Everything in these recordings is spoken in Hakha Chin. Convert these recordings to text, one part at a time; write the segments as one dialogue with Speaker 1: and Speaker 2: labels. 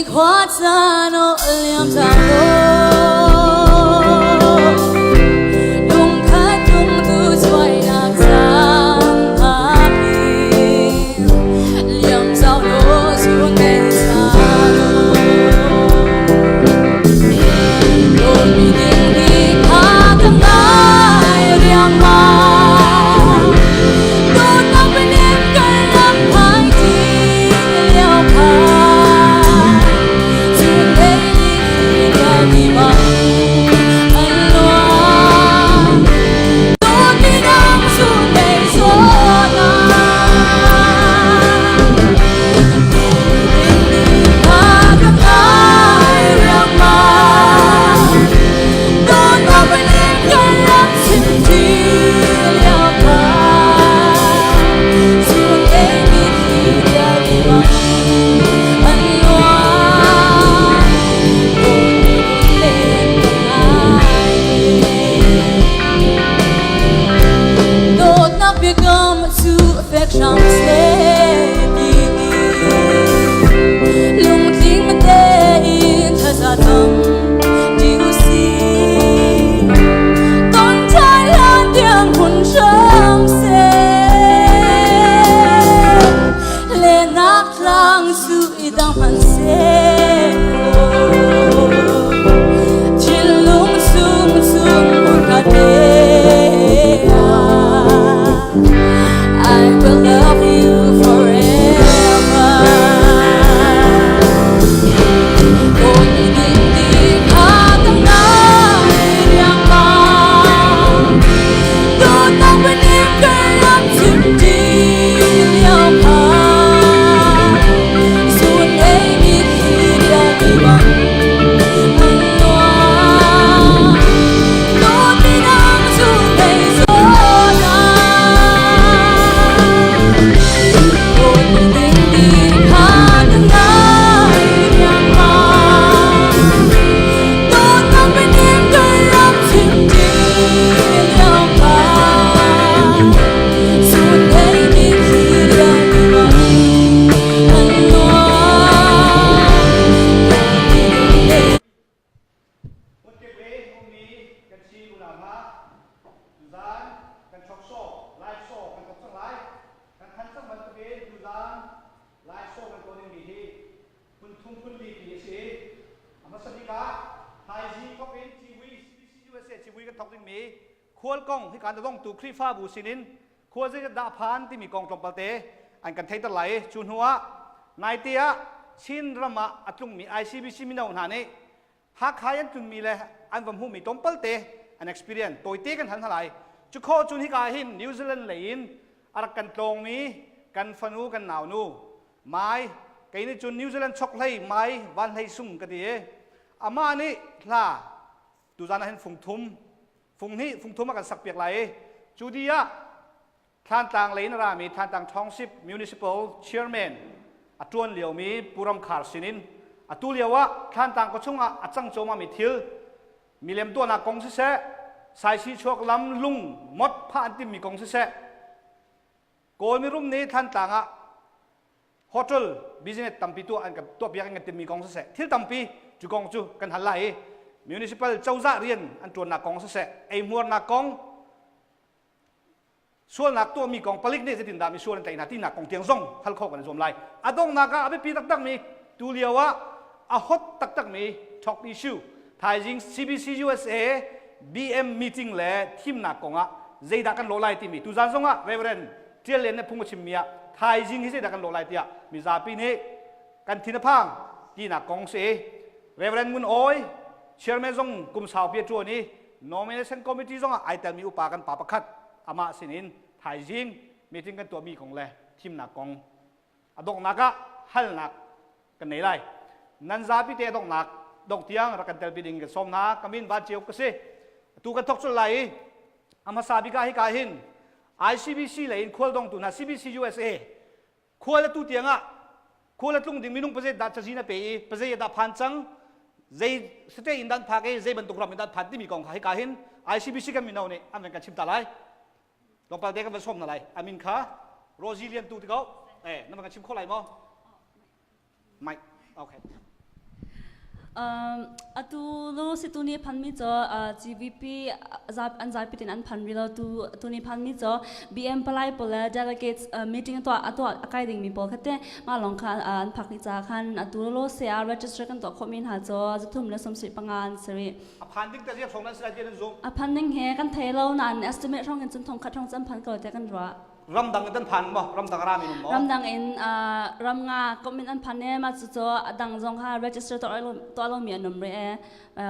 Speaker 1: Nikhua caan aw liam cang law Lungkhat lungtu cuainak caan hna Liam zau law zun nei caan Dawtmi ding ni kha ka ngai riangmang Dawtnak bianem kan ram phai ti lio kha Chun lei ni thli riami bang an luang Dawtmi dang sun lei zawn ah Dawtnak biakam cu fek hram seh ti lungtling tein thaza tam ti usih ton ṭhan hlan tiang hun hram seh lenak tlang cu i dang hmanh seh thinlung chung chung hmun khat te ah I will love you forever. Dawtmi ding ti kha ka ngai riangmang. Dawtnak bianem ka rak chim ṭi lio kha. Sun ei mitthli riami bang an luang. Dawtmi dang cu nei zawn ah. Dawtmi ding ti kha ka ngai riangmang. Dawtnak bianem ka rak chim ṭi lio kha. Sun ei mitthli riami bang an luang. Dawtmi ding nei
Speaker 2: Hmunkip i ummi kan si unau hna, tuzaan kan chok show, live show kan thok cang lai. Kan thanh cang bantukin tuzaan live show kan tuah dingmi hi phun thum phun li ti a si. A hmasa bik ah thaizing thok in civui CBC USA civui kan thok dingmi khual kong hi kan dongtu Khrihfabu sinin khual zeizat dah phan timi kong tlawmpal te an kan theiter lai i cu hnu ah naite ah Chin ram ah a tlungmi ICBC mino hna nih Hakha an tlunmi le an va hmuhmi tlawmpal te an experience tawite kan hal hna lai. Cu khawh cun hika hin New Zealand lei in a rak kan tlawngmi kan fanu kan naunu Mai kei nih cun New Zealand chokhlei Mai Van Hlei Sung ka ti i amah nih hla tuzan ah hin fung thum fung hnih fung thum a kan sakpiak lai i cu di ah Thlantlang lei in a rami Thlantlang Township Municipal Chairman a ṭuan liomi Pu Ram Khar sinin atu lio ah Thlantlang khuachung ah a cang cuahmahmi thil milem tuahnak kong siseh, saisi chuak lam lung mot phah an timmi kong siseh, Kawl mirum nih Thlantlang ah hotel business tampi tuah an kan tuahpiak an kan timmi kong siseh, thil tampi cu kong cu kan hal lai i municipal cozah rian an ṭuannak kong siseh, eihmuarnak kong sualnak tuahmi kong palik nih zeitindah mi sual an tlaih hna tinak kong tiang zong hal khawh kan i zuam lai. A donghnak ah a biapi taktakmi tu lio ah a hot taktakmi talk issue thaizing CBC USA BM meeting le thimnak kong ah zeidah kan lawh lai timi tuzan zong ah Reverend Tial Lian nih phung a chimmi ah thaizing hi zeidah kan lawh lai tiah mizapi nih kan thin a phang tinak kong si. Reverend Ngun Awi chairman zong kum saupi a ṭuan i nomination committee zong ah ai telmi upa kan pa pakhat amah sinin thaizing meeting kan tuahmi kong le thimnak kong a donghnak ah halnak kan nei lai. Nan zapi te donghnak dongh tiang rak kan telpi ding kan sawm hna. Ka min Van Ceu ka si. Tu kan thok cul lai i a hmasa bik ah hika hin ICBC lei in khual dongtu hna CBC USA Khual a tu tiang ah khual a tlung ding minung pazet dah cazin a pe i pazei dah phan cang zei sate in dan phak i zei bantuk ram in dan phan timi kong kha hika hin ICBC kan mino nih an van kan chim ta lai. Tlawmpal te kan van sawm hna lai. Amin kha Rosie Lian tu ti ko. Eh, na van kan chim kho lai maw? Mike. Okay.
Speaker 1: Atu lo si tuni phanmi cu GVP an zapi tin an phan rih lo. Tu tuni phanmi cu BM palai pawl le delegates meeting tuah a tuah a kai dingmi pawl kha te mah lawng kha an phak ni ca khan atu lo se ah register kan tuah khawhmi hna cu 375 an si rih.
Speaker 2: A phan ding te ziak hrawng nan si lai ti nan zumh?
Speaker 1: A phan ding he kan thei lo nain estimate hrawng in cun 1000 hrawng cu an phan ko tiah kan ruah.
Speaker 2: Ramdang in an phan maw? Ramdang a rami um maw?
Speaker 1: Ramdang in ram nga kom in an phan e ma cu cu a dang zong kha register tuah lomi an um rih e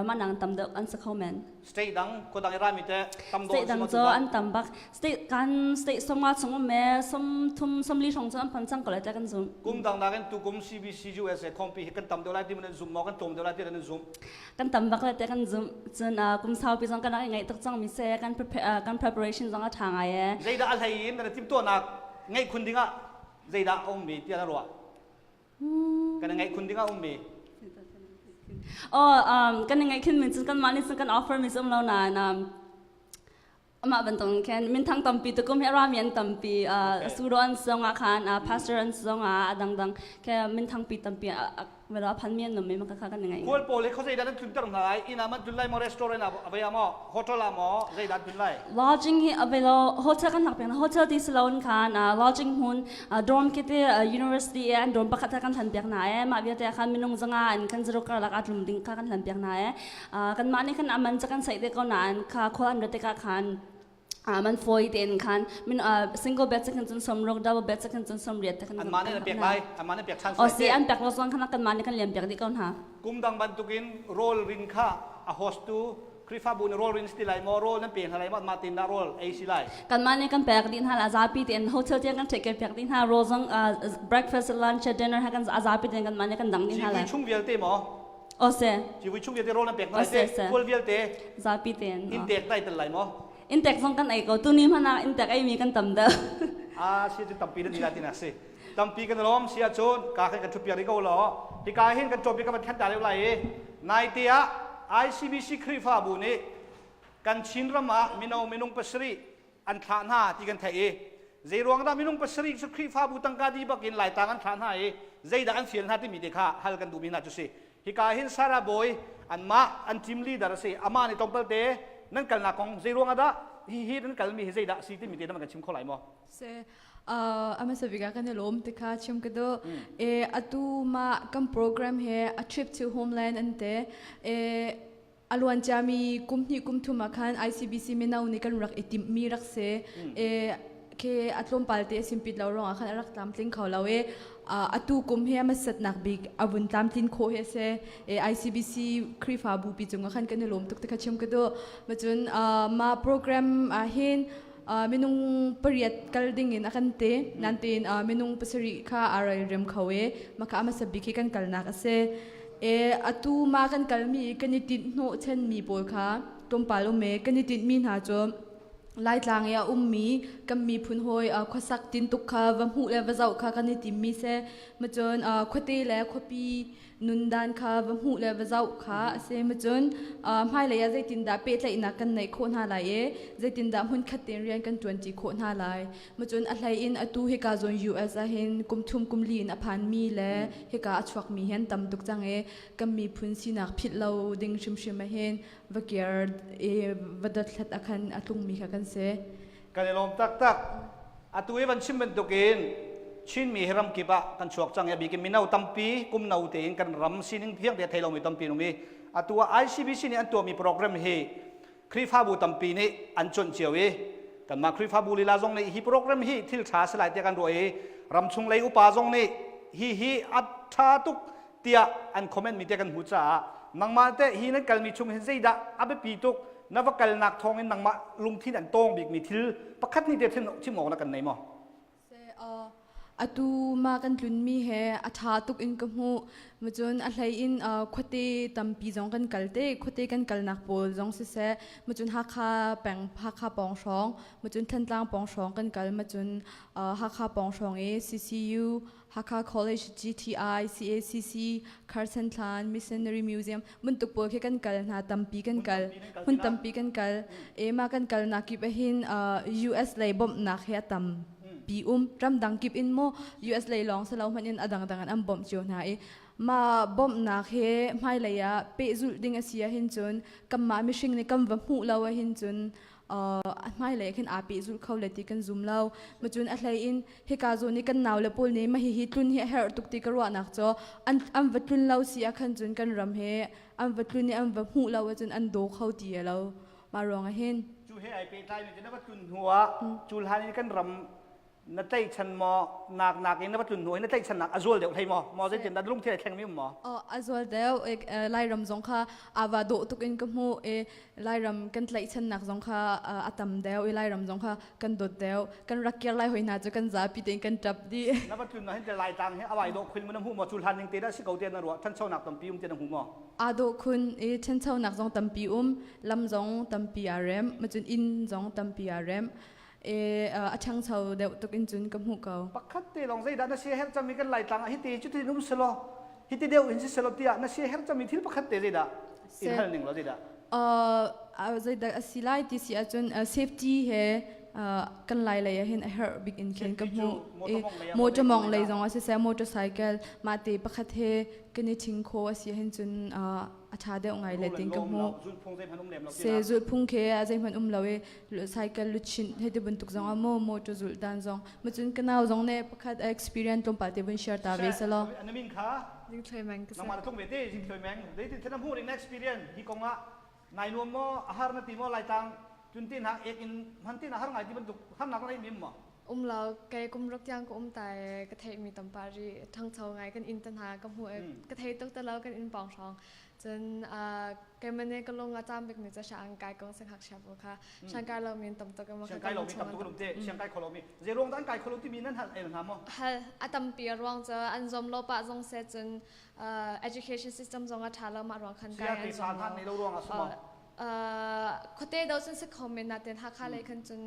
Speaker 1: mah nang tam deuh an si kho men.
Speaker 2: State dang khua dang i rami te tam dawh
Speaker 1: State dang cu an tam bak. State kan state somnga chung um me som thum somli hrawng cu an phan cang ko lai tiah kan zumh.
Speaker 2: Kum dang nakin tukum CBC USA khawmpi hi kan tam deuh lai ti man an zum maw kan tlawm deuh lai ti an zum?
Speaker 1: Kan tam bak le te kan zumh. Cun kum saupi zong kan rak i ngaih tuk cangmi se kan prepare kan preparation zong a ṭha ngai e.
Speaker 2: Zeidah a hlei in na timhtuahnak ngeih khun dingah zeidah a ummi tiah na ruah? Kan i ngeih khun dingah ummi?
Speaker 1: Oh, kan i ngeih khun min cun kanmah nih cun kan offer mi cu um lo nain amah bantuk khin minthang tampi tukum hi rami an tampi suro an zong ah khan pastor an zong ah a dangdang ke minthang pi tampi vela phan mi an um mi ma kha kan ngai.
Speaker 2: Khual pawl hi khuazei dah nan tlunter hna lai? Inn ah man tlun lai maw, restaurant ah avei ah maw, hotel ah maw, zei dah tlun lai?
Speaker 1: Lodging hi avelo hotel kan hak peng. Hotel ti silo khan lodging hmun dorm kite university an dorm pakhat kan hlan piak na e. Mah vialte khan minung zanga an kan zero kar lak atlum ding kha kan hlan piak na e. Kanmah nih khan aman cu kan saih te ko nain kha khua an rat tikah khan man fawi tein khan min single bed khan cun 60, double bed khan cun 80 te khan.
Speaker 2: Anmah nih an pek lai, anmah nih pek ṭhan.
Speaker 1: O si, an pek lo zong khan kanmah nih kan liam piak dih ko hna.
Speaker 2: Kum dang bantukin rawl rin kha a host tu Khrihfabu nih rawl rin si lai maw, rawl nan pe hna lai maw, mah tin dah rawl ei si lai?
Speaker 1: Kanmah nih kan pek dih hna la, zapi tein hotel tiang kan take care piak dih hna. Rawl zong breakfast, lunch, dinner ha kan zapi tein kanmah nih kan dang dih hna
Speaker 2: la. Chung vialte maw?
Speaker 1: Ose.
Speaker 2: Civui chung vialte rawl nan pek hna lai te, pual vialte.
Speaker 1: Zapi tein.
Speaker 2: Inn tek dai tel lai maw?
Speaker 1: Inn tek zong kan ei ko. Tuni hmanh ah inn tek ei mi kan tam deuh.
Speaker 2: Ah, si cu tampi na ni la ti na si. Tampi kan lawm si ahcun ka khan kan thupiak rih ko law. Hika hin kan topic kan van khen ta leu lai i nai te ah ICBC Khrihfabu nih kan Chin ram ah mino minung 7 an thlah hna ti kan theih i zeiruang dah minung 7 cu Khrihfabu tangka dih bak in Laitlang an thlah hna i zeidah an fial hna timi te kha hal kan duhmi hna cu si. Hika hin Sarah Bawi anmah an team leader a si. Amah nih tlawmpal te nan kalnak kong zeiruang ah dah hi hi nan kalmi hi zeidah a si timi te nan kan chim kho lai maw?
Speaker 3: Se amasa bika kan i lawm te kha chim ka duh. E atu ma kan program he a trip to homeland an te e a luan ciami kum hnih kum thum ah khan ICBC mino nih kan rak i timhmi rak si. E ke a tlawmpal te a simpit lo ruangah khan a rak tlamtling kho lo i atu kum hi a hmasatnak bik a vun tlamtlin khawh hi a si. E ICBC Khrihfabu pi cungah khan kan i lawm tuk te kha chim ka duh. Macun mah program ah hin minung 8 kal ding in a kan te. Nan tein minung 7 kha aa rem kho i maka a hmasa bik hi kan kalnak a si. E atu ma kan kalmi kan i tinh hnawh chenmi pawl kha tlawmpal um e. Kan i tinhmi hna cu Laitlang i a ummi kan miphun hawi khuasak tintuk kha va hmuh le va zoh kha kan i timmi si. Macun khuate le khuapi nundan kha va hmuh le va zoh kha a si. Macun hmailei ah zeitindah pehtlaihnak kan neih khawh hna lai i zeitindah hmunkhat tein rian kan ṭuanṭi khawh hna lai. Macun a hlei in atu hika zawn US ah hin kum thum kum li in a phanmi le hika a chuakmi hi an tam tuk cang i kan miphun sinak philh lo ding hrimhrim ah hin va kir i va dothlat ah khan a tlungmi kha kan si.
Speaker 2: Kan i lawm taktak. Atu i van chim bantukin Chinmi hi ramkip ah kan chuak cang i a bik in mino tampi kum no tein kan ram sining fiang te thei lomi tampi an um i atu ah ICBC nih an tuahmi program hi Khrihfabu tampi nih an cuanh cio i kanmah Khrihfabu lila zong nih hi program hi thil ṭha si lai tiah kan ruah i ramchung lei upa zong nih hi hi a ṭha tuk tiah an comment mi te kan hmuh caah nangmah teh hi nan kalmi chung hin zeidah a biapi tuk, na va kalnak thawng in nangmah lungthin an tawng bikmi thil pakhat hnih te chim awk na kan nei maw?
Speaker 3: Atu ma kan tlunmi he a ṭha tuk in ka hmuh. Macun a hlei in khuate tampi zong kan kal te, khuate kan kalnak pawl zong siseh, macun Hakha peng, Hakha pawng hrawng, macun Thantlang pawng hrawng kan kal, macun Hakha pawng hrawng i CCU, Hakha College, GTI, CACC, Carson Thlan, Missionary Museum bantuk pawl khi kan kal hna, tampi kan kal, hmun tampi kan kal. E ma kan kalnak kip ahhin US lei bawmhnak he a tam pi um. Ramdang kip in maw US lei lawng si lo hmanh in a dangdang in an bawmh cio hna i. Mah bawmhnak he hmailei ah pehzulh ding a si ahhin cun kanmah mihring nih kan va hmuh lo ahhin cun a hmailei ah khin aa pehzulh kho le ti kan zum lo. Macun a hlei in hika zawn i kan naule pawl nih mah hihi tlun hi a herh tuk ti ka ruahnak cu an an va tlun lo si ah khan cun kan ram he an va tlun i an va hmuh lo ahcun an daw kho ti lo. Mah ruang ah hin
Speaker 2: Cu he ai pehtlai mi cu na va tlun hnu ah cu hlan in kan ram na tlaihchan maw nak nak in na va tlun hnu in na tlaihchannak a zual deuh hlei maw maw zeitin dah lungthil ai thleng mi um maw
Speaker 3: Oh, a zual deuh Lairam zong kha ava dawh tuk in ka hmuh i Lairam kan tlaihchannak zong kha a tam deuh i Lairam zong kha kan dawt deuh kan rak kir lai hoi hna cu kan zapi tein kan ṭap dih
Speaker 2: na va tlun na hin te Laitlang hi awai dawh khun mu na hmuh maw cu hlan ning te dah si ko te na ruah ṭhanchonak tampi um te na hmu maw
Speaker 3: aa dawh khun i ṭhanchonak zong tampi um lam zong tampi aa rem macun inn zong tampi aa rem e a ṭhangcho deuh tuk in cun ka hmuh ko.
Speaker 2: Pakhat te lawng zeidah na sia herh cangmi kan Laitlang ah hiti cutin um selaw hiti deuh in si selaw tiah na sia herh cangmi thil pakhat te zeidah in hal ning law zeidah?
Speaker 3: Zeidah a si lai ti si ahcun safety he kan lai lei ah hin a herh bik in khin ka hmuh. Motor mong lei zong ah siseh motorcycle mah te pakhat he kan i ching kho a si hin cun a ṭha deuh ngai le tin ka hmuh. Se zulhphung khi a zeihmanh um lo i cycle luchin hei ti bantuk zong ah maw motor zulh dan zong macun ka nau zong nih pakhat a experience tlawmpal te vun share ta ve selaw.
Speaker 2: Na min kha
Speaker 4: Jing Thloi Meng ka si.
Speaker 2: Nangmah na tlung ve te Jing Thloi Meng. Zeitin thil na hmuh ning na experience hi kong ah nai nuam maw a har na ti maw Laitlang cun ti hna ek in hman ti na har ngai ti bantuk harnak na nei mi um maw?
Speaker 4: Um lo kei kum ruk tiang ka um ta i ka theih mi tampa ri ṭhangcho ngai kan inn te hna ka hmuh i ka thei tuk te lo kan inn pawng hrawng cun keimah nih ka lung a cam bik mi cu siang kai kong siangngakchia pawl kha siang kai lo mi an tam tuk i
Speaker 2: siang kai lo mi tam tuk an um te siang kai kho lo mi zei ruang dah an kai kho lo timi nan hal el hna maw
Speaker 4: hal a tampi a ruang cu an zawm lo pah zong se cun education system zong a ṭha lo mah ruang khan kai an zawm
Speaker 2: lo ruang ah sumong
Speaker 4: khuate do cun si kho men natin Hakha lei khan cun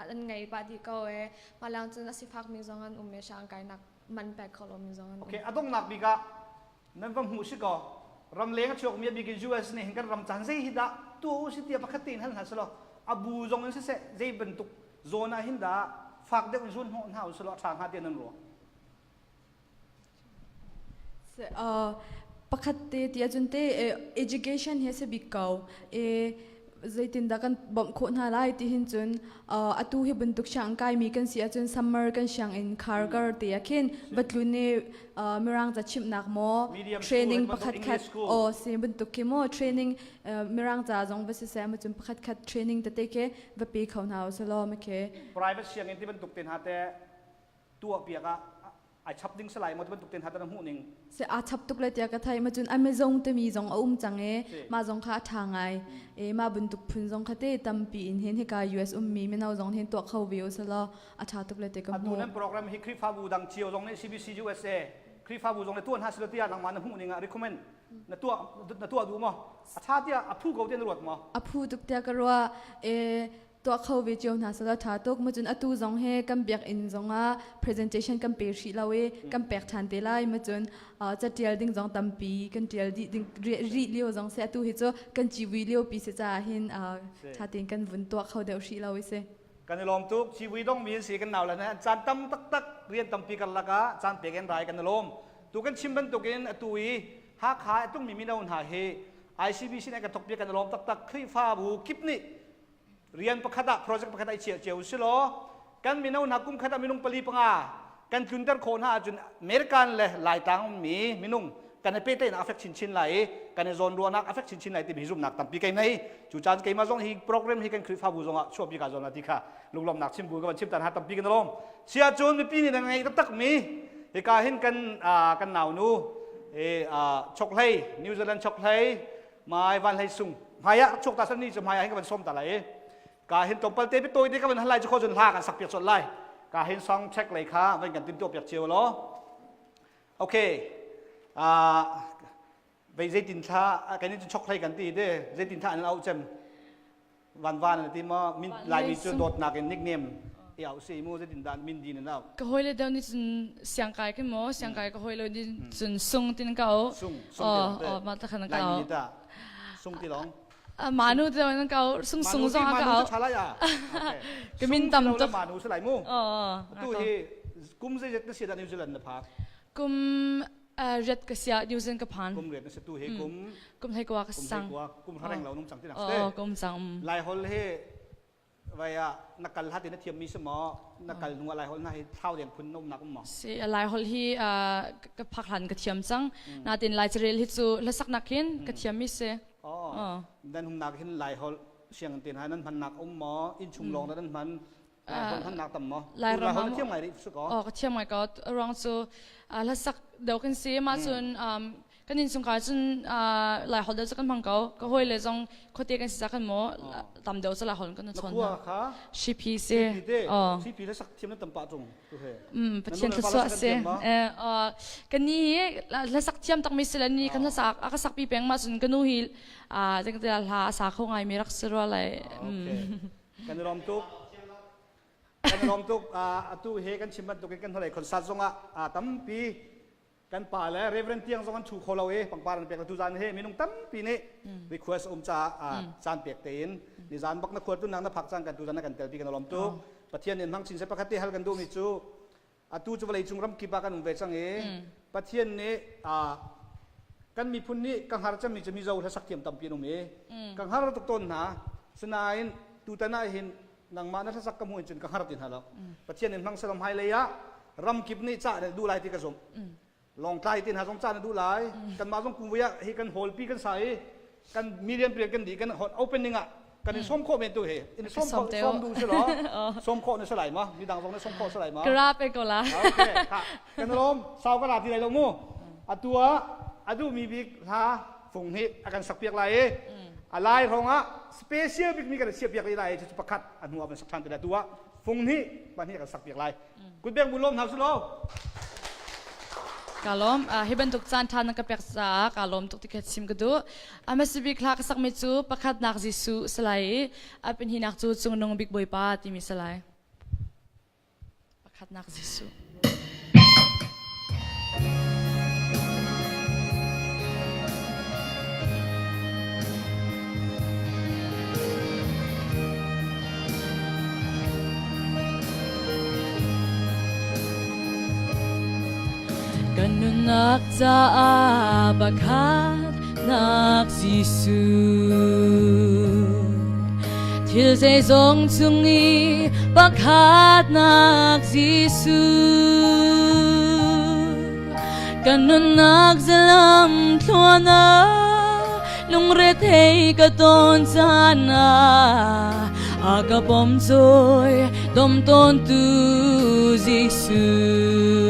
Speaker 4: an ngei pah dih ko e malang cun a sifak mi zong an um e siang kainak man pek kho lo mi zong an um
Speaker 2: okay a donghnak bik ah nan va hmuh si ko ramleng a chuak mi a bik in US nih hin kan ram caan zei hi dah tu u si tia pakhat tein hal hna selaw a bu zong in siseh zei bantuk zawn ah hin dah fak deuh in zun hnawh hna u selaw a ṭha hnga tiah nan ruah
Speaker 3: Pakhat te ti ahcun te education hi a si bik ko. Zeitindah kan bawmh khawh hna lai ti hin cun atu hi bantuk sianginn kaimi kan si ahcun summer kan sianginn khar kar te ah khin va tlun i mirang ca chimhnak maw training pakhat khat aw si bantuk khi maw training mirang ca zong va siseh ma cun pakhat khat training tete khi va pe kho hna usalaw ma khi
Speaker 2: private sianginn ti bantuk te hna te tuah piak ah ai chap ding salai maw ti bantuk ten hatan hmuh ning
Speaker 3: se a chap tuk le tia ka thai ma cun Amazon te mi zong a um cang e ma zong kha a tha ngai e ma buntuk phun zong kha te tampi in hin hika US um mi mino zong hin tuah kho ve usala a tha tuk le te ka
Speaker 2: hmu atu nan program hi Khrihfabu dang cio zong nih CBC USA Khrihfabu zong le tuan ha silo tia nangmah na hmuh ning ah recommend na tuah na tuah duh maw a tha tia a phu ko te na ruat maw
Speaker 3: a phu tuk tia ka ruah e tuah kho ve cio hna selaw ṭha tuk ma cun atu zong he kan biakinn zongah presentation kan pe hrih lo i kan pek ṭhan te lai ma cun catial ding zong tampi kan ṭial dih ding rih lio zong se atu hi cu kan civui lio pi si caah hin ṭha tein kan vun tuah kho deuh hrih lo i si
Speaker 2: kan i lawm tuk civui dong mi an si kan nau le caan tam taktak rian tampi karlak ah caan pek in rai kan i lawm tu kan chim bantukin atu i Hakha a tlungmi mino hna hi ICBC nih kan thok piak kan i lawm taktak Khrihfabu kip nih rian pakhat ah project pakhat ah i chiah cio si law kan mino hna kum khat ah minung pali panga kan tlunter khawh hna ahcun American le Laitlang ummi minung kan i pehtlaihnak a fek chinchin lai i kan i zawnruahnak a fek chinchin lai timi zumhnak tampi kei nei cu caan keimah zong hi program hi kan Khrihfabu zong ah chuahpi ka zawn ti kha lunglawmhnak chim bu ka van chim tan ha tampi kan lawm sia cun mipi nih na ngei taktak mi hika hin kan kan nau nu e chokhlei New Zealand chokhlei Mai van hlei sung hmai ah chuak ta san ni cu hmai ah hin ka van som ta lai i ka hin tlawmpal te tawi te ka van halai cu kho cun hla kan sak piak chot lai ka hin song check lei kha van kan tim tuah piak cio law okay ah vei zeitin thla kan in chok hlei kan ti te zeitin thla an au cem van van an ti ma min laimi cu dawtnak in nickname i au si mu zeitin dan min din an au
Speaker 5: ka hoi le deuh nih cun siangkai ke mo siangkai ka hoi lo nih cun sung tin ka au
Speaker 2: sung sung
Speaker 5: ti oh ma ta khan ka au
Speaker 2: ta sung ti long
Speaker 5: manu te nan ka au sung sung zong ka au ka min tam
Speaker 2: tuk manu se lai mu tu hi kum zei zet na si da New Zealand na phak
Speaker 5: kum. Riat ka sia New Zealand ka phan.
Speaker 2: Kum riat na si tu he kum
Speaker 5: kum hlei kwa ka sang.
Speaker 2: Kum hareng lo nung cang ti nak
Speaker 5: ste. Kum cang.
Speaker 2: Lai hol he vai ah na kal hati na thiam mi si maw na kal hnu lai hol na hi thlau deng phun nom nak um maw
Speaker 5: si lai hol hi ka phak hlan ka thiam cang natin lai carel hi cu hlasak nak hin ka thiam mi si
Speaker 2: oh dan hum nak hin lai hol siang tin ha nan hman nak um maw in chung long nan hman lai hol hman nak tam maw
Speaker 5: lai ram
Speaker 2: hol thiam ngai ri su ko
Speaker 5: oh ka thiam ngai ko ruang cu hlasak deuh kan si ma cun kan innchungkhar cun lai holh deuh cu kan hmang ko ka hawi le zong khuate kan si ca kan maw tam deuh cu lai holh kan chawn
Speaker 2: hna
Speaker 5: shipi si
Speaker 2: shipi le sak thiam na tam pah tung
Speaker 5: pathian thluachuah si kan ni hi hlasak thiam tak mi si le ni kan hlasak a ka sak pi peng ma cun ka nu hi zeng te hla a sa kho ngai mi rak si rua lai
Speaker 2: kan i lawm tuk kan i lawm tuk atu he kan chim bantukin kan hnulei concert zongah tampi Kan pa le Reverend tiang zong an thu kho lo i pangpar an pek le tuzan he minung tampi nih request um caah caan pek tein nizan bak na khual tunnak na phak cang kan tuzan na kan telpi kan lawm tuk. Pathian nih hmang chin seh pakhat te hal kan duhmi cu atu cu vawlei cung ram kip ah kan um ve cang i Pathian nih kan miphun nih ka hngar cemmi cu Mizo hlasak thiam tampi an um i ka hngar tuk tawn hna. Sinain tutan ah hin nangmah na hlasak ka hmuh in cun ka hngar ti hna lo. Pathian in hmang selam hmailei ah ramkip nih cah na duh lai ti ka zumh. Lawngtlai ti hna zong cah na duh lai. Kanmah zong kumvui ah hi kan hall pi kan sa i kan million prian kan di kan opening ah kan in sawm khawh men tu hi in sawm khawh sawm duh si law sawm khawh na si lai ma midang zong na sawm khawh si lai ma
Speaker 5: ka ra pe ko la
Speaker 2: okay ha kan lawm sau ka ra ti lai lo mu atu ah adu mi bik hla fung hi a kan sak piak lai i a lai rong ah special bik mi kan siap piak lai cu pakhat a hnu ah kan sak than te lai tu ah fung nih pahnih kan sak piak lai kutbeng bu lawm hna su lo
Speaker 5: Ka lawm. Hi bantuk caan ṭha na ka pek caah ka lawm tuk ti kha chim ka duh. A hmasa bik hla ka sakmi cu pakhatnak Jesuh si lai i a pahnihnak cu Cungnung Bik Bawipa timi si lai. Pakhatnak Jesuh. Kan nunnak caah pakhatnak Jesuh Thil zeizong cung i pakhatnak Jesuh Kan nunnak zalam thluan ah lungrethei ka ton caan ah a ka pom cawi dom tawntu Jesuh.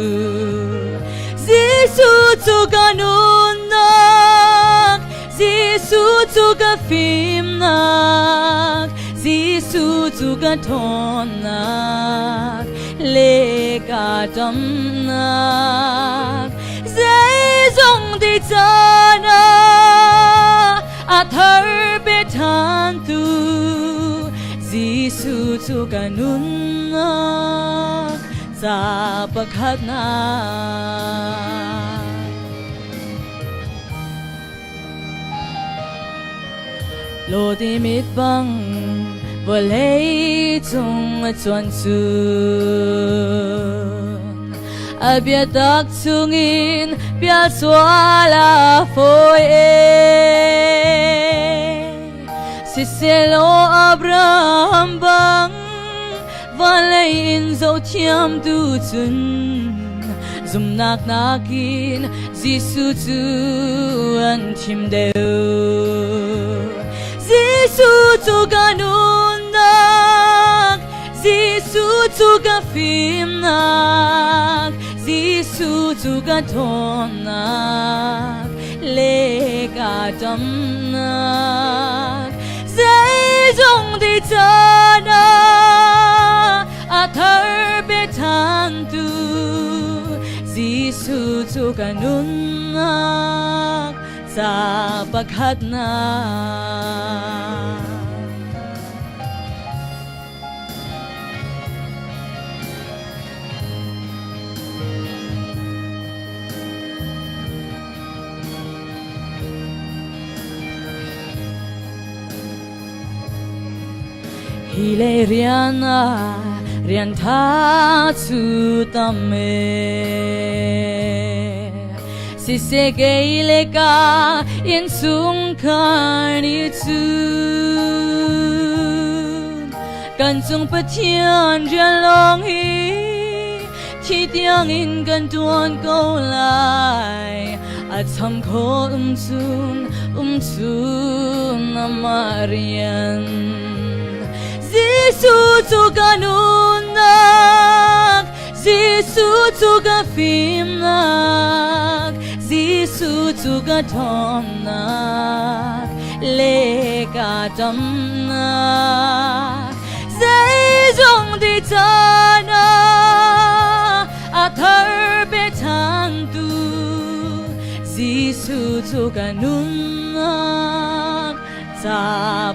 Speaker 5: Jesuh cu ka nunnak, Jesuh cu ka fimnak, Jesuh cu ka ṭhawnnak le ka ṭamnak. Zeizong ti caan ah a thar pe ṭhan tu Jesuh cu ka nunnak ca pakhatnak. Lawti mit bang vawlei cung a cuan cu a biatak chungin bia sual a fawi e. Siselaw Abraham bang vawlei in zohthiam tu cun zumnak nakin Jesuh cu an thim deuh. Jesuh cu ka nunnak, Jesuh cu ka fimnak, Jesuh cu ka ṭhawnnak le ka ṭamnak. Zeizong ti caan ah a thar pe ṭhan tu Jesuh cu ka nunnak ca pakhatnak. Hi le rian ah rian tha cu tam e. Siseh kei le ka innchungkhar nih cun kan cung Pathian rian lawng hi thi tiangin kan ṭuan ko lai. A cham kho um cun um cun amah rian. Jesuh cu ka nunnak, Jesuh cu ka fimnak, Jesuh cu ka ṭhawnnak le ka ṭamnak. Zeizong ti caan ah a thar pe ṭhantu Jesuh cu ka nunnak ca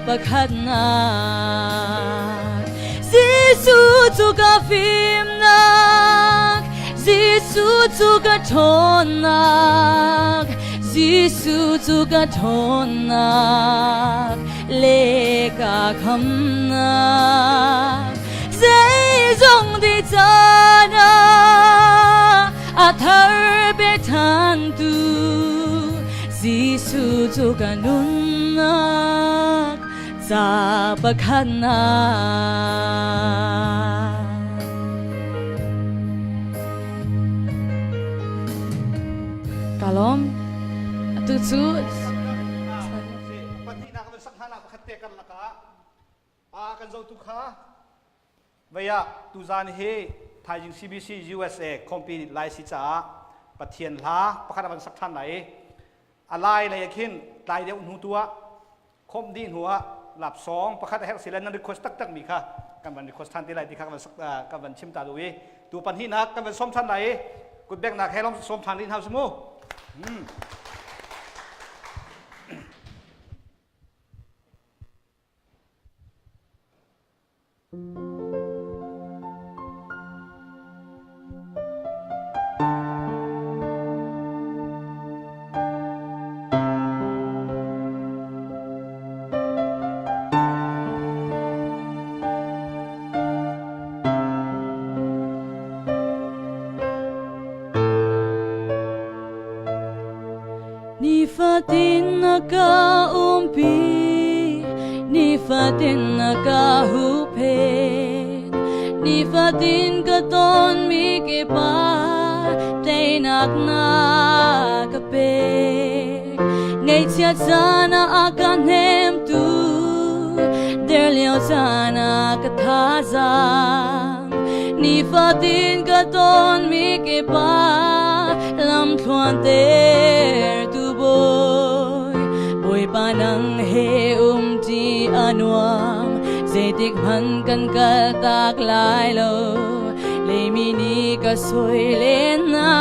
Speaker 5: pakhatnak. Jesuh cu ka fimnak, Jesuh cu ka ṭhawnnak, Jesuh cu ka ṭhawnnak le ka khamnak. Zeizong ti caan ah a thar pe ṭhantu Jesuh cu ka nunnak ca pakhatnak. Ka lawm. Atu cu
Speaker 2: Pahnihnak kan sak hna pakhat te karlak ah a kan zotu kha Vei ah tuzaan hi thaizing CBC USA khawmpi lai si caah Pathian hla pakhat a van sak ṭhan lai i a lai lei ah khin tlai deuh hnu tu ah khawmh dih hnu ah lapsawng pakhat a herh si le nan request taktak mi kha kan van request ṭhan te lai ti kha kan van sak kan van chim ta duh i tu pahnihnak kan van sawm ṭhan lai i kutbeknak he lawng sawm ṭhan rih hna usih mu.
Speaker 5: Nifatin na ka umpi, nifatin na ka huphen, nifatin ka ton mi kipa, teinak na ka pek. Ngaihchiat caan ah a ka hnemtu, der lio caan ah ka thazaang. Nifatin ka ton mi kipa, lamthluan tertu bawi. Bawipa nang he umṭi a nuam, zeitik hmanh kan kal tak lai lo. Leimi nih ka soi len hna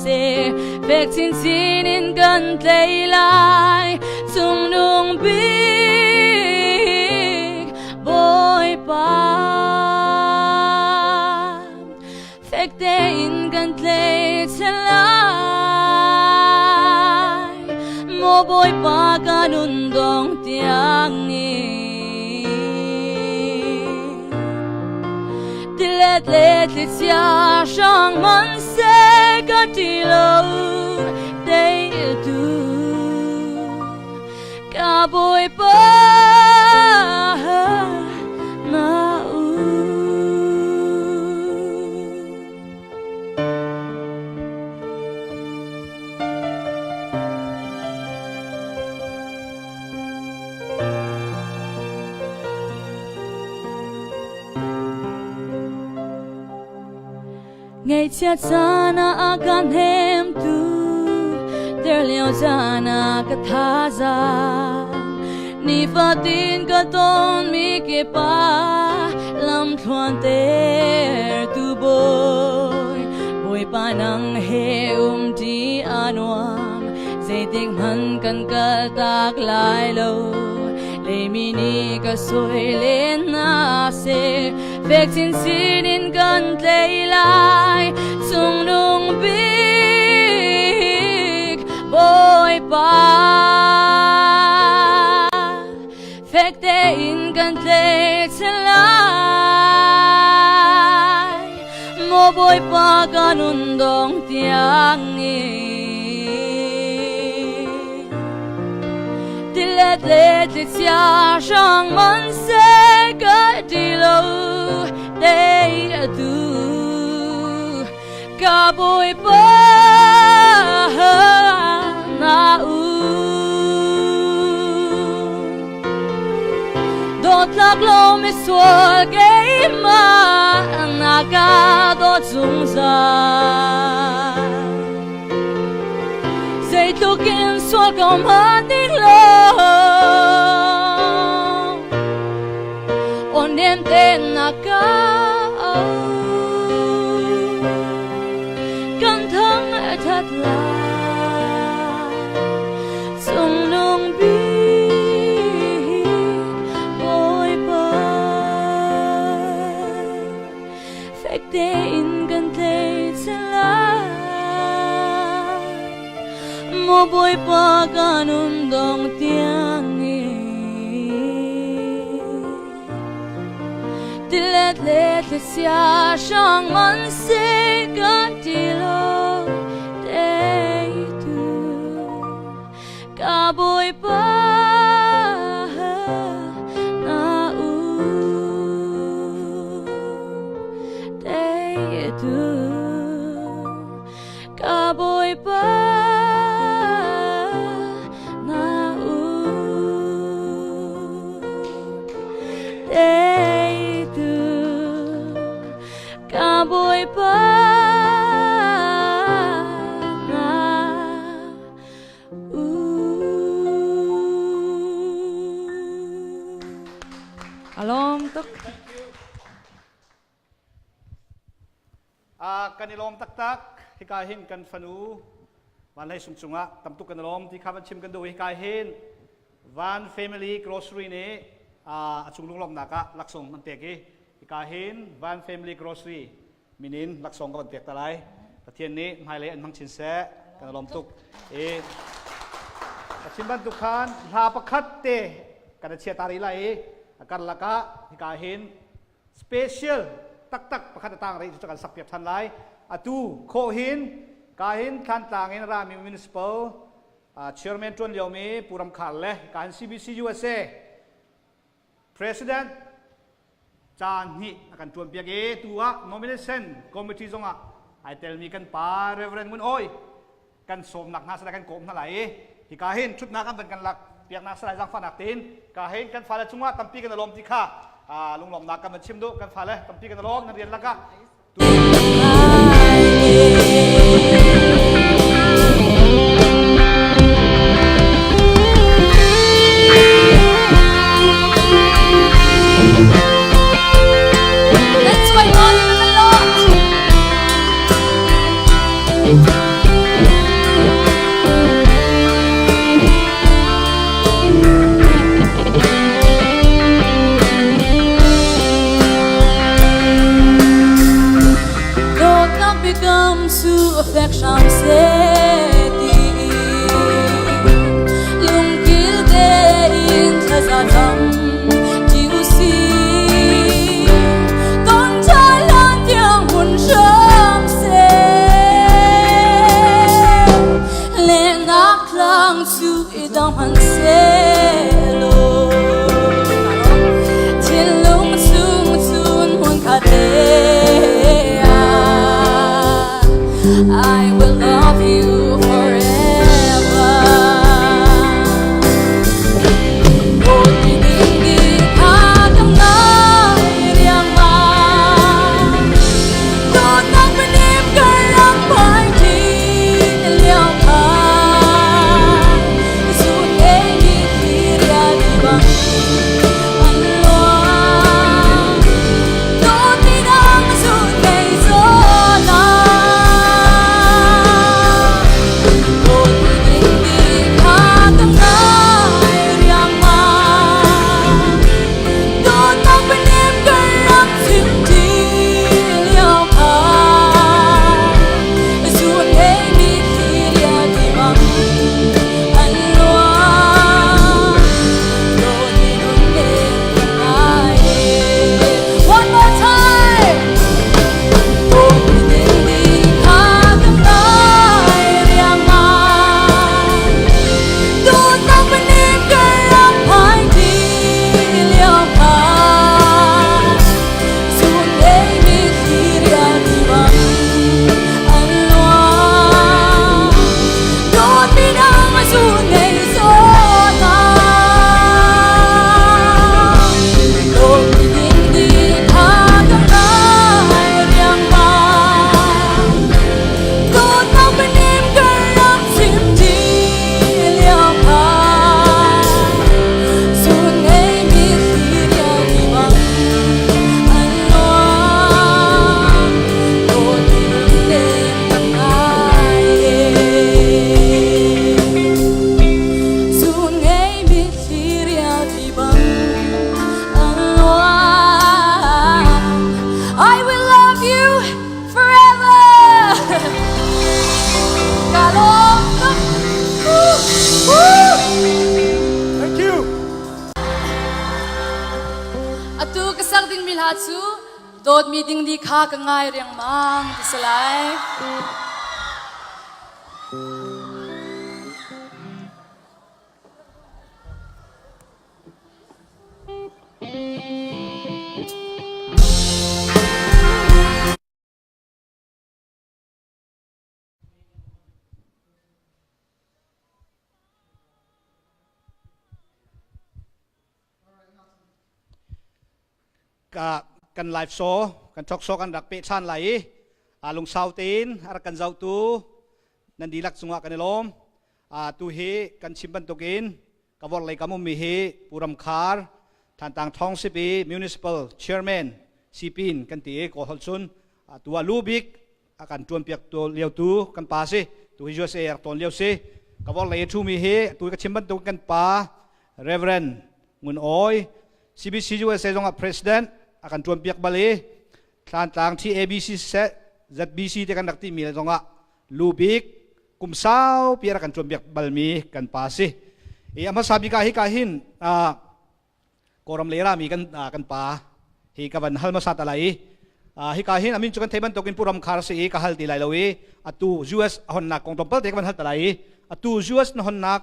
Speaker 5: seh, fek chinchin in kan tlei lai. Cungnung bik Bawipa. Fek tein kan tlei lai. Maw Bawipa ka nun dong tiang in. Tilet le thlichia hrang man se ka ti lo tei tu. Ka Bawipa na u. Ngaihchiat caan ah a ka hnemtu, der lio caan ah ka thazaang. Nifatin ka tonmi kip ah lamthluan tertu bawi. Bawipa nang he umṭi a nuam, zeitik hmanh kan kal tak lai lo. Leimi nih ka soi len hna seh, fek chinchin in kan tlei lai. Cungnung bik Bawipa, fek tein kan tlei lai. Maw Bawipa ka nun dong tiang in. Tilet le tlichia hrang man se ka ti lo te atu ka bawipa na u dawtlak lo mi sual keimah na ka dawt zungzal zeitluk in sual ko hmanh ning law aw nem te na ka kan thang that lai cungnung bik Bawipa fek tein kan tlei lai maw Bawipa ka nun dong tiang tilet le thlisia hrang man se ka ti lo teitu ka Bawipa na u teitu ka Bawipa na u teitu ka Bawipa na u. Alom tuk.
Speaker 2: Kan i lawm taktak. Hika hin kan fanu Van Hlei Sung cungah tamtuk kan i lawm ti kha van chim kan duh. Hika hin Van Family Grocery nih a cung lunglawmhnak ah laksawng an pek i hika hin Van Family Grocery minin laksawng ka van pek ta lai. Pathian nih hmailei an hmang chin seh. Kan i lawm tuk. I Kachin bantuk khan hla pakhat te kan i chia ta rih lai i a karlak ah hika hin special taktak pakhat a tang rih cu kan sak piak than lai. Atu khawh hin ka hin Thlantlang in rami municipal chairman tuan liomi Pu Ram Khar le ka hin CBC USA president caan hnih a kan tuan piak i tu ah nomination committee zong ah ai telmi kan pa Reverend Ngun Awi kan sawmnak hna salai kan kawm hna lai i hika hin thutnak an van kan lak piaknak salai zaangfahnak tein ka hin kan fale cungah tampi kan i lawm ti kha lunglawmnak kan van chim duh. Kan fale tampi kan i lawm nan rian lakah.
Speaker 5: Let's wait on the Lord. Dawtnak biakam cu a fek hram seh ti lungkil tein thlaza cam ti usih. Ton ṭhan hlan tiang hun hram seh. Lehnak tlang cu i dang hmanh sehlaw thinlung chung cun hmunkhat te ah I will love you forever. Dawt ding di kha kam nai riangmang. Dawtnak bianem ka rak phai ṭin lio kha. Zun ei mi thli bang an luang. Dawt mi dang zun ngei zawn ah. hla cu dawtmi ding ni kha ka ngai riangmang ti si lai.
Speaker 2: Ka kan live show kan talk show kan rak pe ṭhan lai i a lungsau tein a rak kan zohtu nan dihlak cungah kan i lawm. Tu hi kan chim bantukin ka vor lei kam ummi hi Pu Ram Khar Thantlang Township i Municipal Chairman Sipin kan ti i Kawl holh cun tu ah lu bik a kan ṭuanpiak lio tu kan pa si. Tu hi USA rak tawn lio si. Ka vor lei i ṭhumi hi tu ka chim bantuk kan pa Reverend Ngun Awi, CBC USA zong ah President a kan ṭuanpiak bal i Thlantlang TABC siseh ZBC te kan rak timi le zong ah lu bik kum saupi a rak kan ṭuanpiak balmi kan pa si. I a hmasa bik ah hika hin Kawlram lei rami kan kan pa hi ka van hal hmasa ta lai i hika hin amin cu kan thei bantukin Pu Ram Khar si i ka hal ti lai lo i atu US a honnak kong tlawmpal te ka van hal ta lai i atu US na honnak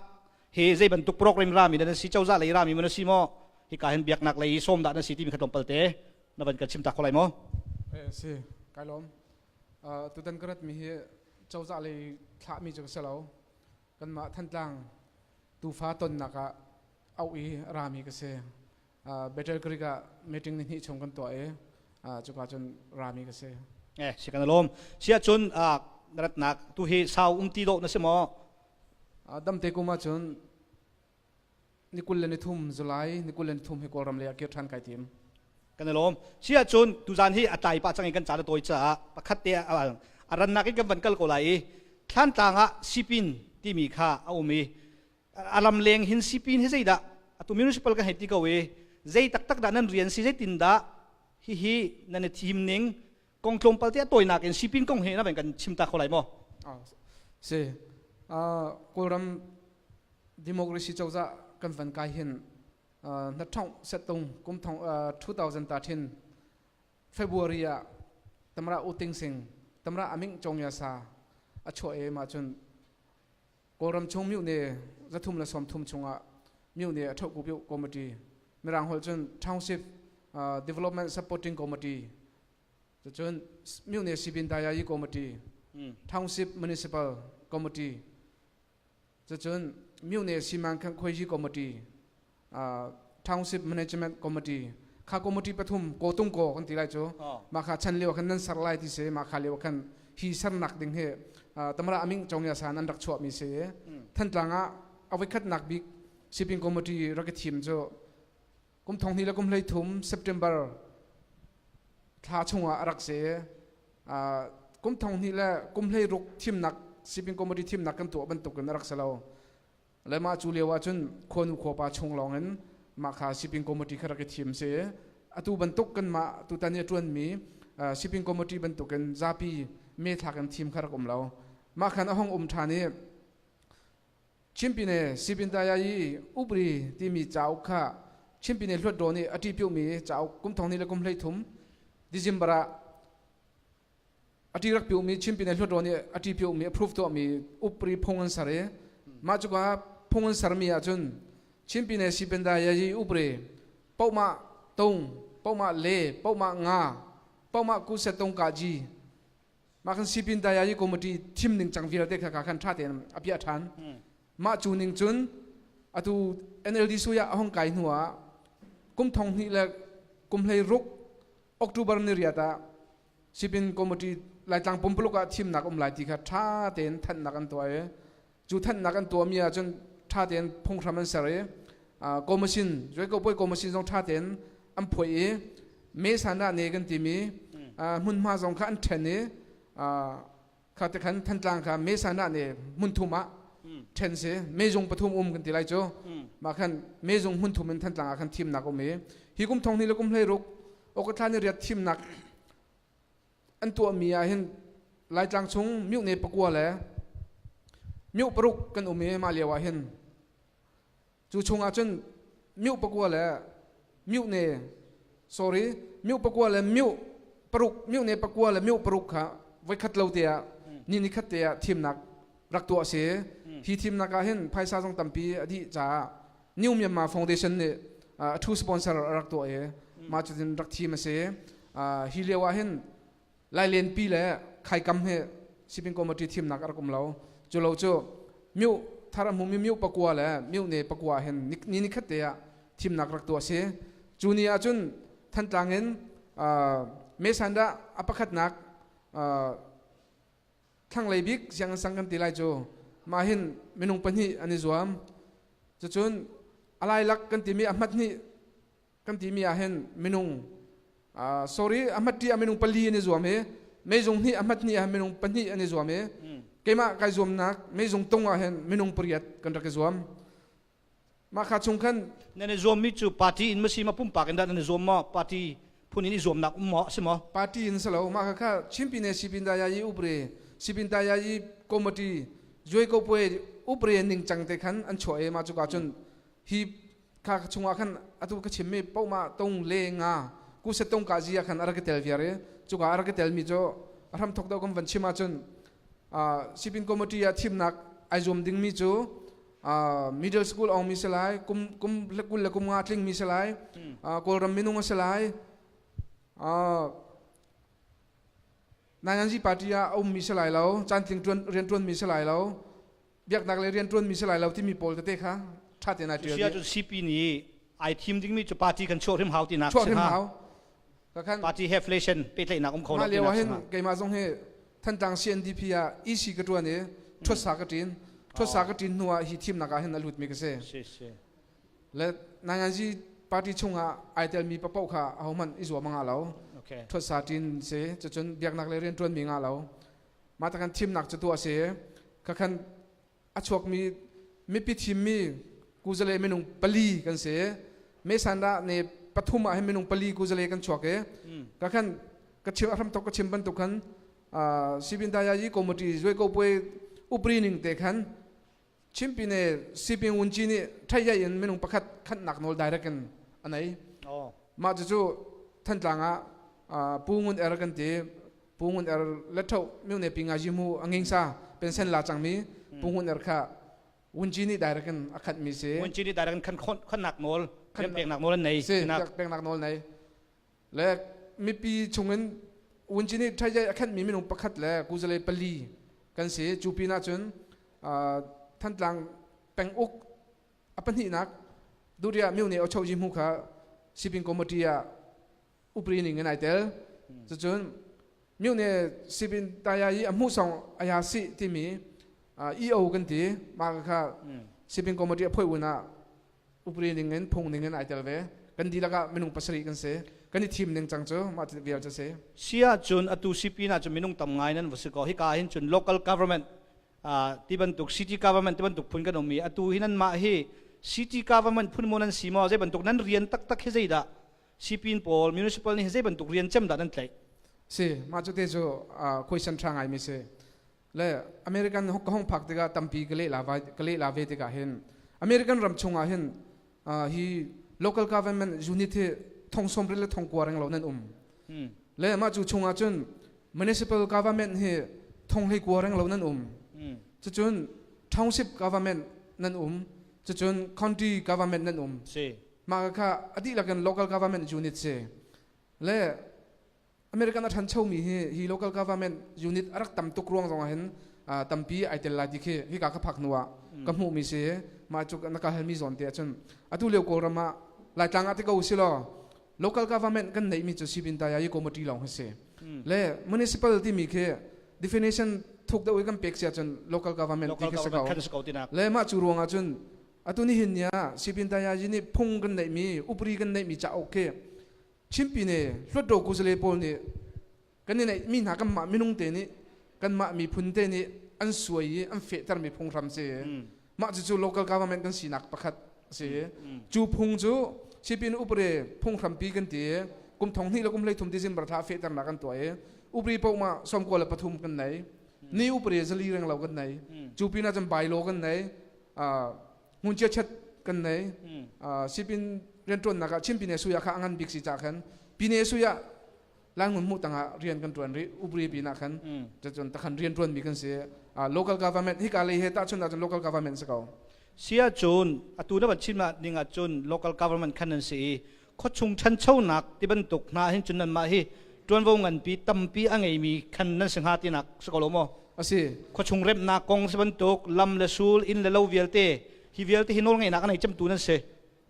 Speaker 2: hi zei bantuk program rami na si, cozah lei rami na si maw, hika hin biaknak lei sawm dah na si timi kha tlawmpal te na van kan chim ta kho lai maw?
Speaker 6: Si kai lawm. Tutan ka rat mi hi cozah lei thlahmi cu ka si lo. Kanmah Thantlang tufa tonnak ah auh i rami ka si. Battle Creek ah meeting ni hnih chung kan tuah i cuka cun rami ka si.
Speaker 2: Eh, si kan lawm. Sia cun ratnak tu hi sau um ti dawh na si maw?
Speaker 6: Damte kum ahcun ni 23 July ni 23 hi Kawlram lei ah kir ṭhan kai tim.
Speaker 2: Kan i lawm. Si ahcun tuzan hi a tlai pah cang i kan caan a tawi caah pakhat te a rannak in kan van kal ko lai i Thlantlang ah sipin timi kha a um i a lam leng hin sipin hi zeidah atu municipal kan hei ti ko i zei taktak dah nan rian si, zeitin dah hihi nan i thim ning kong tlawmpal te a tawinak in sipin kong he na van kan chim ta kho lai maw?
Speaker 6: Si. Kawlram democracy cozah kan van kai hin na thong settung kum thong 2013 February ah tamra uting sing tamra aming chongya sa a chuah e ma cun Kawlram chung miu ne 330 chungah miu ne a thoku piu committee, mirang hol cun Township Development Supporting Committee, cun miu ne sibin dayayi committee, Township Municipal Committee, cucun myone simankhan khuaiji committee, Township Management Committee kha committee pathum ko tung ko kan ti lai cu ma kha chan lio khan nan ser lai ti se ma kha lio khan hi sernak ding he tamara aming chongya san an rak chuah mi se. Thantlang ah avoi nak bik shipping committee rak thim cu kum 2013 September thla chungah a rak si. Kum 2016 thimnak shipping committee thimnak kan tuah bantukin a rak si lo le mah cu lio ah cun khuanu khuapa chung lawng in mah kha shipping committee kha rak i thim si. Atu bantuk kan mah tutan i a ṭuanmi shipping committee bantukin zapi me thlak in thim kha rak um lo. Mah khan a hong um ṭhan i Chimpine Sipintaya i Upri timi cauk kha Chimpine Hluatdaw nih a ṭipiuhmi cauk kum 2013 December ah a ṭi rak piuhmi Chimpine Hluatdaw nih a ṭipiuhmi approve tuahmi Upri phung an ser i mah cuka phung an sermi ahcun Chimpine Sipintaya i Upri pohmah tung, pohmah le, pohmah nga, pohmah kuset tung kaji mah kan sipin dayayi committee thim ning cang vialte kha kha khan tha tein a piah than. Mah cu ning cun atu NLD suya a hong kai hnu ah kum 2016 October ni riat ah sipin committee Laitlang pumpuluk ah thimnak um lai ti kha tha tein thanhnak an tuah i cu thanhnak an tuahmi ah cun tha tein phunghram an ser i commission Joiko Poi commission zong tha tein an phuai i me sana ne kan timi hmunhma zong kha an then i kha te khan Thantlang kha me sana ne hmun thum ah then si, me zung pathum um kan ti lai cu. Mah khan me zung hmun thum in Thantlang ah khan thimnak um i hi kum 2016 Okathla ni riat thimnak an tuahmi ah hin Laitlang chung myohne pakua le myoh paruk kan um i mah lio ah hin cu chungah cun myoh pakua le myohne Sorry, myu pakua le myu paruk myu ne pakua le myu paruk kha voikhat lo te ah ni ni khat te ah thimnak rak tuah si. Hi thimnak ah hin phaisa zong tampi a dih caah New Myanmar Foundation nih a thu sponsor a rak tuah i mah cutin rak thim a si. Hi lio ah hin Lailenpi le Khaikam hi Sipin Committee thimnak a rak um lo. Cu lo cu myu thar a hmumi myu pakua le myu ne pakua hin ni ni khat te ah thimnak rak tuah a si. Cu ni ah cun Thantlang in Mesandah a pakhatnak thlanglei bik sianginn sang kan ti lai cu mah hin minung pahnih an i zuam. Cucun a lailak kan timi a hmat hnih kan timi ah hin minung sorry a hmat ah minung pali an i zuam i meizung hnih a hmat hnih ah minung pahnih an i zuam i keimah kai zuamnak meizung tung ah hin minung pariat kan rak i zuam. Mah kha chung khan
Speaker 2: nan i zuammi cu party in ma si ma pumpak in dah nan i zuam maw party phun in i zuamnak um maw si maw
Speaker 6: party in si lo mah kha kha Chinpine Sipin Dayayi upre Sipin Dayayi committee Juai ko puai upre ning cang te khan an chuah i mah cu ka cun hi kha chungah khan atu ka chimmi paoh tong le nga ku se tong ka zi ah khan a rak i tel viar i cuka a rak i telmi cu a hram thok deuh kan van chim ahcun Sipin committee ah thimnak ai zuam dingmi cu middle school ong mi si lai kum kum kul le kum nga tling mi si lai kawlram minung a si lai Nanganzi party ah a ummi si lai lo cantling rian tuan mi si lai lo biaknak le rian tuan mi si lai lo timi pawl tete kha ṭha tein ai ṭial
Speaker 2: dih. Cun CP nih ai thim dingmi cu party kan chuah hrim hau tinak
Speaker 6: chuah hrim hau.
Speaker 2: Party he affiliation pehtlaihnak um kho lo
Speaker 6: tinak lio hin keimah zong hi Thantlang CNDP ah EC ka ṭuan i ṭhuatsa ka ṭin. Ṭhuatsa ka ṭin hnu ah hi thimnak ah hin a lutmi ka si. Le Nanganzi party chungah ai telmi papoh kha ahohmanh i zuam ngah lo. Ṭhuatsa ṭin si cucun biaknak le rian ṭuanmi ngah lo. Mah takan thimnak cu tuah si. Khakhan a chuakmi mipi thimmi kuzale minung pali kan si. Mesandah ne pathum ah hin minung pali kuzale kan chuak i ka khan ka chim ahram tok ka chim bantuk khan sipin dayayi committee zui ko puai upri ning te khan chimpi ne sipin wunci nih thai in minung pakhat khannak nawl direct in anei mah cu Thantlang ah Pu Ngun Er kan ti Pu Ngun Er le tho miu ne pi nga ji mu anging sa pension la changmi Pu Ngun Er kha Wunci nih direct in a khat mi si
Speaker 2: Wunci nih direct in khan khannak nawl peknak nawl an nei
Speaker 6: si peknak nawl nei le mipi chungin Wunci nih thai a khat mi minung pakhat le kuzale pali kan si cu pin ahcun Thantlang penguk a pahnihnak Duriya Myone Ochoji hmu kha Sipin Committee ah upri ning in ai tel cucun Myone Sipin taya i a hmuh song aya si timi EO kan ti mah kha Sipin Committee a phoi un ah upri ning in phung ning in ai tel ve kan dihlak ah minung pasarih kan si kan i thim ning cang cu mah vial cu si
Speaker 2: sia cun atu sipin ah cun minung tam ngai nan va si ko hika hin cun local government ti bantuk city government ti bantuk phun kan um i atu hi nan mah hi city government phun maw nan si maw zei bantuk nan rian taktak hi zeidah sipin pawl municipal nih zei bantuk rian cem dah nan tlaih
Speaker 6: si mah cu te cu question tha ngai mi si le American ka hong phak tikah tampi ka leh la ka leh la ve tikah hin American ram chungah hin hi local government unit hi thong som le thong kua reng lo nan um le mah cu chungah cun municipal government hi thong hlei kua reng lo nan um cucun township government nan um cucun county government nan um mah kha a dihlak in local government unit si le American a ṭhanchomi hi hi local government unit a rak tam tuk ruang zongah hin tampi ai tel lai ti khi hika ka phak hnu ah ka hmuhmi si mah cu na ka halmi zawn te ahcun atu lio Kawlram ah Laitlang ah ti ko si law local government kan neihmi cu Sipin Tayayi Committee lawng hi si le municipal timi khi definition thuk deuh i kan pek si ahcun local government ti khi si ko le mah cu ruang ahcun atu nihin ni ah Sipin Tayayi nih phung kan neihmi upri kan neihmi cauk khi Chinpi nih Hluttaw kuzale pawl nih kan i neihmi hna kanmah minung te nih kanmah miphun te nih an suai i an fehtermi phunghram si. Mah cucu local government kan sinak pakhat a si. Cu phung cu Sipin upre phunghrampi kan ti i kum thong hnih le kum 13 December thla fehternak kan tuah i upri paoh mah 93 kan nei. Ni upre zali reng lo kan nei. Cu pinah cun bylaw kan nei. Hmun chiachat kan nei. Sipin Rianṭuannak ah Chin Pine Suya kha a ngan bik si ca khan Pine Suya Langun mu tangah rian kan ṭuan rih ubri pinah khan cun takhan rian ṭuanmi kan si. Local government hika lei he tahchun ahcun local government si ko.
Speaker 2: Si ahcun atu na van chim ning ahcun local government khan nan si i khuachung ṭhanchonak ti bantuk hna hin cun nanmah hi ṭuanvo nganpi tampi a ngeimi khan nan si hnga tinak si ko lo maw?
Speaker 6: A si.
Speaker 2: Khuachung remhnak kong si bantuk lam le sul inn le lo vialte hi vialte hi nawlngeihnak a nei cemtu nan si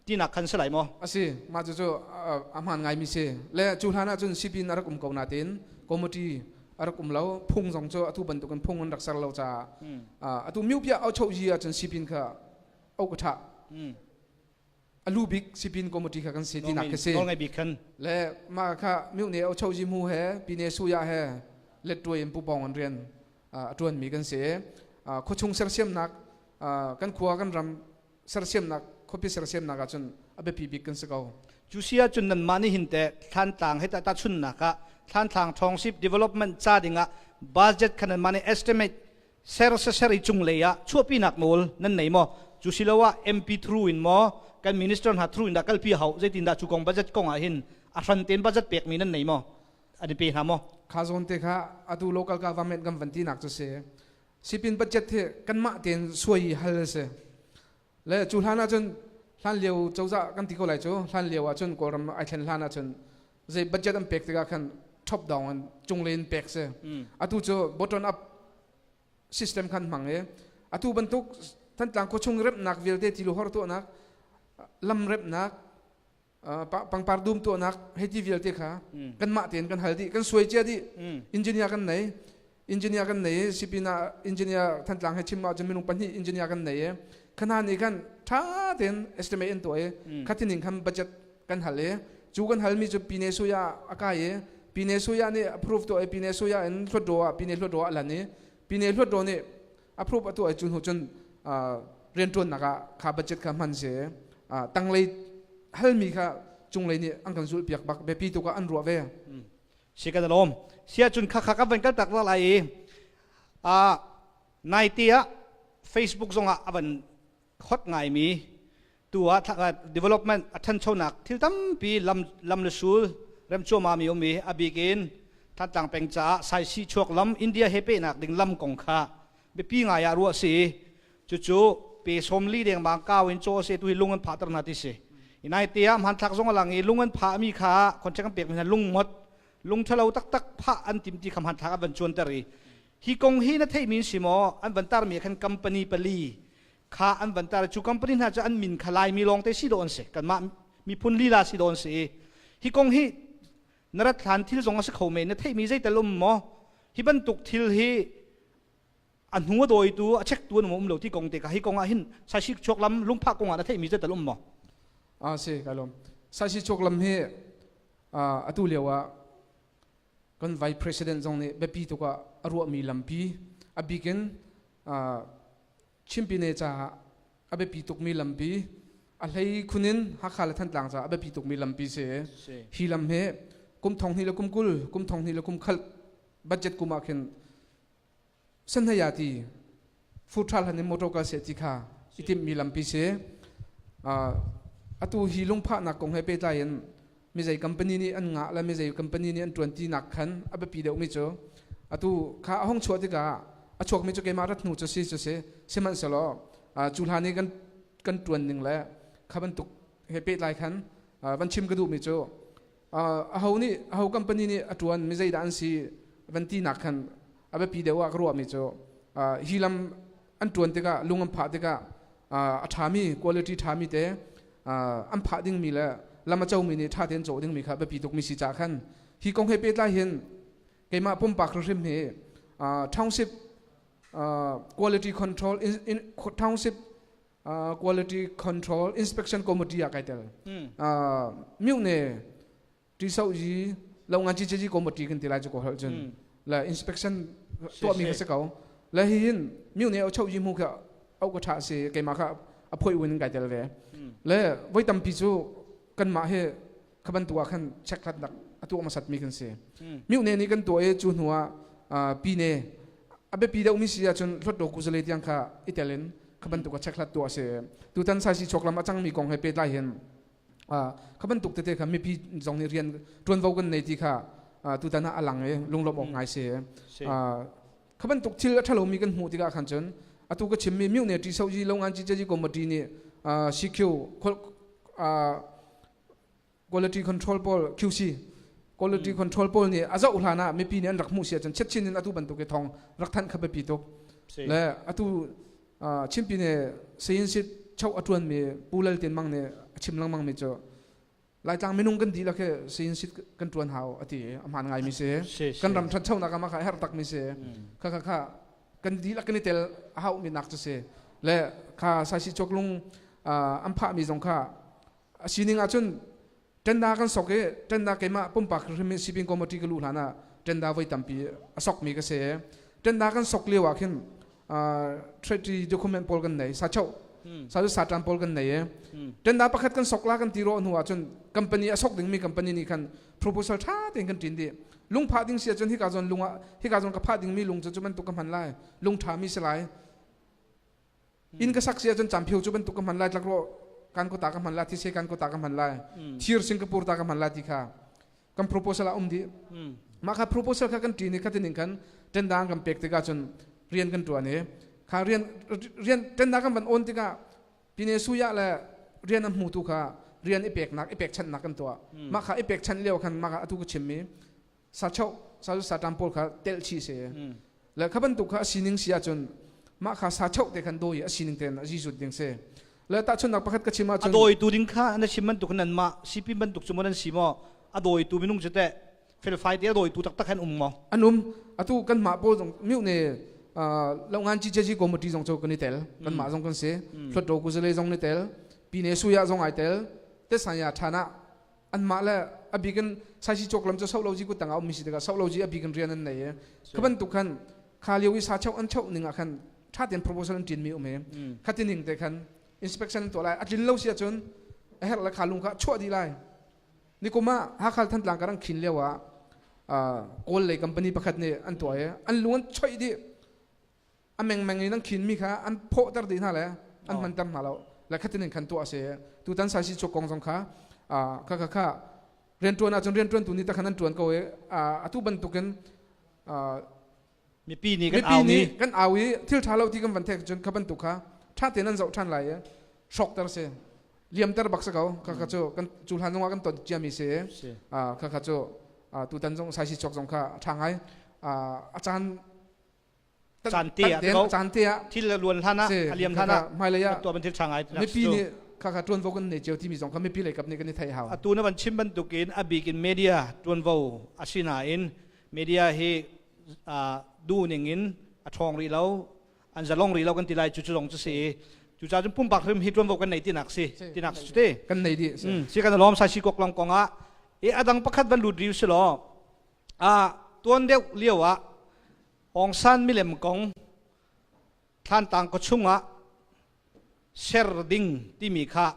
Speaker 2: tinak khan si lai maw?
Speaker 6: A si. Mah cucu a hmaan ngaimi si. Le cu hlan ahcun sipin a rak um ko nain committee a rak um lo. Phung zong cu atu bantukin phung an rak ser lo caah atu miupia auchoh-yi ahcun sipin kha au ka ṭha. A lu bik sipin committee kha kan si tinak khi si.
Speaker 2: Nawlngei bik khan.
Speaker 6: Le mah kha miune auchoh-yi mu he pine suya he lettuai in pupong an rian a ṭuanmi kan si. Khuachung sersiamnak kan khua kan ram sersiamnak khuapi sersiamnak ahcun a biapi bik kan si ko.
Speaker 2: Cu si ahcun nanmah nih hin teh Thlantlang he tahchunnak ah Thlantlang Township Development ca dingah budget kha nanmah nih estimate ser ser i cunglei ah chuahpinak nawl nan nei maw? Cu siloah MP through in maw kan minister hna through in dah kalpi hau zeitindah cu kong budget kong ah hin a hran tein budget pekmi nan nei maw? An i pe hna maw?
Speaker 6: Kha zawn te kha atu local government kan van tinak cu si. Sipin budget hi kanmah tein suai i hal a si. Le cu hlan ahcun hlan lio cozah kan ti ko lai cu hlan lio ahcun Kawlram ai thlen hlan ahcun zei budget an pek tikah khan top down in cunglei in pek si. Atu cu bottom up system khan hmang i atu bantuk Thantlang khuachung remhnak vialte tilu hor tuahnak lam remhnak pangpar dum tuahnak hei ti vialte kha kanmah tein kan hal dih kan suai cia dih. Engineer kan nei, engineer kan nei sipin ah engineer Thantlang he chim ahcun minung pahnih engineer kan nei i khana nih khan tha tein estimate in tuah i khatinin khan budget kan hal i cu kan halmi cu Pine Suya a kai i Pine Suya nih approve tuah i Pine Suya in Hluttaw ah Pine Hluttaw ah lan i Pine Hluttaw nih approve a tuah i cu hnu cun rianṭuannak ah kha budget kha hman si. Tanglei halmi kha cunglei nih an kan zulh piak bak biapi tuk ah an ruah ve.
Speaker 2: Si kan lawm. Sia cun kha kha kan van kal tak lai i a nai te ah Facebook zong ah a van hot ngaimi tu ah development a ṭhanchonak thil tampi lam lam le sul rem cuahmah mi um i a bik in Thantlang peng caah Saisih chuak lam India he pehnak ding lam kong kha biapi ngai ah ruah si. Cucu pe 40 dengmang kau in caw se tu hi lung an phah ter hna ti si. Inai te ah hmanthlak zong a lang i lung an phah mi kha contract an pek mi hna lung mot lung ṭhalo taktak phah an tim ti kha hmanthlak an van cuan ter i hi kong hi na theih mi si maw? An van tar mi khan company pali kha an van tar. Cu company hna cu an min kha Laimi lawng te si dawh an si, kanmah miphun lila si dawh an si i hi kong hi na rat hlan thil zong a si kho men. Na theihmi zeital um maw? Hi bantuk thil hi a hnu a dawitu a chektu an um lo ti kong te kha hi kong ah hin Saisih chuak lam lungphah kong ah na theihmi zeital um maw?
Speaker 6: A si, kai lawm. Saisih chuak lam hi atu lio ah kan vice president zong nih biapi tuk ah a ruahmi lampi, a bikin Chimpine caah a biapi tukmi lampi, a hlei khunin Hakha le Thantlang caah a biapi tukmi lampi si. Hi lam hi kum 2020 le kum 20 kum 20 le kum khat budget kum ah khin sanhaya ti futhal han in motor kal se ti kha i timhmi lampi si. Atu hi lungphahnak kong he pehtlai in mizei company nih an ngah le mizei company nih an ṭuan tinak khan a biapi deuhmi cu atu kha a hung chuah tikah a chuakmi cu keimah rat hnu cu si cu si. Sihmanhsehlaw cu hlan i kan kan ṭuan ning le kha bantuk he pehtlai khan van chim ka duhmi cu aho nih aho company nih a ṭuan mizei dah an si van tinak khan a biapi deuh ah ka ruahmi cu hi lam an ṭuan tikah lung an phah tikah a ṭhami quality ṭhami te an phah dingmi le lam a comi nih ṭha tein cawh dingmi kha biapi tukmi si caah khan hi kong he pehtlai hin keimah pumpak hrimhrim hi township quality control in, township quality control inspection committee ah kai tel. Myone ṭiso yi lo ngan chi chi committee kan ti lai cu ko hal cun le inspection tuah mi ka si ko le hi hin myone au chau yi mu kha au ka tha si keimah kha a phoi win kai tel ve le voi tampi cu kanmah he kha bantuk ah khan check hlat nak atu masat mi kan si. Myone nih kan tuah i cu hnu ah pi ne a biapi deuh mi si ahcun hlot ku zale tiang kha i tel in kha bantuk a check hlat tuah si. Tutan sai si choklam a cang mi kong he pehtlai hin Kha bantuk tete kha mipi zong nih rian ṭuanvo kan nei ti kha tutan ah a lang i lunglawmh awk ngai si. Kha bantuk thil a ṭhalomi kan hmuh tikah khan cun atu ka chimmi Myone Ṭi Soji Longan Ci Caji Committee nih CQ quality control pawl QC quality control pawl nih a zoh hlan ah mipi nih an rak hmuh si ahcun chetchin in atu bantuk i thong rak thanh kha biapi tuk. Le atu Chinpi nih sayin sit choh a ṭuanmi Pu Lal Tin Mang nih a chim lengmang mi cu Laitlang minung kan dihlak hi sayin sit kan ṭuan hau a ti i a hmaan ngaimi si. Kan ram ṭhanchonak ah mah kha a herh takmi si. Kha kha kha kan dihlak kan i tel a haumi nak cu si. Le kha Saisi Chuaklung an phahmi zong kha a sining ahcun tenda kan sok i tenda keimah pumpak hrim in sipin committee ka luh hlan ah tenda voi tampi a sokmi ka si. Tenda kan sok lio ah khin treaty document pawl kan nei sa chau sa cu satan pawl kan nei e tenda pakhat kan sok la kan ti ro hnu ah cun company a sok dingmi company nih khan proposal tha tein kan tin dih lung phah ding si ahcun hika zawn lung ah hika zawn ka phah dingmi lung cu cu bantuk ka hman lai lung tha mi si lai inn ka sak si ahcun camphio cu bantuk ka hman lai tlakrawh kan kota ka hman lai thise kan kota ka hman lai thir Singapore ta ka hman lai ti kha kan proposal a um dih mah kha proposal kha kan ṭin i khatin in khan tendang kan pek tikah cun rian kan ṭuan i kha rian rian tenda kan van on tikah pine suya le rian a hmutu kha rian i peknak i pekchanhnak kan tuah mah kha i pekchanh lio khan mah kha atu ka chimmi sa chau sa sa tam pawl kha telh chi se le kha bantuk kha a sining si ahcun mah kha sa chau te khan dawi a sining ten a zizut ding se le tahchunnak pakhat ka chim ahcun
Speaker 2: a dawitu ding kha na chim bantuk nan mah sipi bantuk cu maw nan si maw a dawitu minung cu teh felfai te a dawitu taktak han um maw
Speaker 6: an um atu kan mah pawl zong miu ne longan chi chi committee zong cho kan i tel kan mah zong kan si hlot ku zale zong ni tel pine suya zong ai tel te sanya thana an mah le a bikin saisi cawk lam cu soloji kut tangah ummi si tikah soloji a bikin rian an nei i kha bantuk khan kha lio i sa cheu an cheu ning ah khan tha tein proposal an ṭin mi um i kha tining te khan inspection an tuah lai a tlin lo si ahcun a herh le kha lung kha chuah dih lai nikum ah Hakha Thantlang ka rang khin lio ah Kawl lei company pakhat nih an tuah i an lung an choih dih a mengmeng in an khinmi kha an phawhter dih hna le an hmanter hna lo le khatin in khan tuah a si tutan saisi chuak kong zong kha kha kha kha riantuan ahcun riantuantu nih takhan an tuan ko i atu bantukin
Speaker 2: mipi nih kan au
Speaker 6: nih kan au i thil tha lo ti kan van thek cun kha bantuk kha tha tein an zoh than lai i hrawkter si liamter bak si ko kha kha cu kan cu hlan zongah kan ton ciami si kha kha cu tutan zong saisi chuak zong kha tha ngai a caan
Speaker 2: caan te ah ko
Speaker 6: caan te ah
Speaker 2: thil luan hlan ah a liam hlan ah
Speaker 6: hmailei ah
Speaker 2: tuah ban thil tha ngai
Speaker 6: mipi nih kha kha tuanvo kan nei cio timi zong kha mipi lei kap nih kan i theih hau
Speaker 2: atu na van chim bantukin a bik in media tuanvo asinain media hi du ning in a ṭhawng rih lo an zalong rih lo kan ti lai cu cu zong cu si cu ca cun pumpak hrim hi tuanvo kan nei tinak si tinak si te
Speaker 6: kan nei di
Speaker 2: si kan lawm sai si kok long kong ah e adang pakhat van lut riu si law a tuan deuh lio ah Aung San milem kong Thlantlang khua chungah ser ding timi kha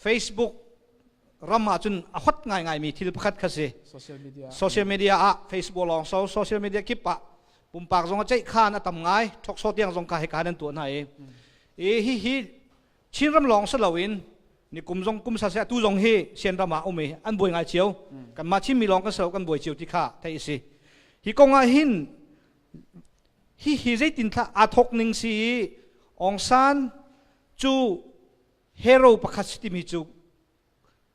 Speaker 2: Facebook ram ah cun a hot ngaingaimi thil pakhat kha si.
Speaker 6: Social media.
Speaker 2: Social media ah Facebook lawng so social media kip ah pumpak zong a ceih khan a tam ngai thokso tiang zong kha hika nan tuah hna i i hi hi Chinram lawng si loin ni kum zong kum sa se atu zong hi Sianram ah um i an buai ngai cio kanmah Chinmi lawng kan si lo kan buai cio ti kha theih a si hi kong ah hin hi hi zeitin thla aa thok ning si i Aung San cu hero pakhat si timi cu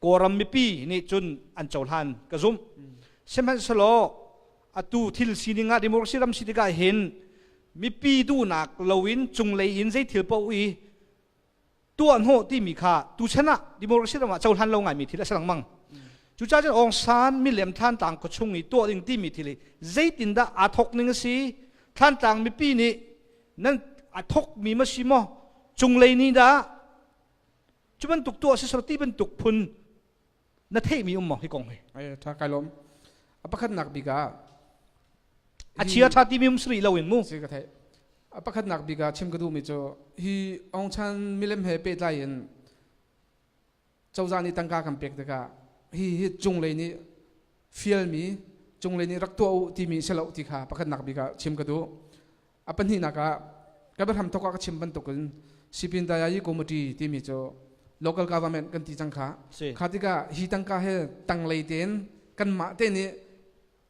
Speaker 2: Kawlram mipi nih cun an cohlan ka zumh. Sihmanhsehlaw atu thil sining ah democracy ram si tikah hin mipi duhnak loin cunglei in zei thil paoh i tuah hnawh timi kha tuchan ah democracy ram ah cohlan lo ngaimi thil a si lengmang. Cucaah cun Aung San milem Thlantlang khuachung i tuah ding timi thil hi zeitindah aa thok ning a si Thlantlang mipi nih nan a thokmi ma si maw cunglei nih dah Cu bantuk tuah si ti bantuk phun na theihmi um maw hi kong hi?
Speaker 6: Ai tha kai lom. A pakhatnak bik ah
Speaker 2: a chia tha timi um sri lo in mu.
Speaker 6: Si ka theih. A pakhatnak bik ah chim ka duhmi cu hi Aung San milem he pehtlai in cozah nih tangka kan pek tikah hi hi cunglei nih fialmi cunglei nih rak tuah u timi si lo ti kha pakhatnak bik ah chim ka duh. A pahnihnak ah ka biahram thawk ah ka chim bantukin Sipin Dayayi Committee timi cu Local government kan ti cang kha. Kha tikah hi tangka he tanglei tein kanmah te nih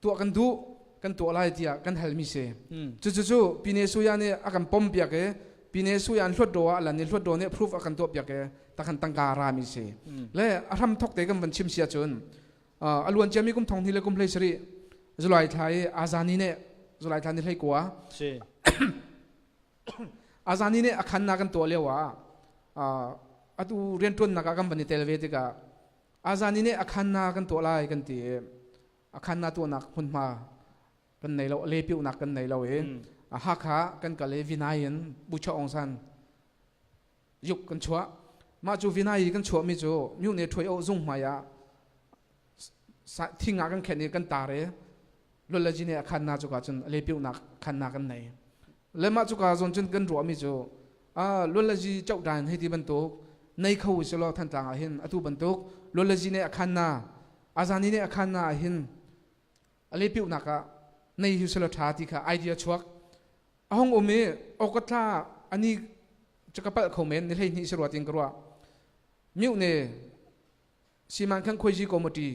Speaker 6: tuah kan duh kan tuah lai tiah kan halmi si. Cucu Pine Suya nih a kan pom piak i Pine Suya an hluat do ah lan i hluat do nih proof a kan tuah piak i takhan tangka rami si. Le a hram thok te kan van chim sia cun a luan ciami kum thong hnih le kum hlei sarih July thla i Azani nih July thla ni hlei kua Azani nih a khanna kan tuah lio ah atu rianṭuannak ah kan van i tel ve tikah Azani nih a khanna kan tuah lai kan ti i a khanna tuahnak hmunhma kan nei lo lepiuhnak kan nei lo i Hakha kan kal i Vinai in Bucha Aung San yuk kan chuah. Mah cu Vinai kan chuahmi cu myone ṭhuai o zung hmai ah thing ah kan khenh i kan tar i lolaji nih a khanna cuka cun lepiuhnak khanna kan nei. Le mah cuka zawn cun kan ruahmi cu lolaji cohdan hei ti bantuk nei kho si law Thantlang ah hin atu bantuk lolaji nih a khanna azani nih a khanna ah hin a lepiuhnak ah nei hi selaw ṭha ti kha idea chuak a hung um i awkatla ani cu ka palh kho men ni 12 si rua tin ka ruah. Miu ne Siman Khan Khuaiji Committee,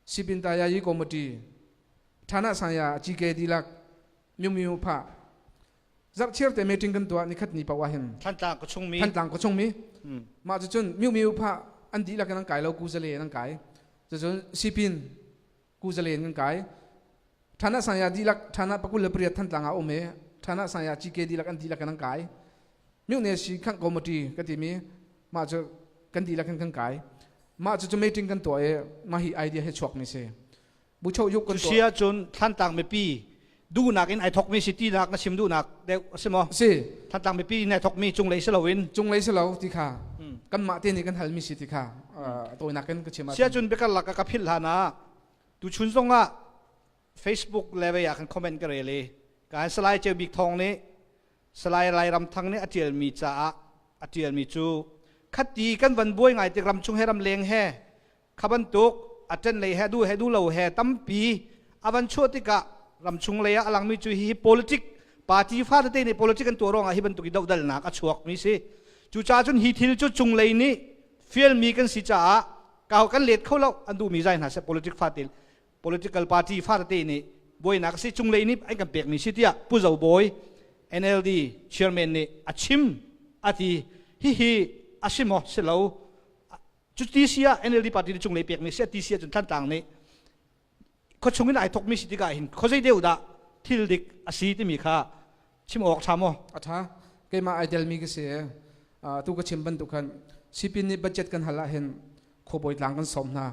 Speaker 6: Sipin Tayayi Committee, Thana Sanya GK dilak Miu Miu pha zarh chiar te meeting kan tuah nikhat ni paoh ah hin.
Speaker 2: Thantlang ko chung mi.
Speaker 6: Thantlang ko chung mi. Mah cu cun Miu Miu pha an dihlak in an kai lo, ku zale an kai. Cucun Sipin ku zale in kan kai. Thana Sanya dihlak Thana 28 Thantlang ah um i Thana Sanya GK dihlak an dihlak in an kai. Miu ne si khang committee ka timi mah cu kan dihlak in kan kai. Mah cu cu meeting kan tuah i mah hi idea he chuak mi si. Bucho yuk kan tuah.
Speaker 2: Sia cun Thantlang mipi duhnak in ai thokmi si tinak na sim duhnak deuh a si maw?
Speaker 6: Si.
Speaker 2: Thantlang mipi in ai thokmi cunglei si loin.
Speaker 6: Cunglei si lo ti kha. Kanmah te nih kan halmi si ti kha tawinak in ka chim.
Speaker 2: Sia cun biakarlak ka philh hlan ah tuchun zong ah Facebook le vei ah khan comment ka rel i kan Salai Ceu Bik Thawng nih Salai Lairam Thang nih a ṭialmi caah a ṭialmi cu khati kan van buai ngai tik ram chung he ram leng he kha bantuk a ṭen lei he du he du lo he tampi a van chuah tikah ramchung lei ah a langmi cu hi politic party fa tete nih politic an tuah ruangah hi bantuk i dohdalnak a chuakmi si. Cucaah cun hi thil cu cunglei nih fialmi kan si caah kau kan let kho lo, an duhmi zai hna seh, politic fa te political party fa tete nih buainak si cunglei nih an kan pekmi si tiah Pu Zo Bawi NLD chairman nih a chim a ti. Hihi a si maw si lo? Cu ti si ah NLD party nih cunglei pekmi si a ti si ahcun Thantlang nih khuachung in ai thokmi si tikah hin khuazei deuh dah thil dik a si timi kha chim awk ṭha maw?
Speaker 6: A ṭha. Keimah ai telmi ka si. Tu ka chim bantuk khan sipin nih budget kan hal ahhin khuabawi tlang kan sawm hna,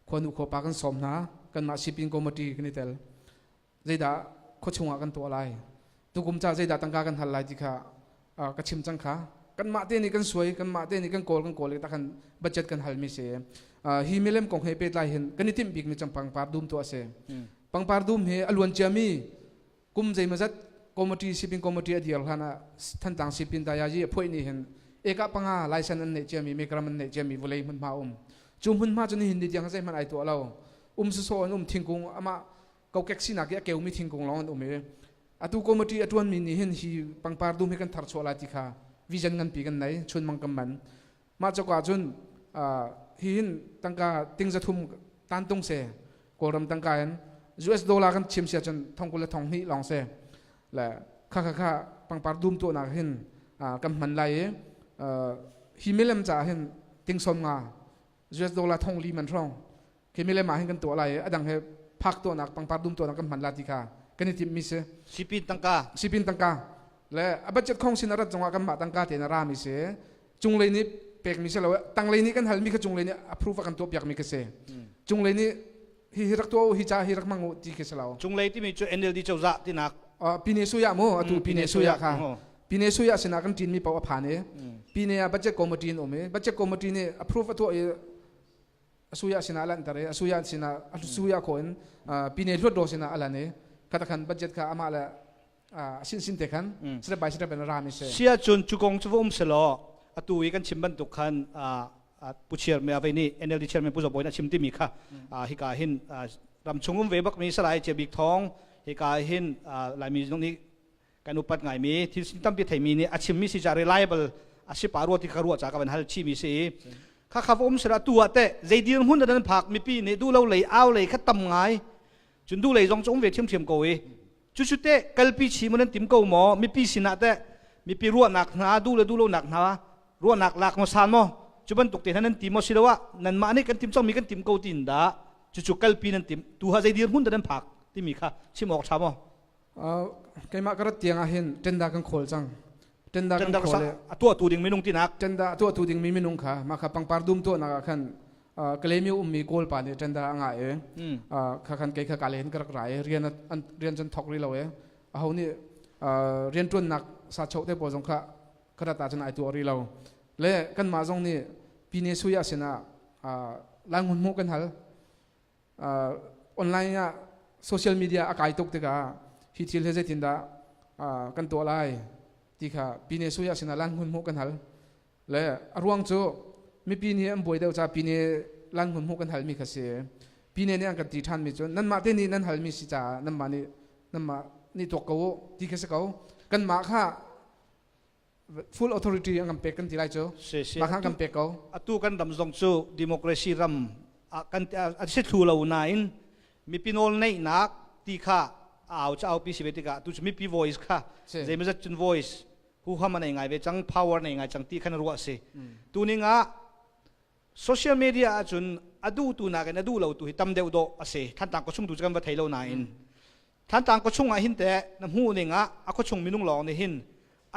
Speaker 6: khuanu khuapa kan sawm hna, kanmah sipin committee kan i tel. Zeidah khuachung ah kan tuah lai, tukum ca zeidah tangka kan hal lai ti kha ka chim cang kha. Kanmah te nih kan suai, kanmah te nih kan kawl, kan kawl i takhan budget kan halmi si. Hi milem kong he pehtlai hin kan i timh bikmi cang pangpar dum tuah a si. Pangpar dum hi a luan ciami kum zeimazat committee sipin committee a dir hlan ah Thantlang sipin dayaji a phuai ni hin eka panga license an neih ciami mekram an neih ciami vulei hmunhma um cu hmunhma cu nihin ni tiang zeihmanh ai tuah lo, um sawsawh an um, thingkung amah kokek sinak i a keumi thingkung lawng an um i atu committee a ṭuanmi nih hin hi pangpar dum hi kan thar chuah lai ti kha vision nganpi kan nei, chunmang kan man. Mah cawk ah cun hi hin tangka ting 300 tan tung se Kawlram tangka in US dollar kan chim sia cun thong 20 le thong 2 lawng se le kha kha kha pangpar dum tuahnak hin kan hman lai i hi milem caah hin ting 50 US dollar thong 4 man hrawng khi milem ah hin kan tuah lai i a dang he phak tuahnak pangpar dum tuahnak kan hman la ti kha kan i timhmi si.
Speaker 2: Sipin tangka.
Speaker 6: Sipin tangka le a budget khong sin a rat zongah kanmah tangka tein a rami si, cunglei nih pekmi si lo, tanglei nih kan halmi kha cunglei nih approve a kan tuah piakmi ka si. Cunglei nih hi hi rak tuah u, hi ca hi rak hmang u ti khi si lo.
Speaker 2: Cunglei timi cu NLD cozah tinak.
Speaker 6: Pine Suya mu, atu Pine Suya kha Pine Suya sinah kan ṭinmi paoh a phan i Pine ah budget committee in um i budget committee nih approve a tuah i asuya sinah lanhter i asuya sinah asuya kho in Pine hluat sinah a lan i khata khan budget kha amah le sin sin te khan step by step in rami si.
Speaker 2: Sia cun cu kong cu va um selaw atu i kan chim bantuk khan pu chairman avei nih NLD chairman Pu Zo Bawi nih a chim timi kha hika hin ramchung um ve bak mi Salai Cia Bik Thawng hika hin Laimi zong nih kan upat ngaimi thil sin tampi theimi nih a chimmi si ca reliable. A si pa rua ti kha rua cha ka van hal chi mi si. Kha kha um sera tu ah te zei dir hmun nan phak mipi nih du lo lei au lei kha tam ngai. Cun du lei zong cu um ve thiam thiam ko i. Cu cu te kalpi chi mo nan tim ko maw mipi sinah te mipi ruahnak hna du le du lo nak hna ruahnak lak mo san mo cu bantuk te hna nan tim mo si lo ah nanmah nih kan tim cangmi kan tim ko tin dah cucu kalpi nan tim tu ha zei dir hmun dah nan phak timi kha chim awk tha maw?
Speaker 6: Keimah ka rat tiang ah hin tenda kan khawl cang. Tenda kan khawl
Speaker 2: a tuahtu ding minung tinak.
Speaker 6: Tenda a tuahtu ding mi minung kha mah kha pangpar dum tuahnak ah khan Kalaymyo ummi Kawl pa nih tenda a ngah i kha khan kei kha ka len ka rak ra i rian rian cun thok rih lo i aho nih rian ṭuannak sa choh te pawl zong kha ka rat ahcun ai tuah rih lo le kanmah zong nih Pine Suya sinah Lai hmun hmuh kan hal. Online ah social media a kai tuk tikah hi thil hi zeitindah kan tuah lai ti kha Pine Suya sinah Lai hmun hmuh kan hal. Le a ruang cu mipi nih an buai deuh ca Pine lan hmun hmuh kan halmi kha si. Pine nih an kan ti ṭhanmi cu nanmah te nih nan halmi si caah nanmah nih nanmah nih tuak ko u ti kha si ko. Kanmah kha full authority an kan pek kan ti lai cu. Mah kha an kan pek ko.
Speaker 2: Atu kan ram zong cu democracy ram kan a si thlu lo nain mipi nawl neihnak ti kha au cu aupi si ve tikah tu cu mipi voice kha zeimazat cun voice huham a nei ngai ve cang power nei ngai cang ti khan ruah si. Tuning ah social media ahcun a duh tu nakin a duh lo tu hi tam deuh dawh a si. Thantlang khuachung tu cu kan va thei lo nain Thantlang khuachung ah hin teh na hmuh ning ah a khuachung minung lawng nih hin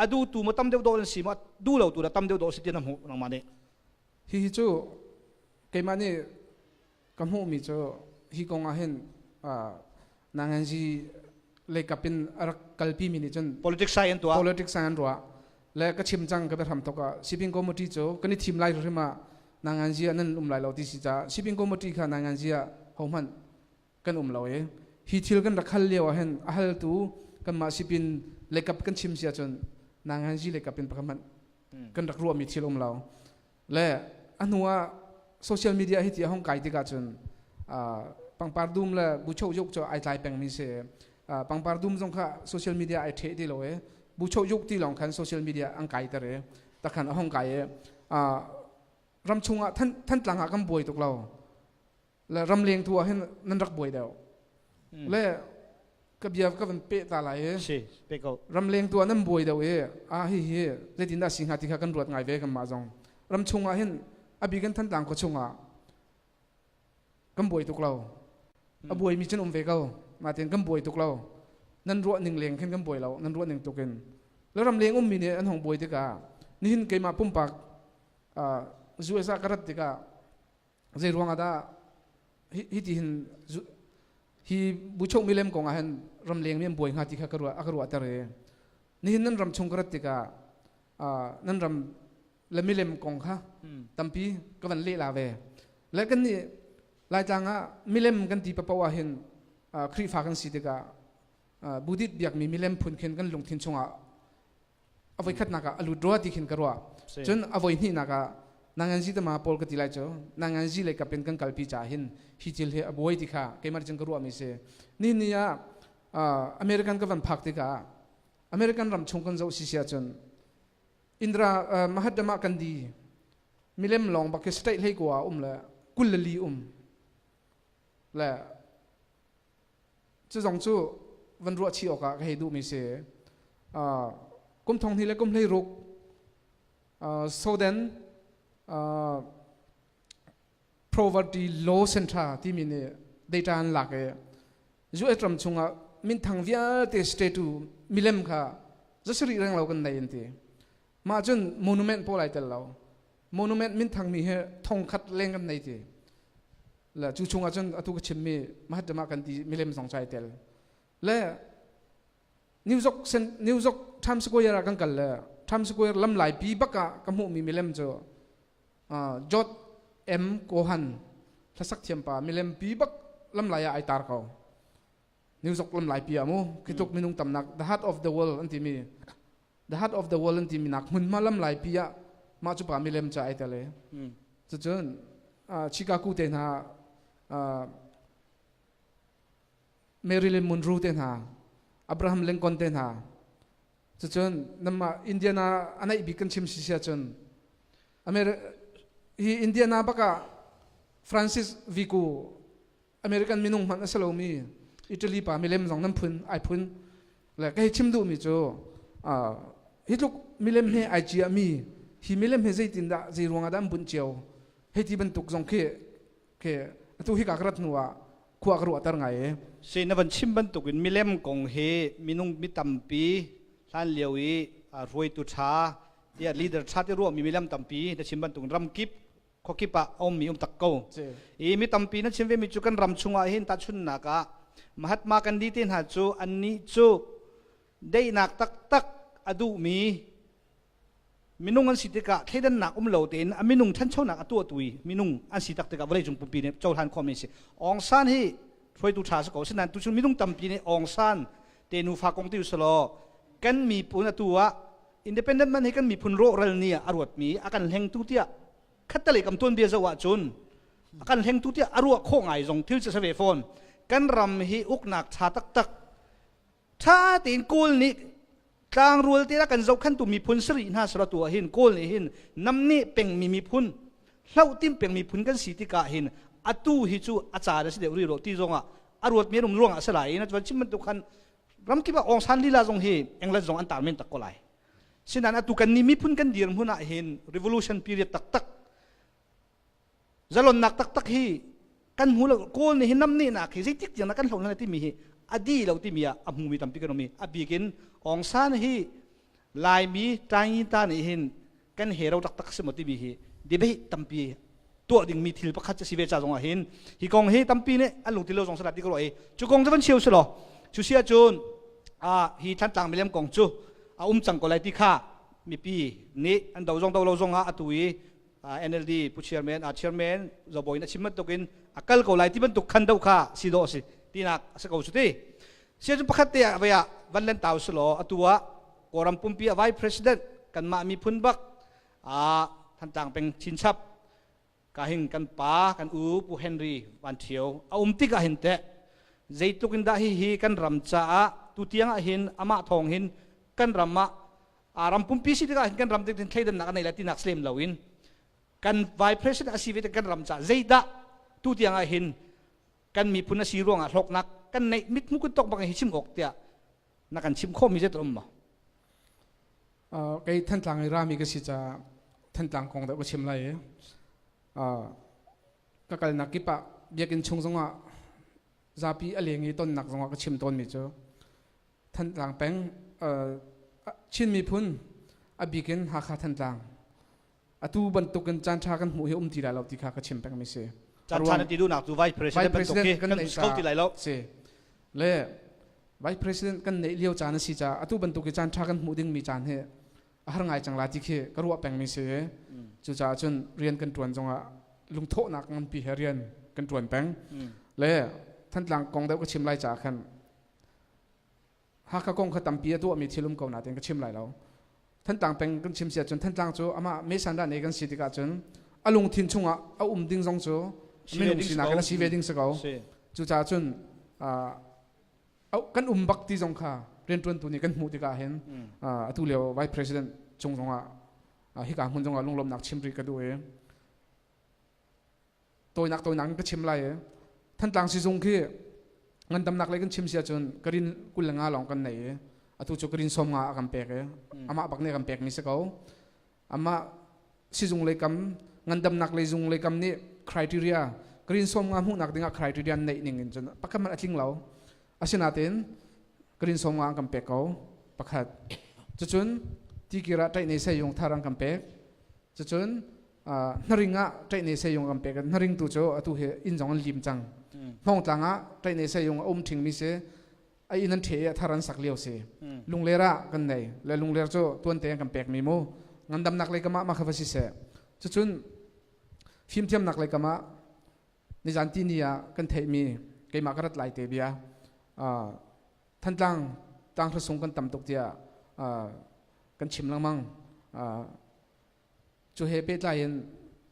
Speaker 2: a duh tu ma tam deuh dawh an si ma duh lo tu da tam deuh dawh si ti na hmuh nangmah nih?
Speaker 6: Hihi cu keimah nih ka hmuhmi cu hi kong ah hin nanganzi leikap in a rak kalpi mi nih cun
Speaker 2: politics science tuah
Speaker 6: politics science ruah le ka chim cang ka biahram tok ah shipping committee cu kan i thim lai hrim ah nanganzi ah nan um lai lo ti si ca shipping committee kha nanganzi ah hohmanh kan um lo i hi thil kan rak hal lio ah hin a haltu kanmah sipin leikap kan chim si ahcun nanganzi leikap in pakhat hmanh kan rak ruahmi thil um lo. Le a hnu ah social media hi ti a hong kai tikah cun pangpar dum le bucho yuk cu ai tlai pengmi si. Pangpar dum zong kha social media ai ṭheh ti lo i bucho yuk ti lawng khan social media an kai ter i takhan a hong kai i ram chungah Thantlang ah kan buai tuk lo le ramleng tu ah hin nan rak buai deuh le ka bia ka van peh ta lai i
Speaker 2: si pe ko.
Speaker 6: Ramleng tu ah nan buai deuh i a hi hi zeitin dah si hnga ti kha kan ruat ngai ve. Kan mah zong ram chung ah hin a bi kan Thantlang khua chung ah kan buai tuk lo. A buai mi cun um ve ko natin kan buai tuk lo. Nan ruah ning leng khin kan buai lo, nan ruah ning tuk in. Le ramleng ummi nih an hong buai tikah nihin keimah pumpak US ah ka rat tikah zei ruang ah dah hi ti hin hi buchok milem kong ah hin ramleng mi an buai hnga ti kha ka ruah a ka ruahter i nihin nan ram chung ka rat tikah nan ram le milem kong kha tampi ka van leh la ve. Le kan nih Laitlang ah milem kan ti papoh ah hin Khrihfa kan si tikah Buddhist biakmi milem phun khin kan lungthin chungah a voi khatnak ah a lut rua ti khin ka ruah. Cun a voi hnihnak ah nanganzi tama pawl ka ti lai cu nanganzi lei kap in kan kalpi caah hin hi thil hi a buai ti kha keimah cun ka ruahmi si. Ni ni ah American ka van phak tikah American ram chung kan zoh si si ahcun Indra Mahatma Gandhi milem lawng bak khi state hlei ko ah um le 22 um le cu zong cu van ruah chih awkah ka hei duhmi si. Kum thong hnih le kum 16 Southern Poverty Law Center timi nih data an lak i US ram chungah minthang vialte statue milem kha zasarih reng lo kan nei an ti. Mah cun monument pawl ai tel lo. Monument minthang mi he thong khat leng kan nei ti. Le cu chungah cun atu ka chimmi Mahatma Gandhi milem zong cu ai tel. Le New York New York Times Square ah kan kal le Times Square lam laipi bak ah ka hmuhmi milem cu George M. Cohan hlasak thiampa milem pi bak lam lai ah ai tar ko. New York lam laipi ah mu khitluk minung tamnak the heart of the world an timi the heart of the world an timi nak hmunhma lam laipi ah mah cu pa milem ca ai tel i cucun Chicago te hna, Marilyn Monroe te hna, Abraham Lincoln te hna. Cucun namah Indiana a naih bik kan chim si sia cun Amer hi Indiana bak ah Francis Vico American minung hmanh a si lomi Italy pa milem zong nan phun ai phun le ka hei chim duhmi cu hi tluk milem he ai cia mi hi milem he zeitindah zei ruangah dah an bunh cio hei ti bantuk zong khi khi atu hi ka rat hnu ah khua ka ruahter ngai e.
Speaker 2: Si na van chim bantukin milem kong hi minung mi tampi hlan lio i hruaitu ṭha tiah leader ṭha ti ruahmi milem tampi na chim bantukin ramkip khuakip ah a ummi um tak ko. I mi tampi na chim vemi cu kan ram chungah hin tahchunhnak ah Mahatma Gandhi te hna cu annih cu daihnak taktak a duhmi minung an si tikah thleidannak um lo tein a minung ṭhanchonak a tuahtu i minung an si tak tikah vawleicung pumpi nih cohlan khawhmi a si. Aung San hi hruaitu ṭha si ko asinain tuchun minung tampi nih Aung San te nufa kong ti usalaw kan miphun atu ah independent man hi kan miphun rawhral ni ah a ruatmi a kan hlengtu tiah khattelei kam tuanbia zoh ahcun a kan hlengtu tiah a ruah khawh ngai zong thil cu a si ve fawn. Kan ram hi uknak ṭha taktak ṭha tein Kawl nih tlangrual te kan zohkhantu miphun sarih hna sara tu ah hin Kawl nih hin namneh pengmi miphun hloh tim peng miphun kan si tikah hin atu hi cu a caan a si deuh rih lo ti zongah a ruat mi rum ruangah a si lai i na chuan chim bantuk khan ramkip ah Aung San lila zong hi England zong an tar men tak ko lai. Sinain atu kan nih miphun kan dirhmun ah hin revolution period taktak zalonnak taktak hi kan hmu lo. Kawl nih hi namnehnak hi zeitik tiang dah kan hlo hna timi hi a di lo timi ah a hmumi tampi kan um i a bik in Aung San hi Laimi Taingita nih hin kan hero taktak si maw timi hi debate tampi tuah dingmi thil pakhat si ve ca zong ah hin hi kong hi tampi nih an lungti lo zong sala ti ka ruah i cu kong cu van cheu si law cu si ahcun hi Thantlang milem kong cu a um cang ko lai ti kha mipi nih an do zong do lo zong ah atu i NLD pu chairman a chairman zobawi in a chim bantuk in a kal ko lai ti bantuk khan do kha si dawh si tinak a si ko su ti sia cu pakhat te ah vei ah van len tau si law atu ah Kawlram pumpi a vice president kanmah miphun bak a Thantlang peng chinchap ka hin kan pa kan u Pu Henry Van Thio a um tik ah hin teh zeitluk in dah hihi kan ram caah tutiang ah hin amah thawng hin kan ram ah a ram pumpi si tikah hin kan ram tin thleidannak a nei lai tinak slem loin kan vice president a si ve kan ram caah zeidah tutiang ah hin kan miphun a si ruangah hlawknak kan neih mithmu kun tok bang hi chim awk tiah na kan chim khawhmi zeitin um maw?
Speaker 6: Kei Thantlang i rami ka si caah Thantlang kong deuh ka chim lai i ka kalnak kip ah biakinn chung zongah zapi a leng i tonnak zongah ka chim tawnmi cu Thantlang peng Chin miphun a bik in Hakha Thantlang atu bantukin caan ṭha kan hmuh hi um ti lai lo ti kha ka chim pengmi si.
Speaker 2: Caan ṭha na ti duhnak cu Vice President bantuk khi kan kho ti lai lo.
Speaker 6: Si. Le Vice President kan neih lio caan a si caah atu bantuk i caan ṭha kan hmuh dingmi caan hi a har ngai cang la ti khi ka ruah pengmi si. Cucaah cun rian kan ṭuan zongah lungthawhnak nganpi he rian kan ṭuan peng. Le Thantlang kong deuh ka chim lai caah khan Hakha kong kha tampi a tuahmi thil um ko nain ka chim lai lo. Thantlang peng kan chim si ahcun Thantlang cu amah mesan dah ne kan si tikah cun a lungthin chungah a um ding zong cu minung sinak in a si ve ding si ko. Cucaah cun kan um bak ti zong kha rianṭuantu nih kan hmuh tikah hin atu lio Vice President cung zongah hika hmun zongah lunglawmhnak chim rih ka duh i tawinak tawinak in ka chim lai i Thantlang sizung khi ngandamnak lei kan chim si ahcun karin 25 lawng kan nei i atu cu karin 50 a kan pek i amah bak nih a kan pekmi si ko. Amah sizung lei kam ngandamnak lei zung lei kam nih criteria karin 50 hmuhnak dingah criteria neih ning in cun pakhat hmanh a tling lo. Asinain karin 50 an kan pek ko pakhat. Cucun tikir ah ṭaih nei sayung thar an kan pek. Cucun hnaring ah ṭaihne sayung kan pek. Hnaring tu cu atu hi inn zong an lim cang. Hmawngtlang ah ṭaihne sayung a um ṭhingmi si. A inn an ṭhe i a thar an sak lio si. Lungler ah kan nei. Le Lungler cu tuante an kan pekmi mu. Ngandamnak lei kam ah mah kha va si seh. Cucun fimthiamnak lei kam ah nizan tini ah kan theihmi keimah ka rat lai te bia Thantlang tlanghra sung kan tam tuk tiah kan chim lengmang. Cu he pehtlai in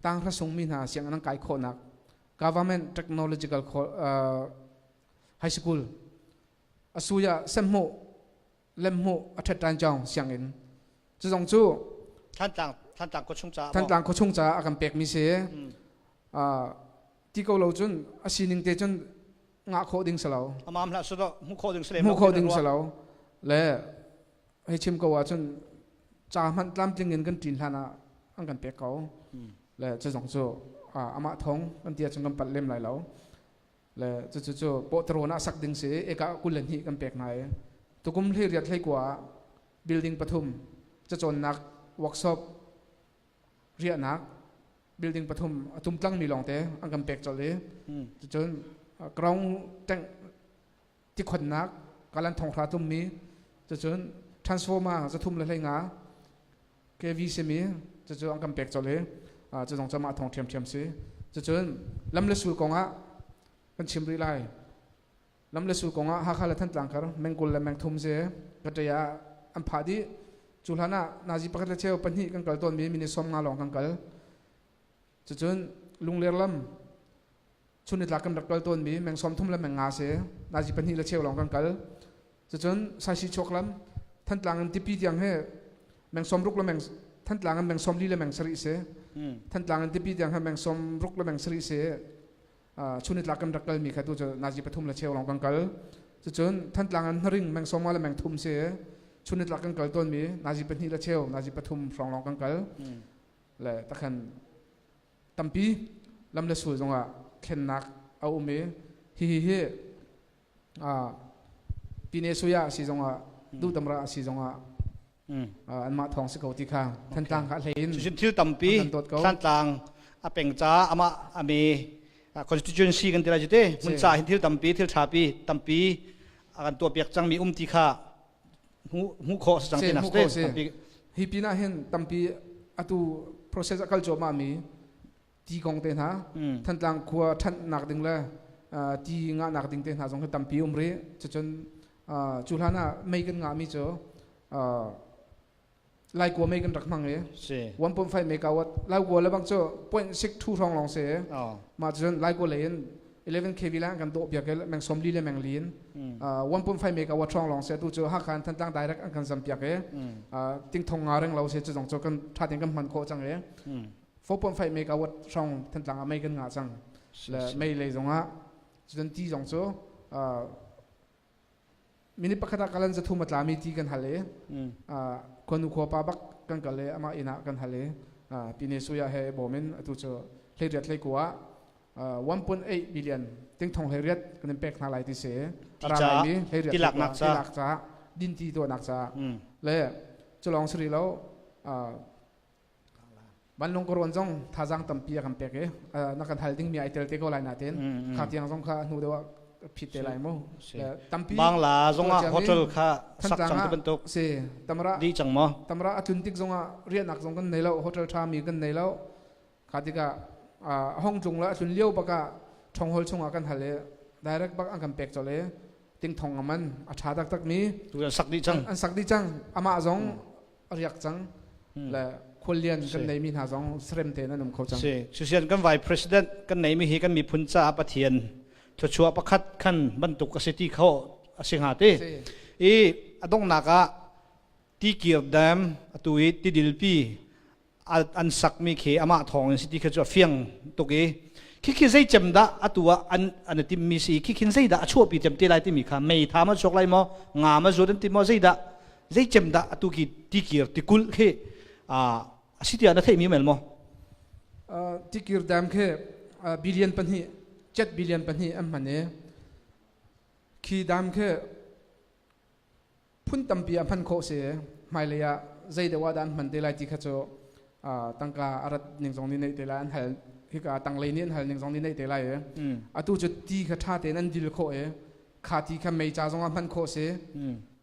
Speaker 6: tanghra sungmi hna sianginn an kai khawhnak Government Technological High School asuya semhmuh. Lemhmuh a ṭhat ṭan cang sianginn. Cu zong cu
Speaker 2: Thantlang Thantlang khuachung caah
Speaker 6: Thantlang khuachung caah a kan pekmi si. Ti ko lo cun a sining te cun ngah khawh ding si lo.
Speaker 2: Amam hlah su hmuh khawh ding si
Speaker 6: Hmuh khawh ding si lo. Le hei chim ko ahcun ca hmanh tlamtling in kan ṭin hlan ah an kan pek ko. Le cu zong cu amah thong kan ti ahcun kan palh lem lai lo. Le cucu cu pawhtarawn ah sak ding si eka 22 kan pek hna i tukum hlei riat hlei kua ah building pathum cacawnnak workshop riahnak building pathum a tumtlangmi lawngte an kan pek colh i cucun ground tank tikhonnak kalan thonghra tummi cucun transformer 315 KV simi cucu an kan pek colh i cu zong cu mah thong ṭhiamṭhiam si. Cucun lam le sul kong ah kan chim rih lai. Lam le sul kong ah Hakha le Thantlang kar meng 20 le meng 30 si ka ah an phah dih. Cu hlan ah nazi pakhat le cheu pahnih kan kal tawnmi minute 50 lawng kan kal. Cucun Lungler lam chunitlak kan rak kal tawnmi meng 30 le meng 5 si nazi pahnih le cheu lawng kan kal. Cucun Saisi chuak lam Thantlang in Tipi tiang he meng 60 le meng Thantlang in meng 40 le meng 7 si. Thantlang in Tipi tiang he meng 60 le meng 7 si. Chunitlak kan rak kalmi kha tu cu nazi pathum le cheu lawng kan kal. Cucun Thantlang in Hnaring meng 50 le meng 3 si. Chunitlak kan kal tawnmi nazi pahnih le cheu nazi pathum hrawng lawng kan kal. Le takhan tampi lam le sul zongah thlennak a um i hihi hi Pine Suya si zongah Duhdamra si zongah anmah thawng si ko ti kha Thantlang kha hlei in
Speaker 2: Cucun thil tampi Thantlang a peng ca amah ame constituency kan ti lai te mun ca hin thil tampi thil tha pi tampi a kan tuah piak cangmi um ti kha hmuh khawh si cang ti nak
Speaker 6: si. Hi pinah hin tampi atu process a kal cuahmah mi ti kong te hna Thantlang khua ṭhannak ding le ti ngahnak ding te hna zong hi tampi um rih. Cucun cu hlan ah mei kan ngahmi cu Laikua mei kan rak hmang i 1.5 megawatt Laikua le bang cu 0.62 hrawng lawng si. Mah cun Laikua lei in 11 kV lang kan dawh piak i meng 40 le meng lin 1.5 megawatt hrawng lawng si. Atu cu Hakha in Thantlang direct an kan zam piak i ting thong nga reng lo si. Cu zong cu kan tha tein kan hman khawh cang i 4.5 megawatt hrawng Thantlang ah mei kan ngah cang. Le mei lei zong ah cun ti zong cu minute pakhat ah kalan 300 a tlami ti kan hal i khuanu khuapa bak kan kal i amah inn ah kan hal i Pine Suya he bawm in atu cu 18 21 ah 1.8 billion ting thong 18 kan in pek hna lai ti si.
Speaker 2: Ra laimi
Speaker 6: 18 tilaknak ca dinti tuahnak ca le culong siri lo Vanlawng ka rawn zong thazaang tampi a kan pek i na kan hal dingmi ai tel te ko lai nain kha tiang zong kha hnu deuh ah phit te lai mu.
Speaker 2: Tampi Bangla zong ah hotel kha sak cang ti bantuk
Speaker 6: si tamra
Speaker 2: di cang maw?
Speaker 6: Tamra a tlun tik zong ah riahnak zong kan nei lo, hotel tha mi kan nei lo. Kha tikah hong tlung la a tlun lio bak ah thonghol chungah kan hal i direct bak an kan pek colh i ting thong aman a tha taktak mi
Speaker 2: tu an sak dih cang.
Speaker 6: An sak dih cang. Amah zong a riak cang le khuallian kan neimi hna zong serem tein an um kho cang.
Speaker 2: Si, Susian kan vice president kan neimi hi kan miphun caah Pathian thluachuah pakhat khan bantuk a si ti kho a si hnga ti. I a donghnak ah tikir dam atu i tidilpi an sakmi khi amah thawng in si ti kha cu a fiang tuk i khikhi zei cem dah atu ah an an i timmi si khikhin zei dah a chuahpi cem te lai timi kha mei tha ma chuak lai maw nga ma zuat an ti maw zei dah zei cem dah atu ki tikir tikulh khi a si tiah na theihmi mel maw?
Speaker 6: Tikir dam khi billion pahnih chet billion pahnih an hman i khi dam khi phun tampi ah hman khawh si. Hmailei ah zei deuh ah dah an hman te lai ti kha cu tangka a rat ning zong nih neih te lai, an hal hika tanglei nih an hal ning zong nih neih te lai i atu cu ti kha ṭha tein an dil khawh i kha ti kha mei ca zong ah hman khawh si,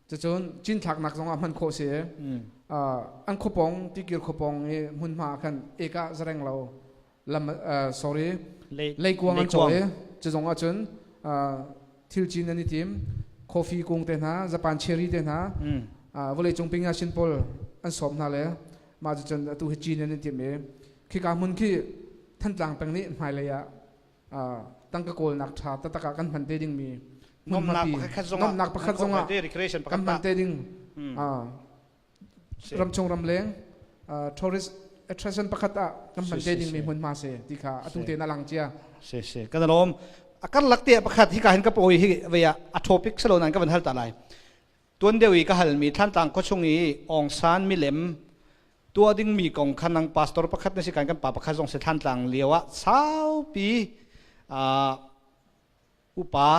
Speaker 6: cucun cinthlaknak zong ah hman khawh si. An khuapong tikir khuapong i hmunhma ah khan eka zareng lo lam, sorry, leikuang an cawh i cu zong ahcun thil cin an i tim, coffee kung te hna, Japan cherry te hna, vawleicung pingasin pawl an sawm hna le mah cucun atu hi cin an i tim i khika hmun khi Thantlang peng nih hmailei ah tangka kawlnak ṭha taktak ah kan hman te dingmi.
Speaker 2: Nomnak pakhat zongah
Speaker 6: nomnak pakhat zongah
Speaker 2: recreation
Speaker 6: kan hman te ding ramchung ramleng tourist attraction pakhat ah kan hman te ding mi hmunhma se ti kha atu te na lang chia.
Speaker 2: Se se kan lom akar lak te pakhat hi ka hin ka poi hi veya a topic selo nan ka van hal ta lai. Tuan deuh i ka hal mi Thantlang khuachung i Aung San milem tuah ding mi kong khan nang pastor pakhat na si kan kan pa pakhat zong se Thantlang lio ah saupi upa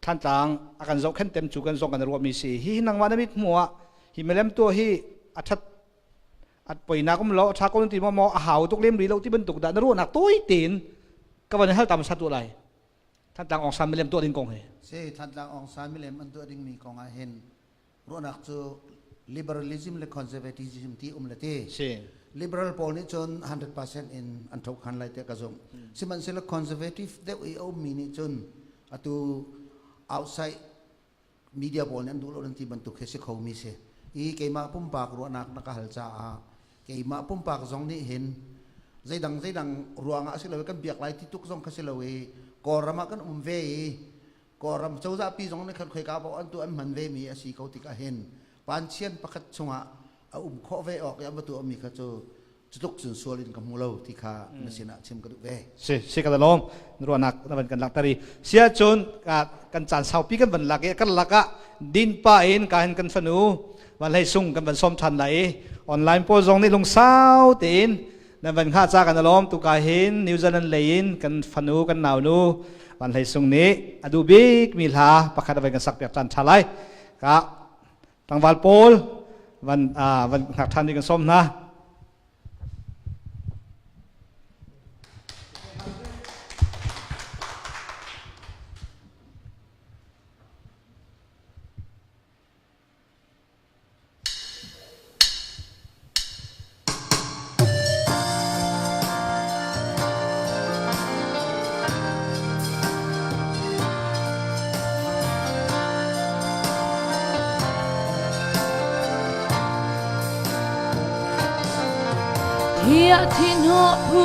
Speaker 2: Thantlang a kan zohkhenh tem cu kan zong kan ruahmi si. Hi nangmah na mit hmuh ah hi milem tuah hi a that at poinak um lo, a tha ko ti maw, maw a hau tuk lem ri lo ti bantuk dah na ruahnak tawi tein ka van hal tam sat lai Thantlang Aung San milem tuah ding kong hi.
Speaker 7: Si Thantlang Aung San milem an tuah ding mi kong ah hin ruahnak cu liberalism le conservatism ti um le ti.
Speaker 2: Si.
Speaker 7: Liberal pawl nih cun 100% in an thok han lai te ka zumh. Sihmanhsehlaw conservative deuh i a ummi nih cun atu outside media pawl nih an duh lo nan ti bantuk hi si kho mi si. I keimah pumpak ruahnak na ka hal caah keimah pumpak zong nih hin zeidang zeidang ruangah a si lo i kan biak lai ti tuk zong kha si lo i Kawlram ah kan um ve i Kawlram cozah pi zong nih khan khoika paoh an tu an hman ve mi a si ko tikah hin panchian pakhat chungah a um khawh ve awk i an va tuahmi kha cu cutluk cun sual in ka hmu lo ti kha na sinah chim ka duh ve.
Speaker 2: Si si ka lawm ruahnak na van kan langhter i sia cun kan caan saupi kan van lak i kan lakah din pa in ka hin kan fanu van hlei sung kan van som than lai i online pawl zong nih lungsau tein nan van ngah ca kan lawm. Tu ka hin New Zealand lei in kan fanu kan naunu van hlei sung nih a duh bik mi hla pakhat a van kan sak piak than tha lai ka tlangval pawl van van hngak than ding kan sawm hna.
Speaker 5: Hiah thin ho phu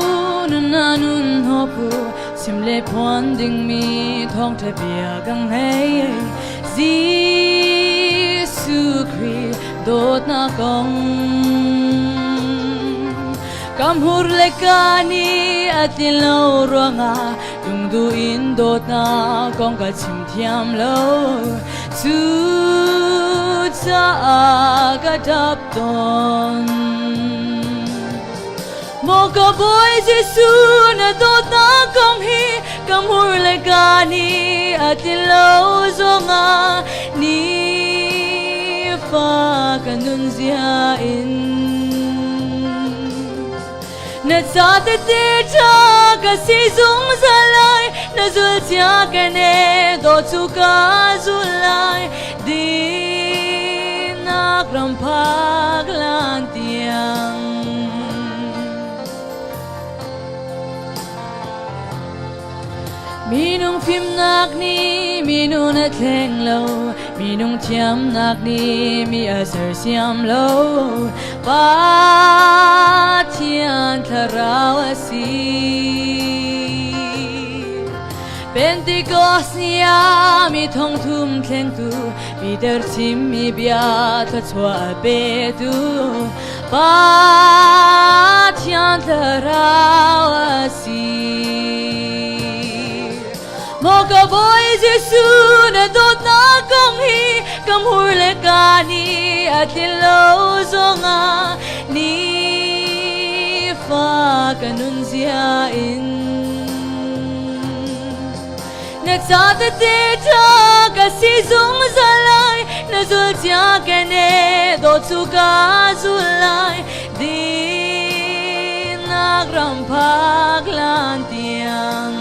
Speaker 5: na nun ho phu sim le phuan ding mi thong the bia gang hei Jesuh Khrih dawtnak kong kam hur le ka ni a tlin lo ruangah lungdu in dawtnak kong ka chim thiam lo cu caah ka tap tawn. Maw ka Bawi Jesuh na dawtnak kong hi ka hmur le ka ni a tlin lo zongah nifa ka nun zia in na ca tete ṭha ka si zungzal lai na zul cia ka ne dawt cu ka zul lai dinnak ram phak lan tiang. Minung fimnak nih minung a thleng lo, minung thiamnak nih mi a sersiam lo. Pathian thlarau a si. Pentecost ni ah mi thongthum thlengtu Peter chimmi bia thluachuah a petu Pathian thlarau a si. Maw ka Bawi Jesuh na dawtnak kong hi ka hmur le ka ni a tlin lo zongah nifa ka nun zia in na ca tete ṭha ka si zungzal lai na zul cia ke ne dawt cu ka zul lai dinnak ram phak lan tiang.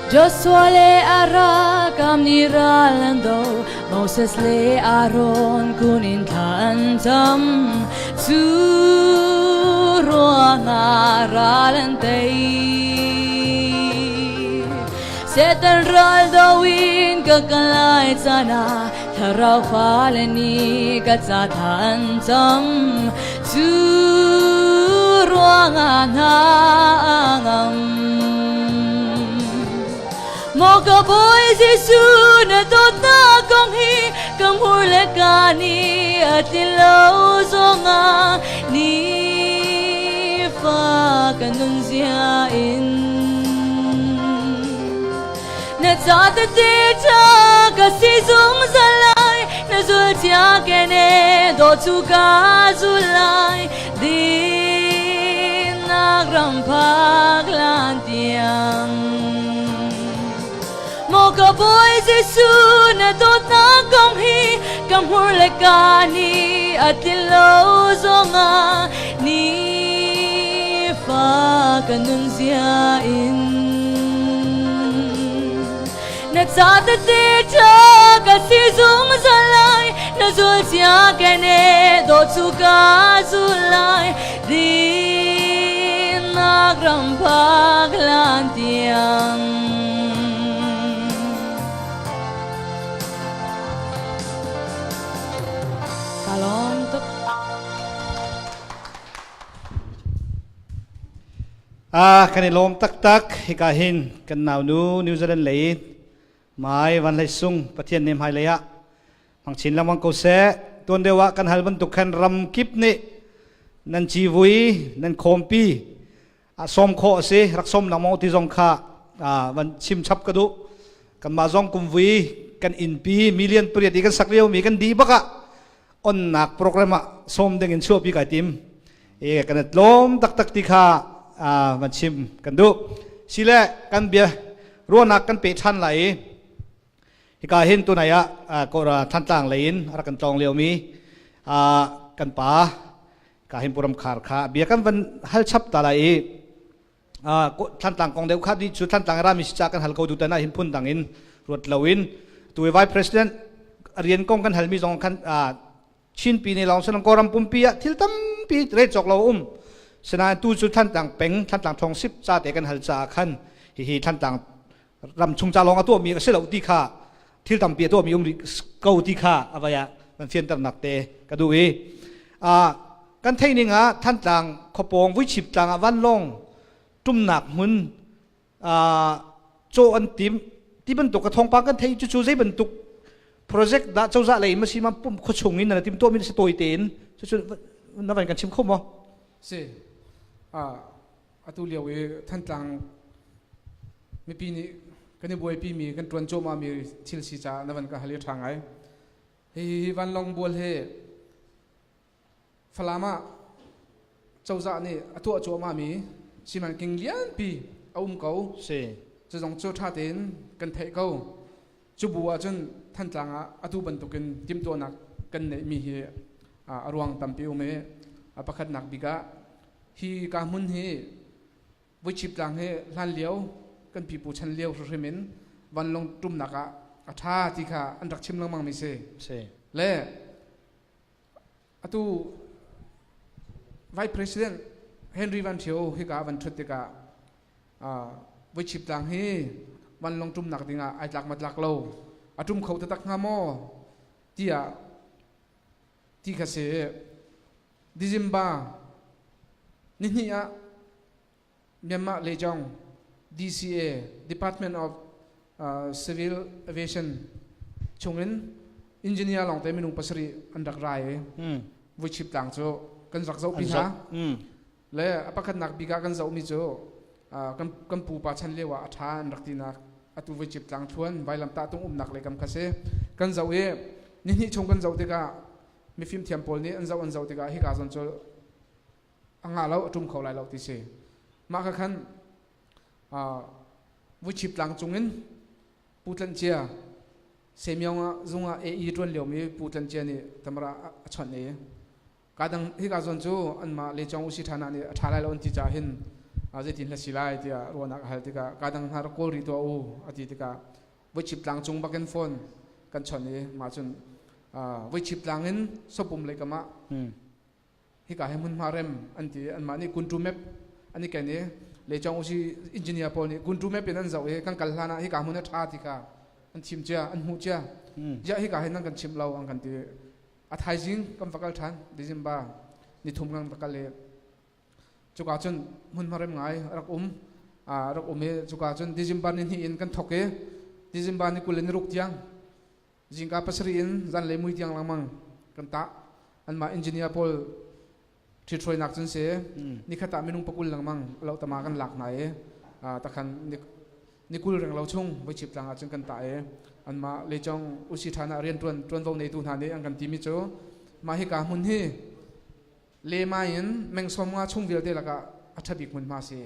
Speaker 5: Joshua le a ralkap nih ral an do, Moses le Aaron kun in thla an cam. Cu ruangah ral an tei. Satan ral do in ka kal lai caan ah thlarau fale nih ka ca tha an cam. Cu ruangah hna a ngam. Maw ka Bawi Jesuh na dawtnak kong hi ka hmur le ka nih a tlin lo zongah nifa ka nunzia in na ca tete ṭha ka si zungzal lai na zul cia kene dawh cu ka zul lai dinnak ram phak lan tiang Maw ka Bawi Jesuh na dawtnak kong hi ka hmur le ka nih a tlin lo zongah nifa ka nunzia in na ca tete ṭha ka si zungzal lai na zul cia kene dawh cu ka zul lai dinnak ram phak hlan tiang. Ka lawm tuk.
Speaker 2: Ah, kan i lawm taktak. Hika hin kan naunu New Zealand lei Mai Van Hlei Sung Pathian nih hmailei ah hmang chin lengmang ko seh. Tuan deuh ah kan hal bantuk khan ram kip nih nan civui, nan khawmpi ah sawm khawh a si. Rak sawm lengmang ti zong kha van chim chap ka duh. Kanmah zong kumvui kan innpi million pariat i kan sak lio mi kan dih bak ah onnak program ah sawm ding in chuahpi kai tim. E kan tlawm taktak ti kha van chim kan duh. Sile kan bia ruahnak kan pe ṭhan lai i hika hin tunai ah Kawra Thantlang lei in rak kan tlawng liomi kan pa ka hin Puram Khar kha bia kan van hal chap ta lai i Thantlang kong deuh kha di cu Thantlang rami si ca kan hal ko tu tan ah hin phun dang in ruat loin tu Vice President rian kong kan halmi zong khan Chinpi nih lawng silang Kawlram pumpi ah thil tampi rel cawk lo um. Sinain tu cu Thantlang peng, Thantlang thawngsip ca te kan hal caah khan hihi Thantlang ram chung ca lawng a tuahmi a si lo ti kha thil tampi a tuahmi um rih ko ti kha a vai ah kan fianternak te ka duh i kan theih ning ah Thantlang khuapawng Vuichip tlang ah vanlawng tumnak hmun caw an tim ti bantuk ka thawngpang kan thei cucu zei bantuk project dah cozah lei ma si ma pum khuachung in na tim tuah mi si tawi tein cucu na van kan chim kho maw
Speaker 6: si atu lio i Thantlang mipi nih kan i buaipi mi kan tuan cuahmah mi thil si caah na van ka hal i tha ngai hi vanlawng bual he Falam ah cozah nih a tuah cuahmahmi simanking lianpi a um ko.
Speaker 2: Si.
Speaker 6: Cu zong cu ṭha tein kan theih ko. Cu bu ahcun Thantlang ah atu bantukin timhtuahnak kan neihmi hi a ruang tampi um i a pakhatnak bik ah hi ka hmun hi Vuichip tlang hi hlan lio kan pipu chan lio hrimhrim in vanlawng ṭumnak ah a ṭha ti kha an rak chim lengmang mi si.
Speaker 2: Si.
Speaker 6: Le Atu Vice President Henry Van Thio hika van ṭhut tikah Vuichip tlang hi vanlawng ṭumnak dingah ai tlak ma tlak lo a ṭum kho taktak hnga maw tiah ti kha si. December nihnih ah Myanmar Lejong DCA Department of Civil Aviation chungin engineer lawngte minung pasarih an rak rai i Vuichip tlang cu kan rak zohpi hna. Le a pakhatnak bik ah kan zohmi cu kan pupa chan lio ah a ṭha an rak tinak atu Vuichip tlang thluan vailamtah tung umnak lei kam kha si. Kan zoh i nihnih chung kan zoh tikah mifim thiam pawl nih an zoh an zoh tikah hika zawn cu a ngah lo a ṭum kho lai lo ti si mah kha khan Vuichip tlang cungin Pu Tlanh Cia Semyong ah zung ah AE ṭuan liomi Pu Tlanh Cia nih tamara a chawnh i ka dang hika zawn cu anmah le cong usi ṭhan ah nih a ṭha lai lo an ti caah hin Zeitin hla si lai tiah ruahnak a hal tikah ka dang hna rak kawl rih tuah u a ti tikah voichip tlang cung bakin phone kan chawnh i mah cun voichip tlang in sopum lei kam ah hika hi hmunhma rem an ti. Anmah nih kuntu map an i ken i Lechong usi engineer pawl nih kuntu map in an zoh i kan kal hlan ah hika hmun a ṭha ti kha an thim cia, an hmuh cia. Ziah hika hin nan kan chimh lo an kan ti. A thaizing kan va kal ṭhan, December ni thum kan va kal i cuka cun hmunhma rem ngai rak um rak um i cuka cun December ni hnih in kan thok i December ni 26 tiang zingka 7 in zanlei mui tiang lengmang kan tah. Anmah engineer pawl ṭhithruainak cun si nikhat ah minung 20 lengmang lo tama kan lak hna i takhan ni 20 reng lo chung voichip tlang ah cun kan tah i anmah Leichong usi ṭhan ah rian ṭuan ṭuanvo neitu hna nih an kan timi cu mah hika hmun hi lema in meng 50 chung vialte lakah a ṭha bik hmunhma si,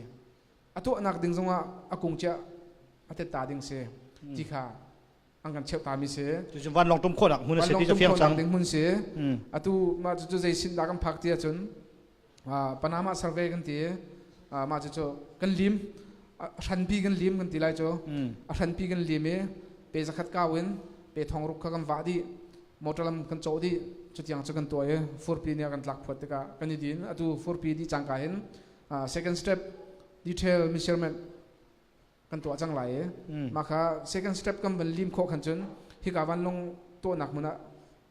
Speaker 6: a tuahnak ding zongah a kung cia a tetta ding si ti kha an kan cheuh ta mi si.
Speaker 2: Cu vanlawng tum khawhnak hmun a si ti fiang cang.
Speaker 6: Ding hmun si. Atu mah cu zei sin dah kan phak ti ahcun Panama survey kan ti. Mah cu kan lim hranpi kan lim kan ti lai cu. A hranpi kan lim i pe zakhat kau in pe thong ruk kha kan vah dih, motor lam kan cawh dih. Cutiang cu kan tuah i furpi nih a kan tlak phuat tikah kan i din. Atu furpi dih cangka hin second step detail measurement kan tuah cang lai i mah kha second step kan van lim khawh khan cun hika vanlawng tuahnak hmun ah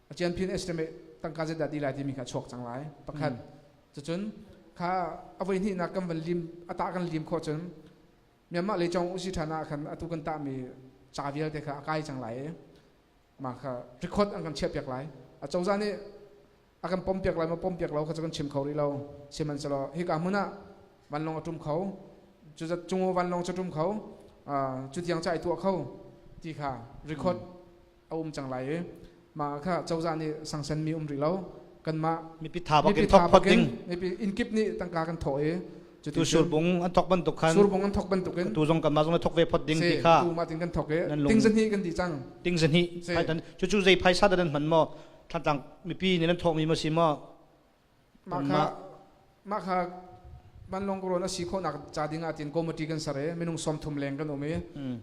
Speaker 6: a cianphin estimate tangka zeidah di lai timi kha chuak cang lai pakhat. Cucun kha a voi hnihnak kan van lim a tah kan lim khawh cun Myanmar lei cong usi ṭhan ah khan atu kan tahmi ca vialte kha a kai cang lai i mah kha record an kan chiahpiak lai. A cozah nih a kan pompiak lai maw pompiak lo kha cu kan chim kho rih lo. Sihmanhsehlaw hika hmun ah vanlawng a ṭum kho, cuzat cungu vanlawng cu ṭum kho, cu tiang ca i tuah kho ti kha record a um cang lai i mah kha cozah nih sangsen mi um rih lo, kanmah
Speaker 2: mipi tha bakin thok phot ding.
Speaker 6: Mipi innkip nih tangka kan thawh i
Speaker 2: tu surbung an thok bantuk khan
Speaker 6: surbung an thok bantuk in
Speaker 2: tu zong kanmah zong thok ve phot ding ti kha
Speaker 6: tu ma tin kan thok i ting zahnih kan di cang.
Speaker 2: Ting zahnih cu cu zei phaisa da nan hman maw? Thantlang mipi nih nan thawkmi maw si maw?
Speaker 6: Mah kha mah kha vanlawng karawn a si khawhnak ca ding ah tin committee kan ser i minung 30 leng kan um i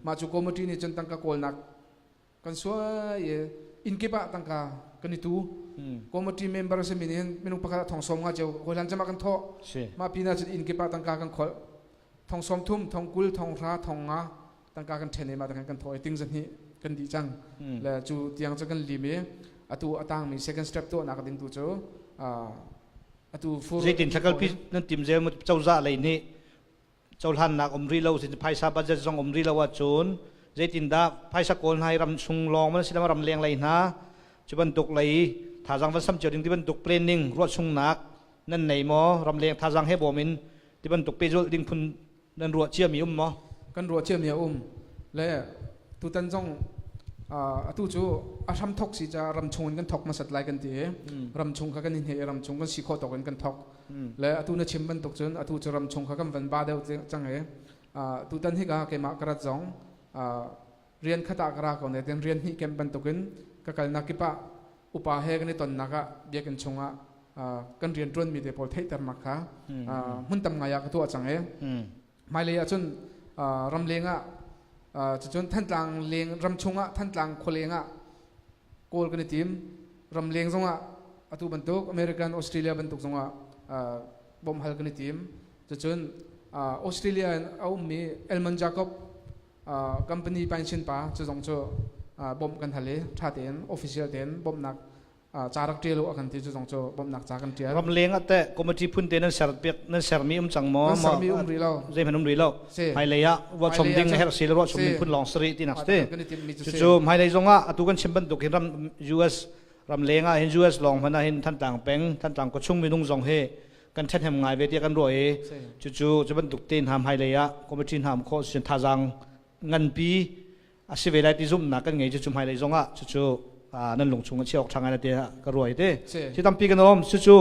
Speaker 6: mah cu committee nih cun tangka kawlnak kan suai i innkip ah tangka kan i tu. Committee member si min in minung pakhat ah thong 50 cio hawihlan cem ah kan thawh. Mah pin ah cun innkip ah tangka kan kholh, thong 30, thong 20, thong 10, thong 5 tangka kan ṭhen i mah kan thawh i ting zahnih kan dih cang. Le cu tiang cu kan lim i atu a tangmi second step tuahnak ding tu cu atu fur
Speaker 2: Zeitin thlakalpi nan tim zel mu? Cozah lei nih cohlannak um rih lo sin, phaisa budget zong um rih lo ahcun zeitin dah phaisa kawl hna i ram chung lawng man si ram leng lei hna cu bantuk lei thazang van sam cio ding ti bantuk planning ruah chungnak nan nei maw? Ram leng thazang he bawm in ti bantuk pehzulh ding phun nan ruah ciami um maw?
Speaker 6: Kan ruah ciami a um. Le tutan zong atu cu a hram thok si ca ram chung in kan thok hmasat lai kan ti i ram chung kha kan i hne i ram chung kan si khawh tawk in kan thok. Le atu na chim bantuk cun atu cu ram chung kha kan van ba deuh cang i tutan hika keimah ka rat zong rian khat ah ka ra ko ne ten rian hnih kem bantukin ka kalnak kip ah upa he kan i tonnak ah biakinn chungah kan rian ṭuanmi te pawl theihternak kha hmun tam ngai ah ka tuah cang i hmailei ahcun ramleng ah cucun Thantlang leng ram chungah Thantlang khualeng ah kawl kan i tim, ramleng zongah atu bantuk American Australia bantuk zongah bawmhhal kan i tim. Cucun Australia in a ummi Elman Jacob company pension pa cu zong cu bawmh kan hal i ṭha tein official tein bawmhnak ca rak ṭial u a kan ti. Cu zong cu bawmhnak ca kan ṭial.
Speaker 2: Ramleng ah teh committee phun te nan ser piak nan sermi um cang maw?
Speaker 6: Kan sermi um rih lo.
Speaker 2: Zeihmanh um rih lo. Hmailei ah ruahchom ding herh si le ruahchom ding phun lawng sari ti nak si. Cucu hmailei zong ah atu kan chim bantuk hin ram US ramleng ah hin US lawng hmanh ah hin Thantlang peng Thantlang khuachung minung zong hi kan ṭhahnem ngai ve tiah kan ruah i cucu cu bantuk te hna hmailei ah committee hna um khawh sin thazaang nganpi a si ve lai ti zumhnak kan ngei. Cucu hmailei zong ah cucu nan lung chung a chia awk ṭha ngai te ka ruai te si tampi kan um. Cucu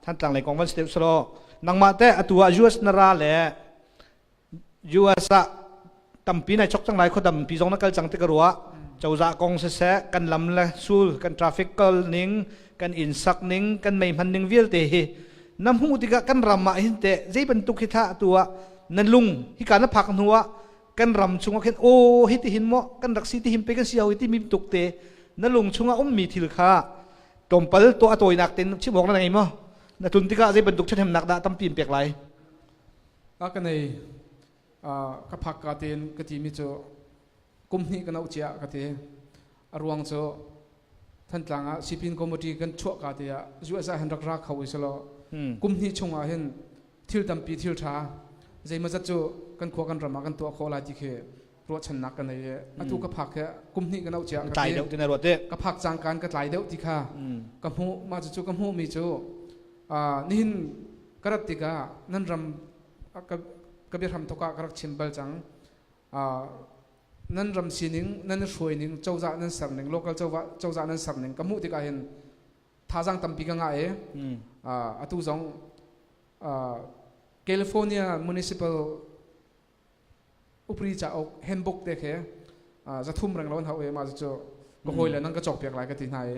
Speaker 2: Thantlang lei kong van si deuh selaw nangmah te atu ah US na ra le US ah tampi nai chok cang lai, khuadam pi zong na kal cang ti ka ruah. Cozah kong siseh, kan lam le sul, kan traffic kal ning, kan inn sak ning, kan mei hman ning vialte hi. Na hmuh tikah kan ram ah hin teh zei bantuk hi tha tu ah na lung hika na phak hnu ah kan ram chungah khin aw hi ti hin maw kan rak si ti hin pe kan si hau ti mi tuk te na lung chungah ummi thil kha tlawmpal to a tawinak ten chim awk na ngei maw? Na tlun tikah zei bantuk ṭhahnemnak dah tampi in pek lai?
Speaker 6: A ka nei ka phak ka tein ka timi cu kum hnih ka no cia ka ti. A ruang cu Thantlang ah Sipin Committee kan chuah ka te ah US ah hin rak ra kho i selaw kum hnih chung ah hin thil tampi thil ṭha zeimawzat cu kan khua kan ram ah kan tuah khawh lai ti khi ruahchannak ka nei i atu ka phak hi kum hnih ka no cia
Speaker 2: ka tlai deuh ti na ruat te
Speaker 6: ka phak cang kan ka tlai deuh ti kha ka hmuh. Mah cucu ka hmuh mi cu nihin ka rat tikah nan ram ka biahram thok ah ka rak chim bal cang. Nan ram sining, nan hruai ning, cozah nan ser ning, local cozah nan ser ning ka hmuh tikah hin thazaang tampi ka ngah i atu zong California Municipal upri cauk handbook te khi 300 reng lo an hau i mah cu ka hawi le nan ka cawk piak lai ka ti hna i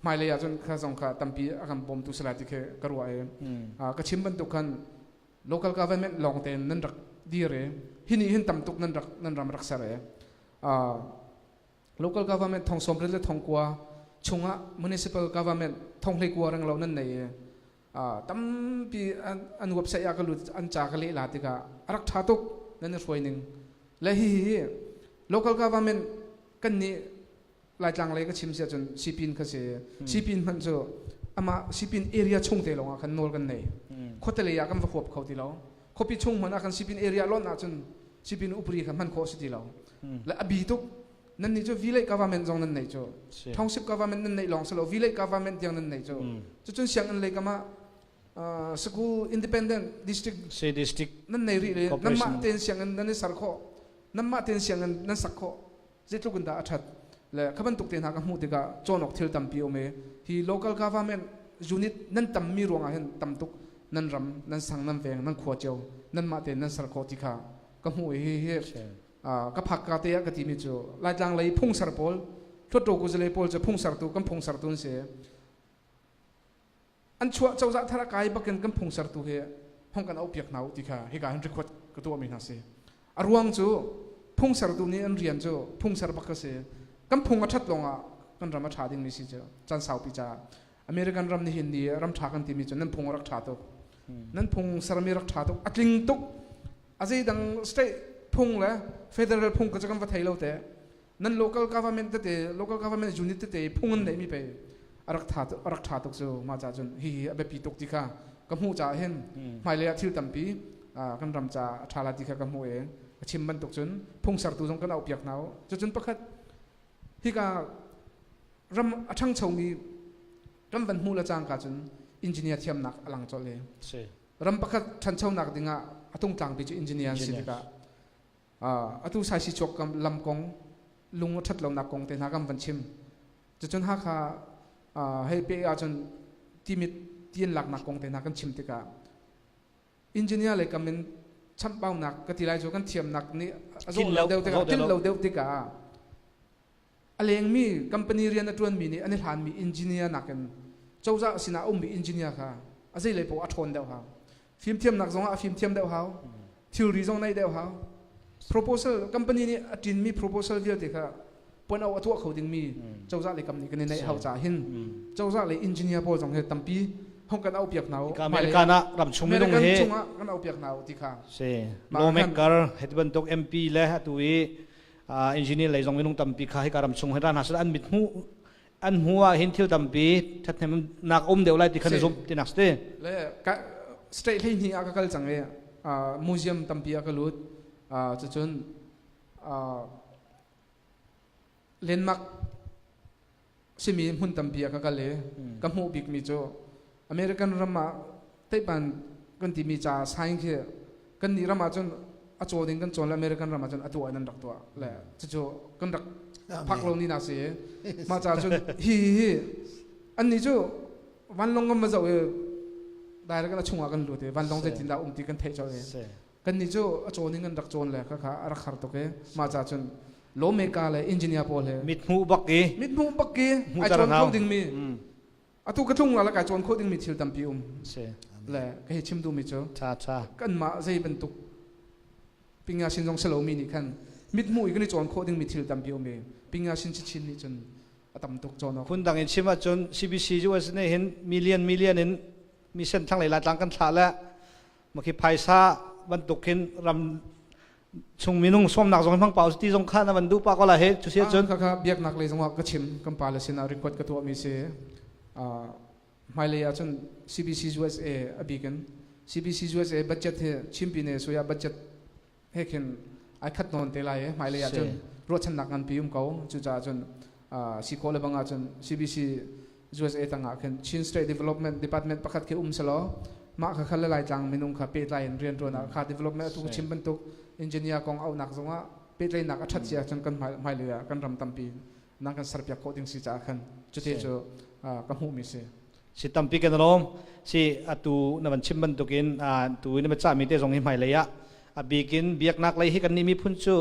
Speaker 6: hmailei ah cun kha zong kha tampi a kan bawmtu si lai ti khi ka ruah i ka chim bantuk khan local government lawng tein nan rak dir i hi nih hin tam tuk nan rak nan ram rak ser i local government thong 90 le thong kua chungah municipal government thong 19 reng lo nan nei i tampi an website ah ka lut an ca ka leh la tikah a rak ṭha tuk nan i hruai ning le hi hi local government kan nih Laitlang lei ka chim si ahcun Sipin kha si. Sipin hmanh cu amah Sipin area chung te lawngah khan nawl kan nei. Khuate lei ah kan va huap kho ti lo. Khuapi chung hmanh ah kan Sipin area lonh ahcun Sipin upri kha hman khawh si ti lo. Le a bi tuk. Nan nih cu village government zong nan nei cu. Township government nan neih lawng si lo, village government tiang nan nei cu. Cucun sianginn lei kam ah school independent district
Speaker 2: si district
Speaker 6: nan nei rih le nanmah tein sianginn nan i ser khawh. Nanmah tein sianginn nan sak khawh. Zeitluk in dah a ṭhat le kha bantuk te hna ka hmuh tikah cawn awk thil tampi um i hi local government unit nan tammi ruangah hin tam tuk nan ram, nan sang, nan veng, nan khua cio nanmah tein nan ser khawh ti kha ka hmuh i hi hi ka phak ka te ah ka timi cu Laitlang lei phungser pawl Hluttaw kuzale pawl cu phungsertu kan phungsertu an si. An chuah cozah thar a kai bakin kan phungsertu hi hong kan auhpiak hna u ti kha hika hin record ka tuahmi hna si. A ruang cu phungsertu nih an rian cu phungser bak ka si. Kan phung a ṭhat lawngah kan ram a ṭha dingmi si cu caan saupi caah. American ram nihin ni ram ṭha kan timi cu nan phung a rak ṭha tuk. Nan phung sermi rak ṭha tuk. A tling tuk. A zeidang state phung le federal phung ka cu kan va thei lo te. Nan local government tete, local government unit tete phung an neihmi pei a rak tha a rak tha tuk cu. Mah ca cun hi hi a biapi tuk ti kha ka hmuh caah hin hmailei ah thil tampi kan ram ca a ṭha lai ti kha ka hmuh i a chim bantuk cun phung sertu zong kan auhpiak hna u. Cucun pakhat hika ram a ṭhangchomi kan van hmuh le cangka cun engineer thiamnak a lang colh i ram pakhat ṭhanchonak dingah a tungtlangpi cu engineer an si tikah atu saisi chuak lam kong lung a ṭhat lonak kong te hna kan van chim. Cucun Hakha hei pe ahcun timit tien laknak kong te hna kan chim tikah engineer lei kam in chamhbaunak ka ti lai cu kan thiamnak nih a zawh lo deuh tikah tlinh lo deuh tikah a lengmi company rian a ṭuanmi nih an i hlanmi engineer nakin cozah sinah a ummi engineer kha a zeilei paoh a ṭhawn deuh hau. Fimthiamnak zongah a fimthiam deuh hau, thilri zong neih deuh hau. Proposal company nih a ṭinmi proposal vialte kha puan a tuah kho dingmi cozah lei kam nih kan i neih hau caah hin cozah lei engineer pawl zong hi tampi hong kan auhpiak hna u.
Speaker 2: American ah ramchung minung
Speaker 6: hi chungah kan auhpiak hna u ti kha.
Speaker 2: Si lawmaker heti bantuk MP le atu i engineer lei zong minung tampi kha hika ramchung hin ra hna seh an mit hmuh an hmu ah hin thil tampi thathnemnak um deuh lai ti khan zumh tinak si.
Speaker 6: Le state hlei hnih ah ka kal cang i museum tampi ah ka lut. Cucun landmark simi hmun tampi ah ka kal i ka hmuh bikmi cu American ram ah teipan kan timi ca sign khi kan nih ram ah cun a caw ding kan cawn le American ram ah cun a tuah in an rak tuah le cucu kan rak phak lo ni na si. Mah ca cun hi hi an nih cu vanlawng kan va zoh i direct kan a chungah kan lut i vanlawng zeitin dah um ti kan theih colh i kan nih cu a cawn in kan rak cawn le kha kha a rak har tuk i mah ca cun lawmaker le engineer pawl he
Speaker 2: mithmuh bak i
Speaker 6: mithmuh bak i ai cawn kho dingmi atu ka tlung la kai cawn kho dingmi thil tampi um.
Speaker 2: Si.
Speaker 6: Le ka hi chim duhmi cu
Speaker 2: Tha tha.
Speaker 6: kanmah zei bantuk pinga sin zong salomi nih khan mithmuh i kan i cawn khawh dingmi thil tampi um i pinga sin chin nih cun a tam tuk cawn awk.
Speaker 2: Phundang in chim ahcun CBC US nih hin million million in mission thlanglei Laitlang kan thlah le makhi phaisa bantuk hin ram chung minung sawmnak zong hmang pau ti zong kha na van duh pa ko la he cu si ahcun
Speaker 6: Kha kha biaknak lei zongah ka chim kan pa le sinah record ka tuahmi si. Hmailei ahcun CBC USA a bik in CBC USA budget hi Chin Pine Soya budget he khin ai khat nawn te lai i hmailei ahcun ruahchannak nganpi um ko. Cucaah cun si khawh le bang ahcun CBC USA tangah khin Chin State Development Department pakhat khi um selaw mah kha khal le Laitlang minung kha pehtlai in rianṭuan ah kha development atu chim bantuk engineer kong auhnak zongah pehtlaihnak a ṭhat si ahcun kan hmailei ah kan ram tampi nang kan serpiak khawh ding si caah khan cuti cu ka hmuhmi si.
Speaker 2: Si tampi kan lawm. Si atu na van chim bantukin tu na ma cahmi te zong hi hmailei ah a bikin biaknak lei hi kan nih miphun cu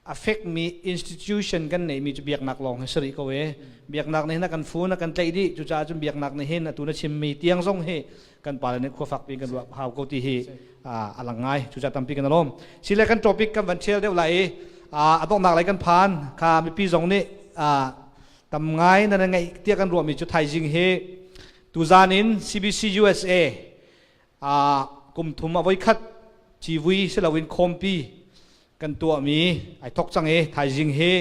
Speaker 2: a fekmi institution kan neihmi cu biaknak lawng hi si rih ko e. Biaknak nih hin a kan fu na kan tlaih dih. Cucaah cun biaknak nih hin atu na chimmi tiang zong hi kan pale nih khua fakpi kan ruah hau ko ti hi a lang ngai. Cucaah tampi kan lawm. Sile kan topic kan van ṭhial deuh lai i a donghnak lei kan phan. Kha mipi zong nih tam ngai nan ngeih tiah kan ruahmi cu thaizing hi tuzan in CBC USA kum thum a voikhat civui siloin khawmpi kan tuahmi ai thok cang i thaizing hi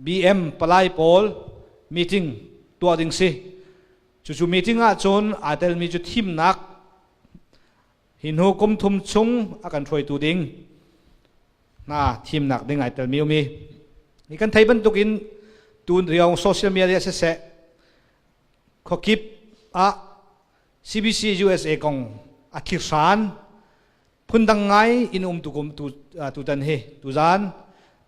Speaker 2: BM palai pawl meeting tuah ding si. Cucu meeting ah cun aa telmi cu thimnak hi hnu kum thum chung a kan hruaitu ding hna thimnak ding ai telmi um i hi kan thei bantukin tun riong social media siseh khuakip ah CBC USA kong a thirhran phundang ngai in um tu kum tu tutan hi tuzan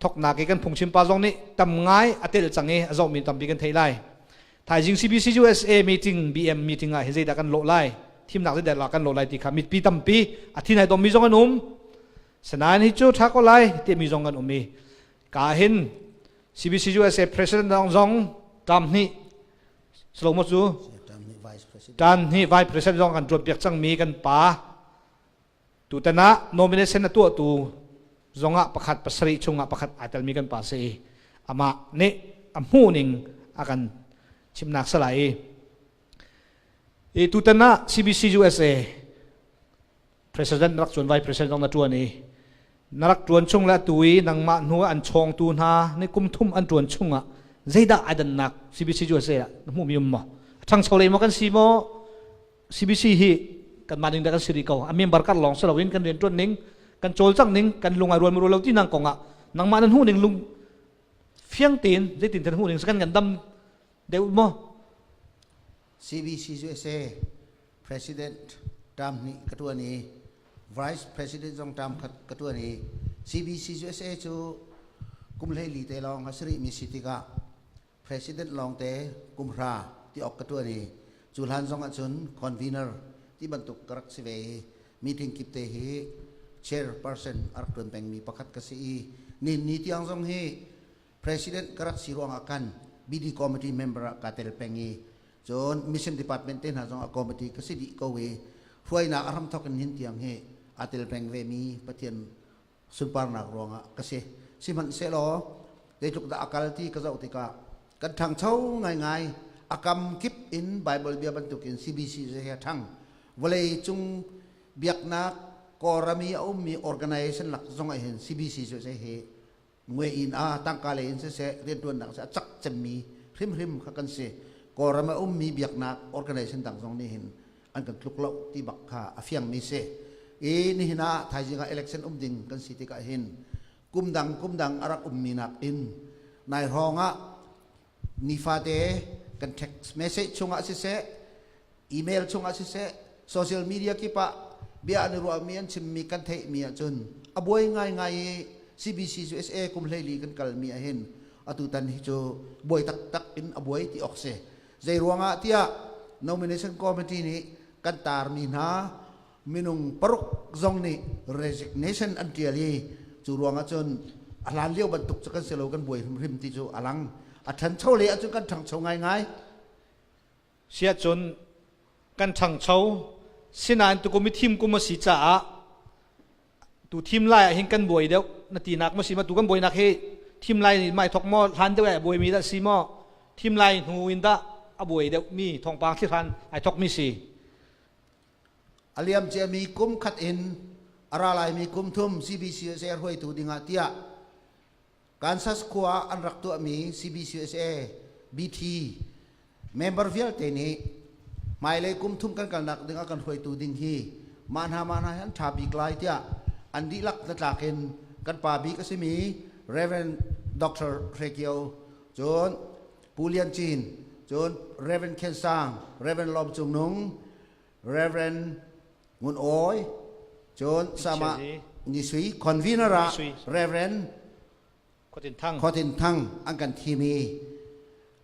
Speaker 2: thoknak i kan phungchim pa zong nih tam ngai a tel cang i a zohmi tampi kan theih lai. Thaizing CBC USA meeting BM meeting ah hi zeidah kan lawh lai, thimnak zeidah la kan lawh lai ti kha mitpi tampi a thin ai dommi zong an um. Sanain hi cu tha ko lai timi zong an um i ka hin CBC USA president zong tam hnih slomo cu tan hnih vice president zong kan tuan piak cangmi kan pa. Tutan ah nomination a tuahtu zongah pakhat pasarih chungah pakhat ai telmi kan pa si i amah nih a hmuhning a kan chimnak salai i i tutan ah CBC USA president rak chuan vice president zong na tuan i na rak tuan chung le atu i nangmah hnu an chawngtu hna ni kum thum an tuan chungah zeidah ai dannak CBC USA ah na hmuhmi um maw ṭhangcho lei maw kan si maw CBC hi kanmah ning dah kan si rih ko. A member kar lawng si loin kan rianṭuan ning, kan cawlcangh ning, kan lung ai rual rual lo ti nang kong ah nangmah nan hmuh ning lung fiang tein zeitin kan hmuh ning kan kan dam deuh maw?
Speaker 7: CBC USA President term hnih ka ṭuan i Vice President zong term khat ka ṭuan i CBC USA cu kum 14 te lawng a si rihmi si tikah President lawngte kum hra ti awk ka ṭuan i cu hlan zong ahcun convener ti bantuk ka rak si ve i meeting kip te hi chairperson a rak ṭuan pengmi pakhat ka si i nihin ni tiang zong hi president ka rak si ruangah khan BD committee member ah kaa tel peng i cun mission department te hna zong ah committee ka si dih ko i hruainak a hramthok in hin tiang hi aa tel peng vemi Pathian sunparnak ruangah ka si. Sihmanhsehlaw zeitluk dah a kal ti ka zoh tikah kan ṭhangcho ngaingai. A kam kip in Bible bia bantukin CBC he a ṭhang. Vawlei cung biaknak Kawlram i a ummi organization lak zong ah hin CBC cu hi ngwe in a tangka lei in siseh rianṭuannak siseh a cak cemmi hrimhrim kha kan si. Kawlram a ummi biaknak organization dang zong nih hin an kan tluk lo ti bak kha a fiangmi si. I nihin ah thaizing ah election um ding kan si tikah hin kumdang kumdang a rak ummi nakin nai hrawng ah nifate kan text message chungah siseh email chungah siseh social media kip ah bia an i ruahmi an chimmi kan theihmi ahcun a buai ngaingai i CBC USA kum 14 kan kalmi ahhin atutan hi cu buai taktak in a buai ti awk si. Zei ruangah tiah nomination committee nih kan tarmi hna minung paruk zong nih resignation an ṭial i cu ruangah cun a hlan lio bantuk cu kan si lo, kan buai hrimhrim ti cu a lang. A ṭhancho lei ahcun kan ṭhangcho ngaingai.
Speaker 2: Siahcun kan ṭhangcho. Sinain tukum i thim kum a si caah tu thim lai ah hin kan buai deuh na tinak ma si ma? Tu kan buainak hi thim lai mai thok maw, hlan deuh ai buai mi dah si maw, thim lai hnu in dah a buai deuh mi thawngpang thli hran ai thok mi si?
Speaker 7: Aliam ciami kum khat in ara laimi kum thum CBCUSA hruaitu dingah tiah Kansas khua an rak tuahmi CBCUSA BT member vialte nih hmailei kum thum kan kalnak ding ah kan hruaitu ding hi mah hna mah hna hi an ṭha bik lai tiah an dihlak hnatlak in kan pa bik a simi Reverend Dr. Hre Kio, cun Pu Lian Cin, cun Reverend Khen Sang, Reverend Lawm Cung Nung, Reverend Ngun Awi, cun sama Ni Sui, convener ah Reverend
Speaker 2: Khuatin Thang.
Speaker 7: Khuatin Thang an kan thim i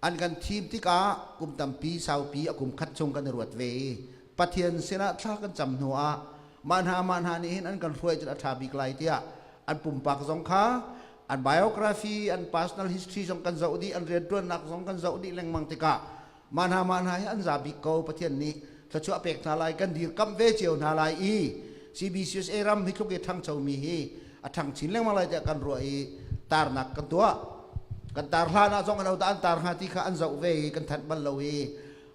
Speaker 7: an kan thim tikah kum tampi saupi a kum khat chung kan i ruat ve i Pathian sinah thla kan cam hnu ah mah hna mah hna nih hin an kan hruai cun a ṭha bik lai tiah an pumpak zong kha, an biography, an personal history zong kan zoh dih, an rianṭuannak zong kan zoh dih lengmang tikah mah hna mah hna hi an za bik ko. Pathian nih thluachuah pek hna lai, kan dirkamh ve cio hna lai i CBCUSA ram hi tluk i ṭhangchomi hi a ṭhang chin lengmang lai tiah kan ruah i tarnak kan tuah. Kan tar hlan ah zong an dah an tar hnga ti kha an zoh ve i kan thanh bal lo i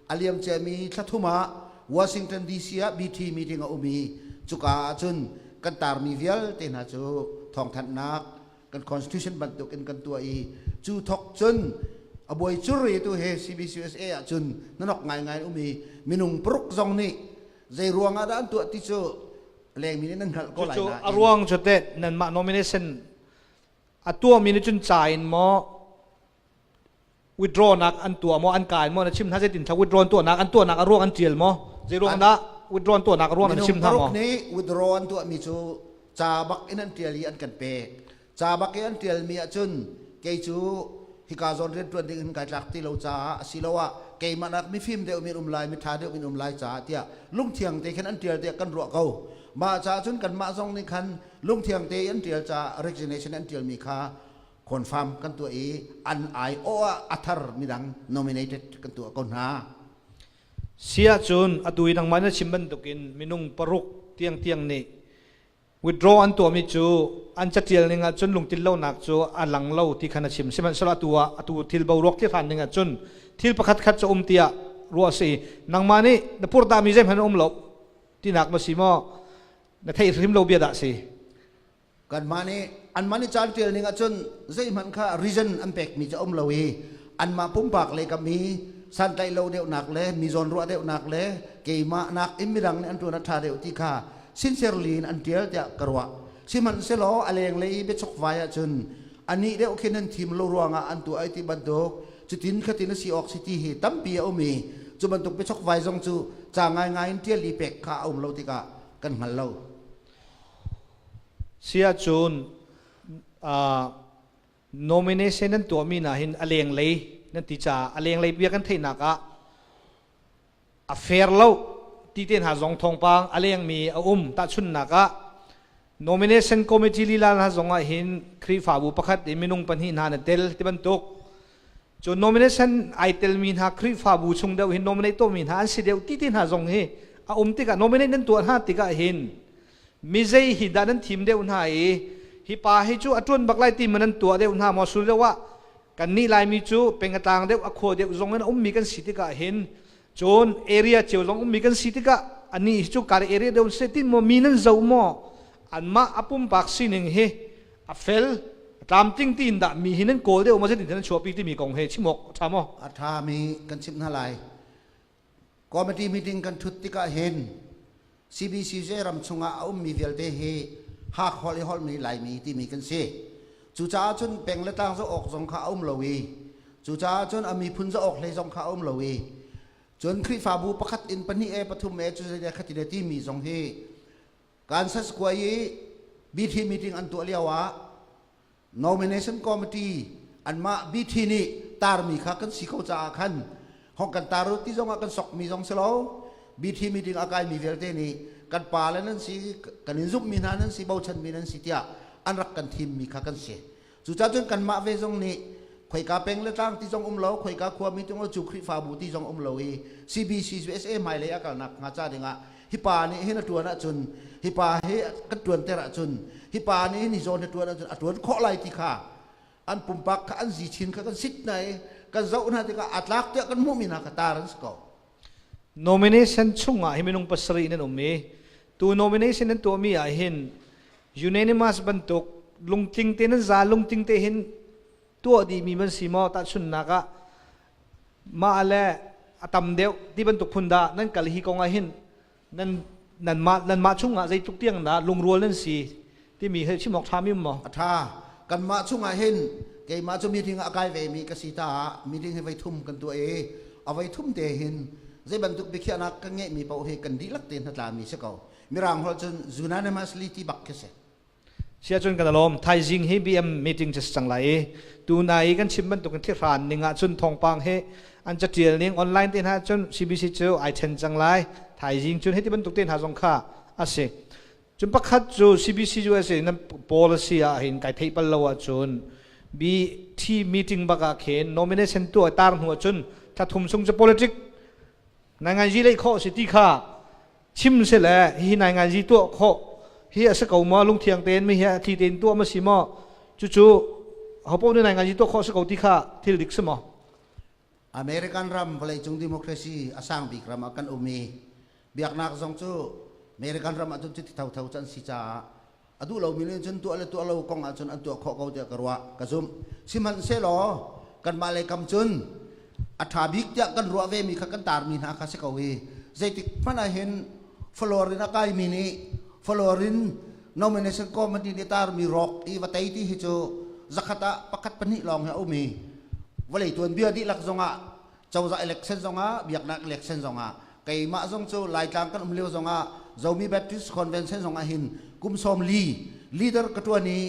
Speaker 7: a liam ciami thla thum ah Washington DC ah BT meeting a um i cuka ah cun kan tarmi vialte hna cu thawngthanhnak kan constitution bantuk in kan tuah i cu thok cun a buai cur i tu he CBCUSA ah cun nanok ngaingai um i minung paruk zong nih zei ruang ah dah an tuah ti cu lengmi nih nan hngalh ko lai
Speaker 2: Cucu
Speaker 7: nain.
Speaker 2: A ruang cu teh nanmah nomination a tuahmi nih cun ca in maw withdraw nak an tuah maw, an kai maw, na chim hna? Zeitin thla withdraw an tuahnak, an tuahnak a ruang an tial maw? Zei ruang dah withdraw an tuahnak a ruang an chim
Speaker 7: Minung
Speaker 2: hna maw?
Speaker 7: paruk nih withdraw an tuahmi cu ca bak in an tial i an kan pek. Ca bak i an tialmi ahcun kei cu hika zawn rianṭuan ding in kai tlak ti lo caah asiloah keimah nak mifim deuh min um lai, mitha deuh min um lai caah tiah lungthiang te khin an tial tiah kan ruah ko. Mah caah cun kanmah zong nih khan lungthiang te i an tial caah resignation an tialmi kha confirm kan tuah i an aiawh ah a thar midang nominated kan tuah ko hna.
Speaker 2: Si ahcun atu i nangmah na chim bantukin minung paruk tiangtiang nih withdraw an tuahmi cu an catial ning ah cun lungtil lonak cu a lang lo ti khan a chim. Sihmanhsehlaw atu ah atu thil boruak thil hran ning ah cun thil pakhat khat cu um tiah ruah a si. Nangmah nih na purtahmi zeihmanh um lo tinak ma si maw, na theih hrim lo bia dah si?
Speaker 7: Kanmah nih anmah nih caan ṭial ning ahcun zeihmanh kha reason an pekmi cu a um lo i anmah pumpak le kam i santlaih lo deuhnak le mi zawnruah deuhnak le keimah nak in midang nih an ṭuan a ṭha deuh ti kha sincerely in an ṭial tiah ka ruah. Sihmanhsehlaw a lenglei i biachokvai ahcun anih deuh khin an thim lo ruangah an tuah ai ti bantuk, cutin khatin a si awk si ti hi tampi a um i cu bantuk biachokvai zong cu ca ngaingai in ṭial i pek kha a um lo tikah kan hngal lo.
Speaker 2: Si ahcun nomination nan tuahmi hna hin a lenglei nan ti caah a lenglei bia kan theihnak ah a fair lo ti te hna zong thawngpang a lengmi a um. Tahchunhnak ah, nomination committee lila hna zong ah hin Khrihfabu pakhat i minung pahnih hna na tel ti bantuk cu nomination ai telmi hna Khrihfabu chung deuh hin nominate tuahmi hna an si deuh ti te hna zong hi a um tikah, nominate nan tuah hna tikah hin mi zei hi dah nan thim deuh hna i hi pa hi cu a ṭuan bak lai ti man nan tuah deuh hna maw? Sul deuh ah kan nih Laimi cu pengatlang deuh, a khua deuh zong in a ummi kan si tikah hin, cun area cio zong ummi kan si tikah, anih hi cu kar area deuh se tin maw, mi nan zoh maw, anmah a pumpak sining hi a fel a tlamtling tiin dah mi hi nan kawl deuh maw, zeitin nan chuahpi timi kong he chim awk ṭha maw?
Speaker 7: A ṭhami kan chimh hna lai. Committee meeting kan ṭhut tikah hin CBCJ ram chungah a ummi vialte hi Hak holh i holhmi Laimi timi kan si. Cucaah cun peng le tlang zoh awk zong kha a um lo i cucaah cun a miphun zoh awk hlei zong kha a um lo i cun Khrihfabu pakhat in pahnih e pathum e cu zei khatin e timi zong hi Kansas khua i BT meeting an tuah lio ah nomination committee anmah BT nih tarmi kha kan si ko caah khan hong kan tar ti zong ah kan sokmi zong si lo. BT meeting a kaimi vialte nih kan pa le nan si, kan in zumhmi hna nan si, bochanmi nan si tiah an rak kan thimmi kha kan si. Cucaah cun kanmah ve zong nih khoika peng le tlang ti zong um lo, khoika khuami ti cu Khrihfabu ti zong um lo i CBC USA hmailei a kalnak hnga ca dingah. Hi pa nih hin a ṭuan ahcun, hi pa hi kan ṭuanter ahcun, hi pa nih hin hi zawn hi ṭuan ahcun a ṭuan khawh lai ti kha an pumpak kha an zichin kha kan sit hna i kan zoh hna tikah aa tlak tiah kan hmuhmi hna kha tar an si ko.
Speaker 8: Nomination chungah hi minung pasarih nan um i tu nomination nan tuahmi ah hin unanimous bantuk lungtling te nan za lungtling te hin tuah dihmi man si maw? Tahchunhnak ah mah le a tam deuh ti bantuk phun dah nan kal? Hi kong ah hin nan nanmah nanmah chungah zeitluk tiang dah lungrual nan si timi he chim awk ṭha mi maw?
Speaker 7: A ṭha. Kanmah chungah hin keimah cu meeting ah a kai ve mi ka si ta. Meeting hi voi thum kan tuah i a voi thum te hin zei bantuk biakhiahnak kan ngeihmi paoh hi kan dihlak te hnatlami si ko. Mirang holh cun unanimously ti bak khi si.
Speaker 8: Siacun kan alawm. Thaizing hi BM meeting cu cang lai i tuna i kan chim bantukin thihran ning ah cun thawngpang hi an catial ning online te hna cun CBC cu ai then cang lai. Thaizing cun hiti bantuk te hna zong kha a si. Cun pakhat cu CBC USA nan policy ah hin kai theih pal lo ahcun BT meeting bak ah khin nomination tuah tar hnu ahcun thla thum chung cu politic nai ngai ji lei khawh si ti kha chim se le hi nai ngai ji tuah khawh hi a si ko maw? Lungthiang tein mi hi a thi tein tuah ma si maw? Cucu hopo nih nai ngai ji tuah khawh si ko ti kha thil dik si maw?
Speaker 7: American ram, vawleicung democracy a sang bik ram ah kan um i biaknak zong cu American ram ahcun cuti thotho cu an si caah a duh lomi nih cun tuah le tuah lo kong ahcun an tuah khawh ko tiah ka ruah, ka zumh. Sihmanhsehlaw kanmah lei kam cun a ṭha bik tiah kan ruah vemi kha kan tarmi hna kha si ko i zeitik hmanh ah hin follower in a kaimi nih follower in nomination committee nih tarmi rawk i va tei ti hi cu zakhat ah pakhat pahnih lawng hi a um i vawlei tuanbia dihlak zongah, cozah election zongah, biaknak election zongah, keimah zong cu Laitlang kan um lio zongah Zomi Baptist Convention zongah hin kum 40 leader ka tuan i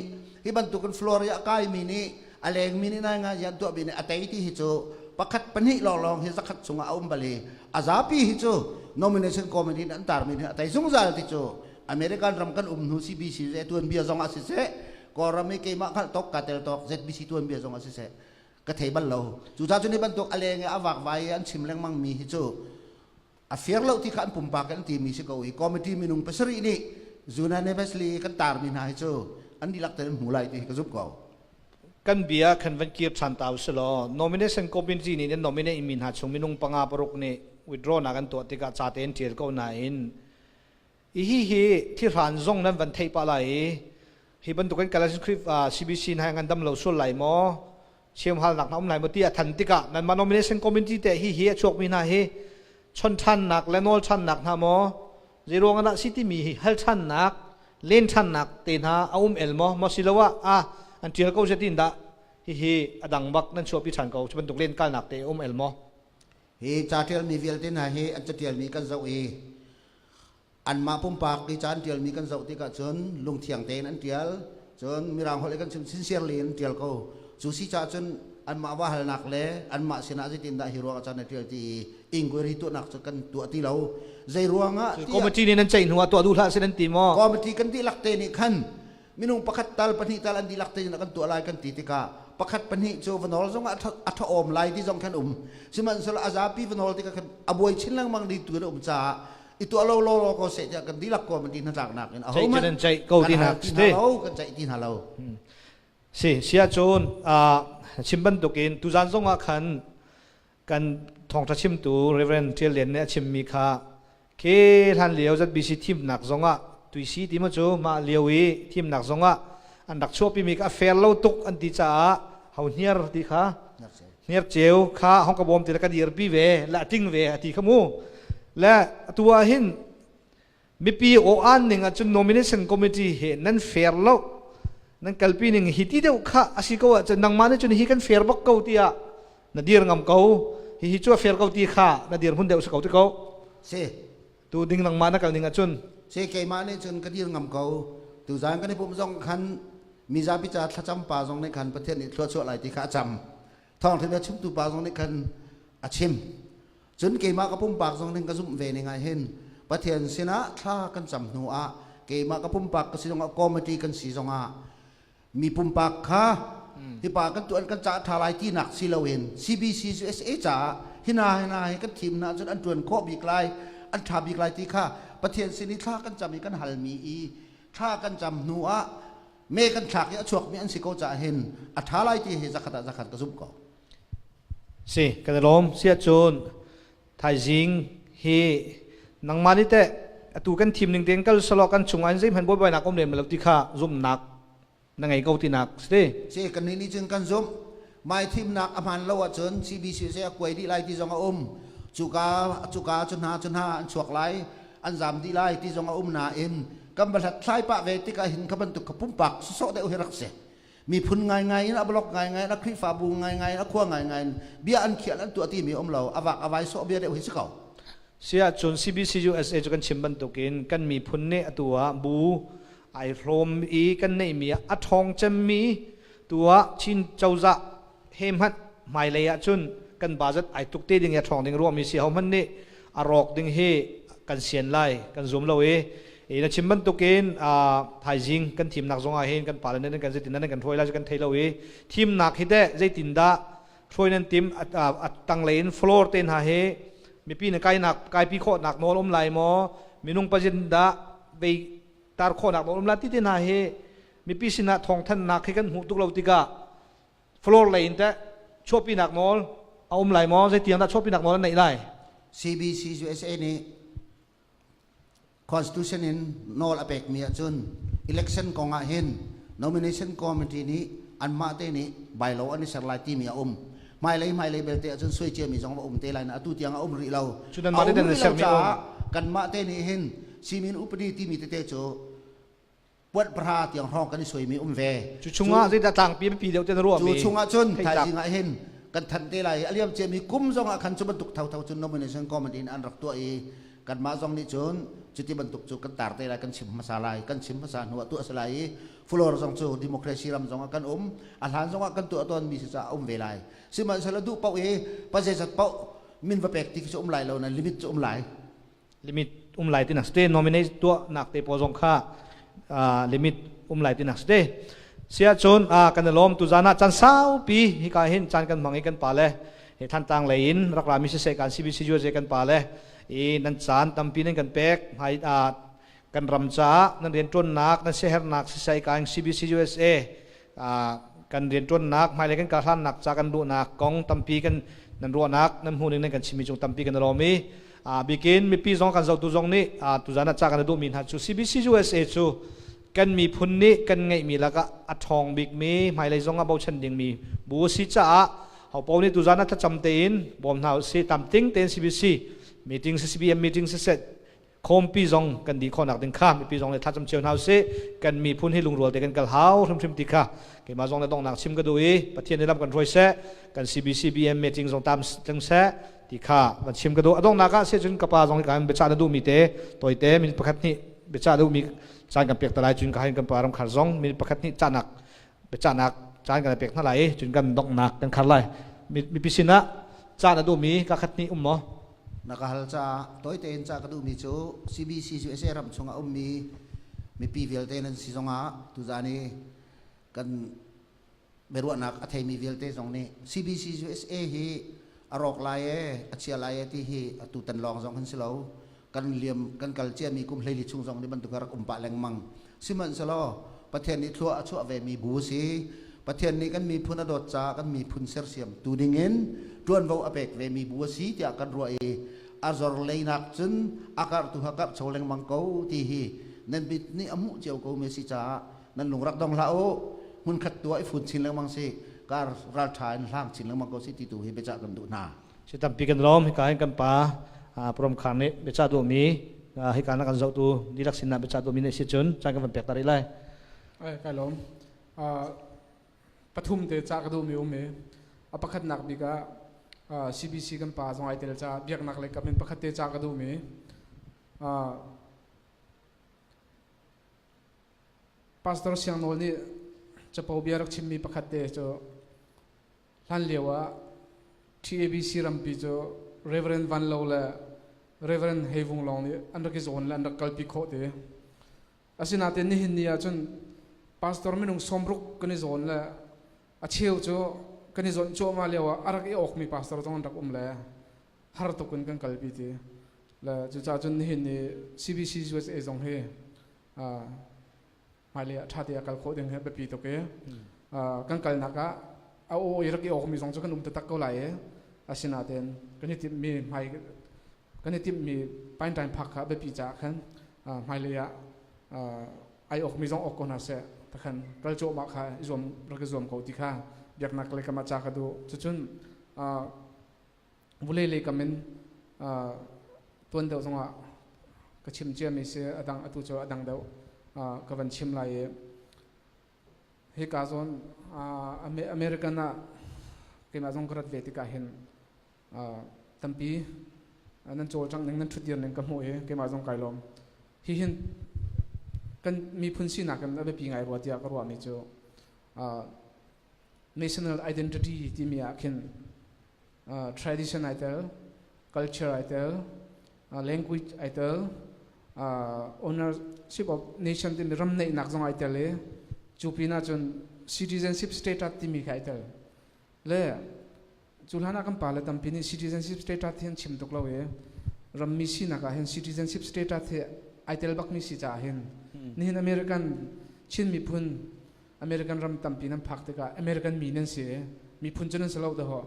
Speaker 7: hi bantukin Florida kaimi nih a lengmi nih nai ngai an tuahmi nih a tei ti hi cu pakhat pahnih lawnglawng hi zakhat chungah a um bal i a zapi hi cu nomination committee nih an tarmi nih a tei zungzal ti cu American ram kan um hnu CBC ze tuanbia zongah siseh, Kawlram i keimah hngalh tok ka tel tok ZBC tuanbia zongah siseh, ka thei bal lo. Cucaah cun hi bantuk a leng i a vakvai i an chim lengmang mi hi cu a fair lo ti kha an pumpak an timi si ko i committee minung pasarih nih unanimously kan tarmi hna hi cu an dihlak tein hmu lai ti hi ka zumh ko.
Speaker 8: Kan bia kan van kir ṭhan ta usih nomination committee nih nan nominate mi hna chung minung panga paruk nih withdraw nak an tuah tikah ca tein ṭial ko nain hi hi thihran zong nan van theih pah lai i hi bantukin Galatian Khrihfa CBC hna ngan dam lo sual lai maw, siamhalnak na um lai maw ti a than tikah nanmah nomination committee te hi hi a chuakmi hna hi chon ṭhannak le nawl ṭhannak hna maw, zeiruang ah dah si timi hi hal ṭhannak len ṭhannak te hna a um el maw, maw siloah a an ṭial ko zetin dah hihi a dang bak nan chuahpi ṭhan ko, cu bantuk len kalnak te um el maw?
Speaker 7: Hi ca ṭialmi vialte hna hi an caṭialmi kan zoh i anmah pumpak i ca an ṭialmi kan zoh tikah cun lungthiang tein an ṭial, cun mirang holh i kan chim sincerely an ṭial ko. Cu si caah cun anmah va halnak le anmah sinah zeitindah hi ruangah ca na ṭial ti i inquiry tuahnak cu kan tuah ti lo. Zei ruangah
Speaker 8: committee nih nan ceih hnu ah tuah duh hlah si nan ti maw?
Speaker 7: Committee kan dihlak te nih khan minung pakhat tal pahnih tal an dihlak te in kan tuah lai kan ti tikah pakhat pahnih cu va nawl zong ah a ṭha-awm lai ti zong khan um. Sihmanhsehlaw a zapi va nawl tikah khan a buai chin lengmang ding tu in a um caah i tuah lo law law ko seh tiah kan dihlak ko ti hnatlaknak in
Speaker 8: aho hmanh ceih ko ti
Speaker 7: hna lo, kan ceih ti hna lo.
Speaker 8: Si sia cun chim bantukin tuzan zong ah khan kan thawngṭha chimtu Reverend Ṭial Lian nih a chimmi kha ke hlan lio ZBC thimnak zongah tuisi ti mu cu mah lio i thimnak zongah an rak chuahpimi kha a fair lo tuk an ti caah ho hniar ti kha hniar ceu kha hong ka bawm ti le ka dirpi ve le a ting ve a ti kha mu. Le atu ah hin mipi aw an ning ahcun nomination committee he nan fair lo, nan kalpi ning hi ti deuh kha asi ko ahcun nangmah nih cun hi kan fair bak ko tiah na dir ngam ko, hi hi cu a fair ko ti kha na dir hmun deuh si ko ti ko?
Speaker 7: Si.
Speaker 8: Tu ding nangmah na kal ning ahcun?
Speaker 7: Si, keimah nih cun ka dir ngam ko. Tuzan kan i pumh zong khan mizapi ca thlacam pa zong nih khan Pathian nih thluachuah lai ti kha a cam, thawngtha chimtu pa zong nih khan a chim. Cun keimah ka pumpak zong ning ka zumh ve ning ah hin Pathian sinah thla kan cam hnu ah keimah ka pumpak ka si zongah, committee kan si zongah, mi pumpak kha hi pa kan tuan kan ca tha lai tinak si loin CBC USA caah hina hina hi kan thim na cun an tuan khawh bik lai, an tha bik lai ti kha. Pathian sin i thla kan cam i kan halmi i thla kan cam hnu ah me kan thlak i a chuakmi an si ko caah hin a ṭha lai ti hi zakhat ah zakhat ka zumh ko.
Speaker 8: Si, kan i lawm. Si ahcun thaizing hi nangmah nih teh atu kan thim ning tein kal selaw kan chungah in zeihmanh buaibainak um lem lo ti kha zumhnak na ngei ko tinak si.
Speaker 7: Si, kannih nih cun kan zumh. Mai thimnak a hmaan lo ahcun CBC se a kuai dih lai ti zong a um. Cuka cuka cu hna cu hna an chuak lai, an zam dih lai ti zong a um nain kan va hlathlai pah ve tikah hin kha bantuk kha pumpak sawsawh deuh hi rak si. Miphun ngaingai in a blok ngaingai in a Khrihfabu ngaingai in a khua ngaingai in bia an khial an tuah timi um lo a vak a vai sawh bia deuh hi si ko.
Speaker 8: Si ahcun CBC USA cu kan chim bantukin kan miphun nih atu ah bu ai hlawm i kan neihmi ah a ṭhawng cemmi tu ah Chin cozah he hmanh hmailei ahcun kan budget ai tuk te ding i a ṭhawng ding ruahmi si hohmanh nih a rawk ding hi kan sian lai kan zum lo i i na chim bantukin thaizing kan thimnak zong ah hin kan pale nan kan zeitin nan kan hruai lai cu kan thei lo i thimnak hi teh zeitindah hruai nan tim a tanglei in floor te hna hi mipi na kainak kaipi khawhnak nawl um lai maw minung pazin dah vei tar khawhnak nawl um lai ti te hna hi mipi sinah thawngthannak hi kan hmuh tuk lo tikah floor lei in teh chuahpinak nawl a um lai maw zeitiang dah chuahpinak nawl an neih lai
Speaker 7: CBC USA nih Constitution in nawl a pekmi ahcun election kong ah hin nomination committee nih anmah te nih bylaw an i ser lai timi a um. Hmailei hmailei belte ahcun suai ciami zong va um te lai na atu tiang a um rih lo.
Speaker 8: Cu nanmah te nan sermi um.
Speaker 7: Kanmah te nih hin simin upadi timi tete cu puat pahra tiang hrawng kan i suaimi um ve.
Speaker 8: Cu chungah zeidah tlangpi biapi deuh te na ruahmi?
Speaker 7: Cu chungah cun thaizing ah hin kan thanh te lai i a liam ciami kum zong ah khan cu bantuk thotho cun nomination committee in an rak tuah i kanmah zong nih cun cuti bantuk cu kan tar te lai kan chim hmasa lai kan chim hmasa hnu ah tuah a si lai i floor zong cu democracy ram zong ah kan um a hlan zong ah kan tuah tawn mi si caah a um ve lai sihmanhsehlaw duh paoh i pazeizat paoh min va pek ti khi cu um lai lo na limit cu um lai
Speaker 8: limit um lai ti nak ste nominate tuah nak te pawl zong kha limit um lai ti nak ste sia cun kan lawm tu zan ah chan saupi hi ka hin chan kan hmang i kan pa le he thantlang lei in rak rami siseh kan CBC USA kan pa le i nan caan tampi nan kan pek hmai kan ram caah nan rianṭuannak nan siaherhnak siseh kan CBC USA kan rianṭuannak hmailei kan karhlannak ca kan duhnak kong tampi kan nan ruahnak nan hmuhning nan kan chimmi cung tampi kan lawm i bikin mipi zong kan zohtu zong nih tuzan ah ca kan duhmi hna cu CBC USA cu kan miphun nih kan ngeihmi lakah a ṭhawng bikmi hmailei zong ah bochan dingmi bu a si caah hopo nih tuzan ah thlacam tein bawm hna usih tamting tein CBC meeting CBM meeting siseh khawmpi zong kan dih khawhnak ding kha mipi zong le thlacam cio hna usih kan miphun hi lungrual te kan kal hau hrimhrim ti kha keimah zong le donghnak chim ka duh i Pathian nih lam kan hruai seh kan CBC BM meeting zong tam tling seh ti kha van chim ka duh a donghnak ah cun ka pa zong kan biachah na duhmi te toite min pakhat nih biachah duhmi caan kan pek ta lai cun ka hain kan pa ram khar zong min pakhat nih cahnak biachahnak caan kan pek hna lai i cun kan donghnak kan khar lai mipi sinah caan a duhmi ka khat nih um maw
Speaker 7: Na ka hal caah tawi tein ca ka duhmi cu CBC USA ram chungah ummi mipi vialte nan si zongah tuzaan i kan biaruahnak a theimi vialte zong nih CBC USA hi a rawk lai e a chia lai e ti hi atu tan lawng zong hin si lo kan liam kan kal ciami kum 14 chung zong nih bantuk rak um pah lengmang sihmanhsehlaw Pathian nih thlua a chuah ve mi bu si Pathian nih kan miphun a dawt caah kan miphun sersiam tu ding in ṭuanvo a pek ve mi bu a si tiah kan ruah i a zor leinak cun a karh tu ha karh cho lengmang ko ti hi nan bit nih a hmuh cio ko mi si caah nan lung rak dong hlah u hmunkhat tu ah i fun chin lengmang si kar ralṭha in hlang chin lengmang ko si ti tu hi biacah kan duh hna
Speaker 8: Si tampi kan lawm hika hin kan pa Prom Khar nih biacah duhmi hika na kan zohtu dihlak sinah biacah duhmi nih si cun caan kan van pek ta rih lai.
Speaker 6: Ai kai lawm. Pathum te ca ka duhmi um i a pakhatnak bik ah CBC kan pa zong ai tel ca biaknak lei kam in pakhat te ca ka duhmi Pastor Siang Nawl nih capo bia rak chimmi pakhat te cu Hlan lio ah TABC rampi cu Reverend Van Lo le Reverend Hei Vung Long nih an rak i zawn le an rak kalpi khawh te. Asinain nihin ni ahcun pastor minung 60 kan i zawn le a cheu cu kan i zawnh cuahmah lio ah a rak i awkmi pastor zong an rak um le har tuk in kan kalpi ti. Le cucaah cun nihin ni CBC USA zong hi hmailei ah ṭha te a kal khawh ding hi biapi tuk i kan kalnak ah a aw i rak i awkmi zong cu kan um taktak ko lai i asinain kan i timhmi hmai kan i timhmi painṭain phak kha biapi caah khan hmailei ah ai awkmi zong awk ko hna seh takhan kal cuahmah kha i zuam rak i zuam ko ti kha biaknak lei kam ah ca ka duh. Cucun vulei lei kam in tuan deuh zongah ka chim ciami si adang atu cu adang deuh ka van chim lai i hika zawn American ah keimah zong ka rat ve tikah hin tampi nan cawlcangh ning nan ṭhutdir ning ka hmuh i keimah zong kai lawm. Hihin kan miphun sinak in a biapi ngai rua tiah ka ruahmi cu national identity timi ah khin tradition ai tel, culture ai tel, language ai tel, ownership of nation timi ram neihnak zong ai tel i cu pinah cun citizenship status timi kha ai tel. Le cu hlan ah kan pale tampi nih citizenship status hi an chim tuk lo i rammi sinak ah hin citizenship status hi ai tel bakmi si caah hin nihin American Chin miphun American ram tampi nan phak tikah American mi nan si, miphun cu nan si lo dahawh,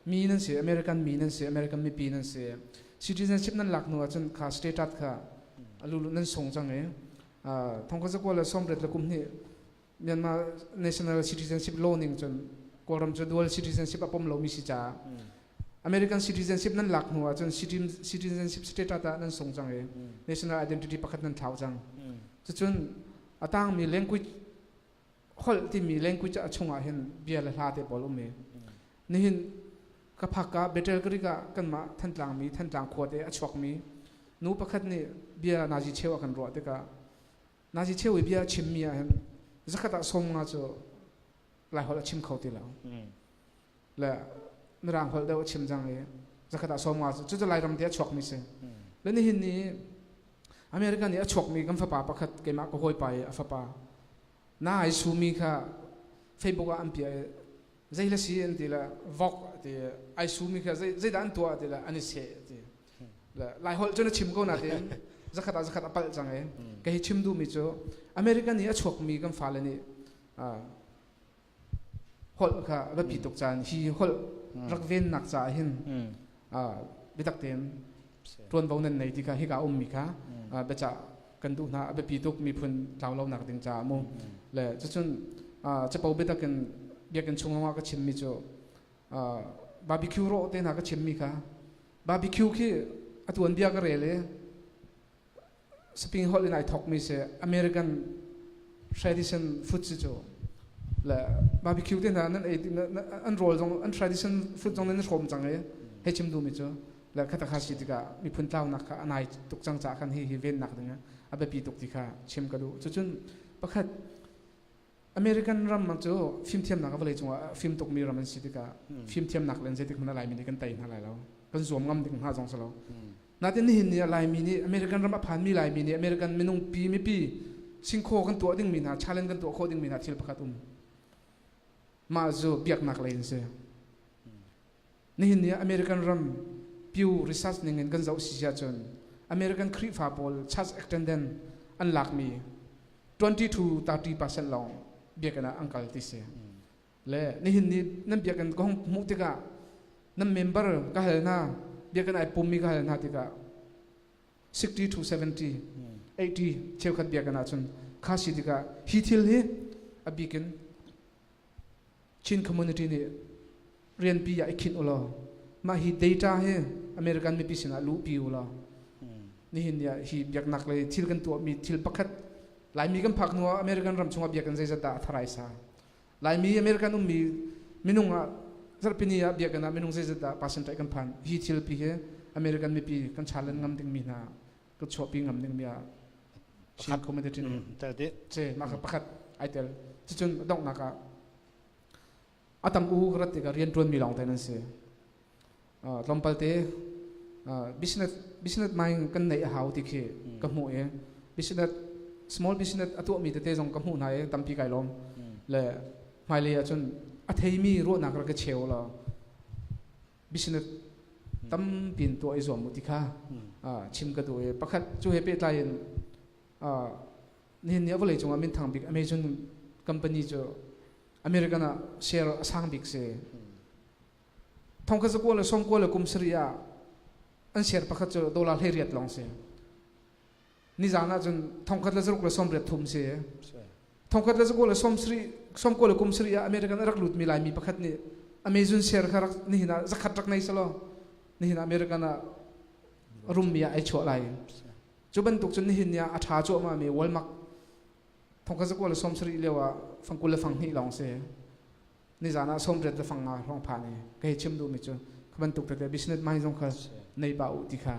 Speaker 6: mi nan si, American mi nan si, American mipi nan si. Citizenship nan lak hnu ahcun kha status kha alulu nan sung cang i thongkhat zakua le sawmriat le kum hnih Myanmar national citizenship law ning cun Kawlram cu dual citizenship a pom lomi si caah American citizenship nan lak hnu ahcun citizenship status ah nan sung cang i national identity pakhat nan thlau cang. Cucun a tangmi language holh timi language a chungah hin bia le hla te pawl um i nihin ka phak ka Betel Creek ah kanmah Thantlang mi Thantlang khua te a chuakmi nu pakhat nih bia nazi cheu a kan ruah tikah Nazi cheu i bia a chimmi ah hin zakhat ah 50 cu Laiholh a chim kho ti lo. Le Mirang holh deuh a chim cang i zakhat ah 50 cu cucu Lairam te a chuakmi si. Le nihin ni America nih a chuakmi kan fapa pakhat keimah ka hawipa i a fapa na ai sumi kha Facebook ah an piah i zei la si an ti le vok ti ai sumi kha zeidah an tuah ti le an i seh ti. Laiholh cun a chim ko nain zakhat ah zakhat a palh cang i ka hi chim duhmi cu American i a chuakmi kan fale nih holh kha a biapi tuk caan hi holh rak vennak caah hin biatak tein ṭuanvo nan nei ti kha hika ummi kha biacah kan duh hna. A biapi tuk miphun tlau lonak ding caah mu. Le cucun capo biatak in biakinn chung lawngah ka chimmi cu barbecue rawh te hna ka chimmi kha barbecue khi a tuanbia ka rel i Spring holh in ai thawkmi si American tradition food si cu. Le barbecue te hna nan ei an rawl zong an tradition food zong nan hrawm cang i hei chim duhmi cu le khata kha si tikah miphun tlaunak kha a nai tuk cang caah khan hi hi vennak ding a biapi tuk ti kha chim ka duh. Cucun pakhat American ram cu fimthiamnak a vawlei cungah fim tukmi ram an si tikah fimthiamnak len zeitik hmanh ah Laimi nih kan tei hna lai lo. Kan zuam ngam ding hna zong si lo. Natin nihin ni ah Laimi nih American ram a phanmi Laimi nih American minung pi mipi singkhaw kan tuah dingmi hna challenge kan tuah khawh dingmi hna thil pakhat um. Mah cu biaknak lei in si. Nihin ni ah American ram Pew Research ning in kan zoh si ahcun American Khrihfa pawl church attendant an lakmi 20 to 30% lawng biakinn ah an kal ti si. Le nihin ni nan biakinn ka hung hmuh tikah nan member ka hal hna, biakinn ai pummi ka hal hna tikah 60 to 70 80 cheukhat biakinn ahcun kha si tikah hi thil hi a bikin Chin community nih rianpi ah i khinh ulaw mah hi data hi American mipi sinah luhpi ulaw nihin ni ah hi biaknak lei thil kan tuahmi thil pakhat Laimi kan phak hnu ah American ram chungah biakinn zeizat dah a tharai sa Laimi American ummi minung ah zarhpini ah biakinn ah minung zeizat dah percentage kan phan hi thil pi hi American mipi kan challenge ngam dingmi hna ka chuahpi ngam dingmi ah Chin community nih
Speaker 2: tel dih
Speaker 6: ce mah kha pakhat ai tel. Cucun donghnak ah a tam u ka rat tikah rian ṭuanmi lawng te nan si. Tlawmpal te business business mind kan neih a hau ti khi ka hmuh i business small business a tuahmi tete zong ka hmuh hna i tampi kai lawm. Le hmailei ahcun a theimi ruahnak rak ka cheu law business. Tampin tuah i zuam u ti kha chim ka duh i pakhat cu he pehtlai in nihin ni a vawlei cungah minthang bik Amazon company cu American ah share a sang bik si. Thongkhat zakua le sawmkua le kum sarih ah an share pakhat cu dollar 18 lawng si. Nizan ah cun thongkhat le zaruk le 83 si. Thongkhat le zakua le sawmsarih 90 le kum sarih ah American a rak lutmi Laimi pakhat nih Amazon share kha rak nihin ah zakhat rak nei selaw nihin ah American ah rummi ah ai chuah lai. Cu bantuk cun nihin ni ah a ṭha cuahmah mi Walmart thongkhat zakua le 70 lio ah fangkul le fanghnih lawng si. Nizan ah 80 le 50 hrawng phan i ka hei chim duhmi cu kha bantuk tete business mind zong kha nei pah u ti kha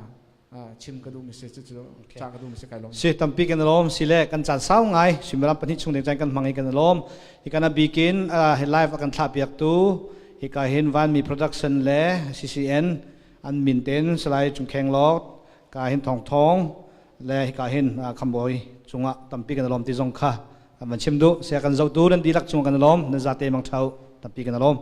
Speaker 6: chim ka duhmi si cucu ca ka duhmi si kai lawm.
Speaker 8: Si tampi kan lawm si le kan caan sau ngai suimilam pahnih chung deng caan kan hmang i kan lawm hi kan a bikin hi live a kan thlah piak tu hika hin Vanmi production le CCN an min ten Salai Cung Kheng Lok ka hin Thong Thong le hika hin Khambawi cungah tampi kan lawm ti zong kha kan van chim duh sia kan zohtu nan dihlak cung kan lawm nan zate mang thau tampi kan lawm.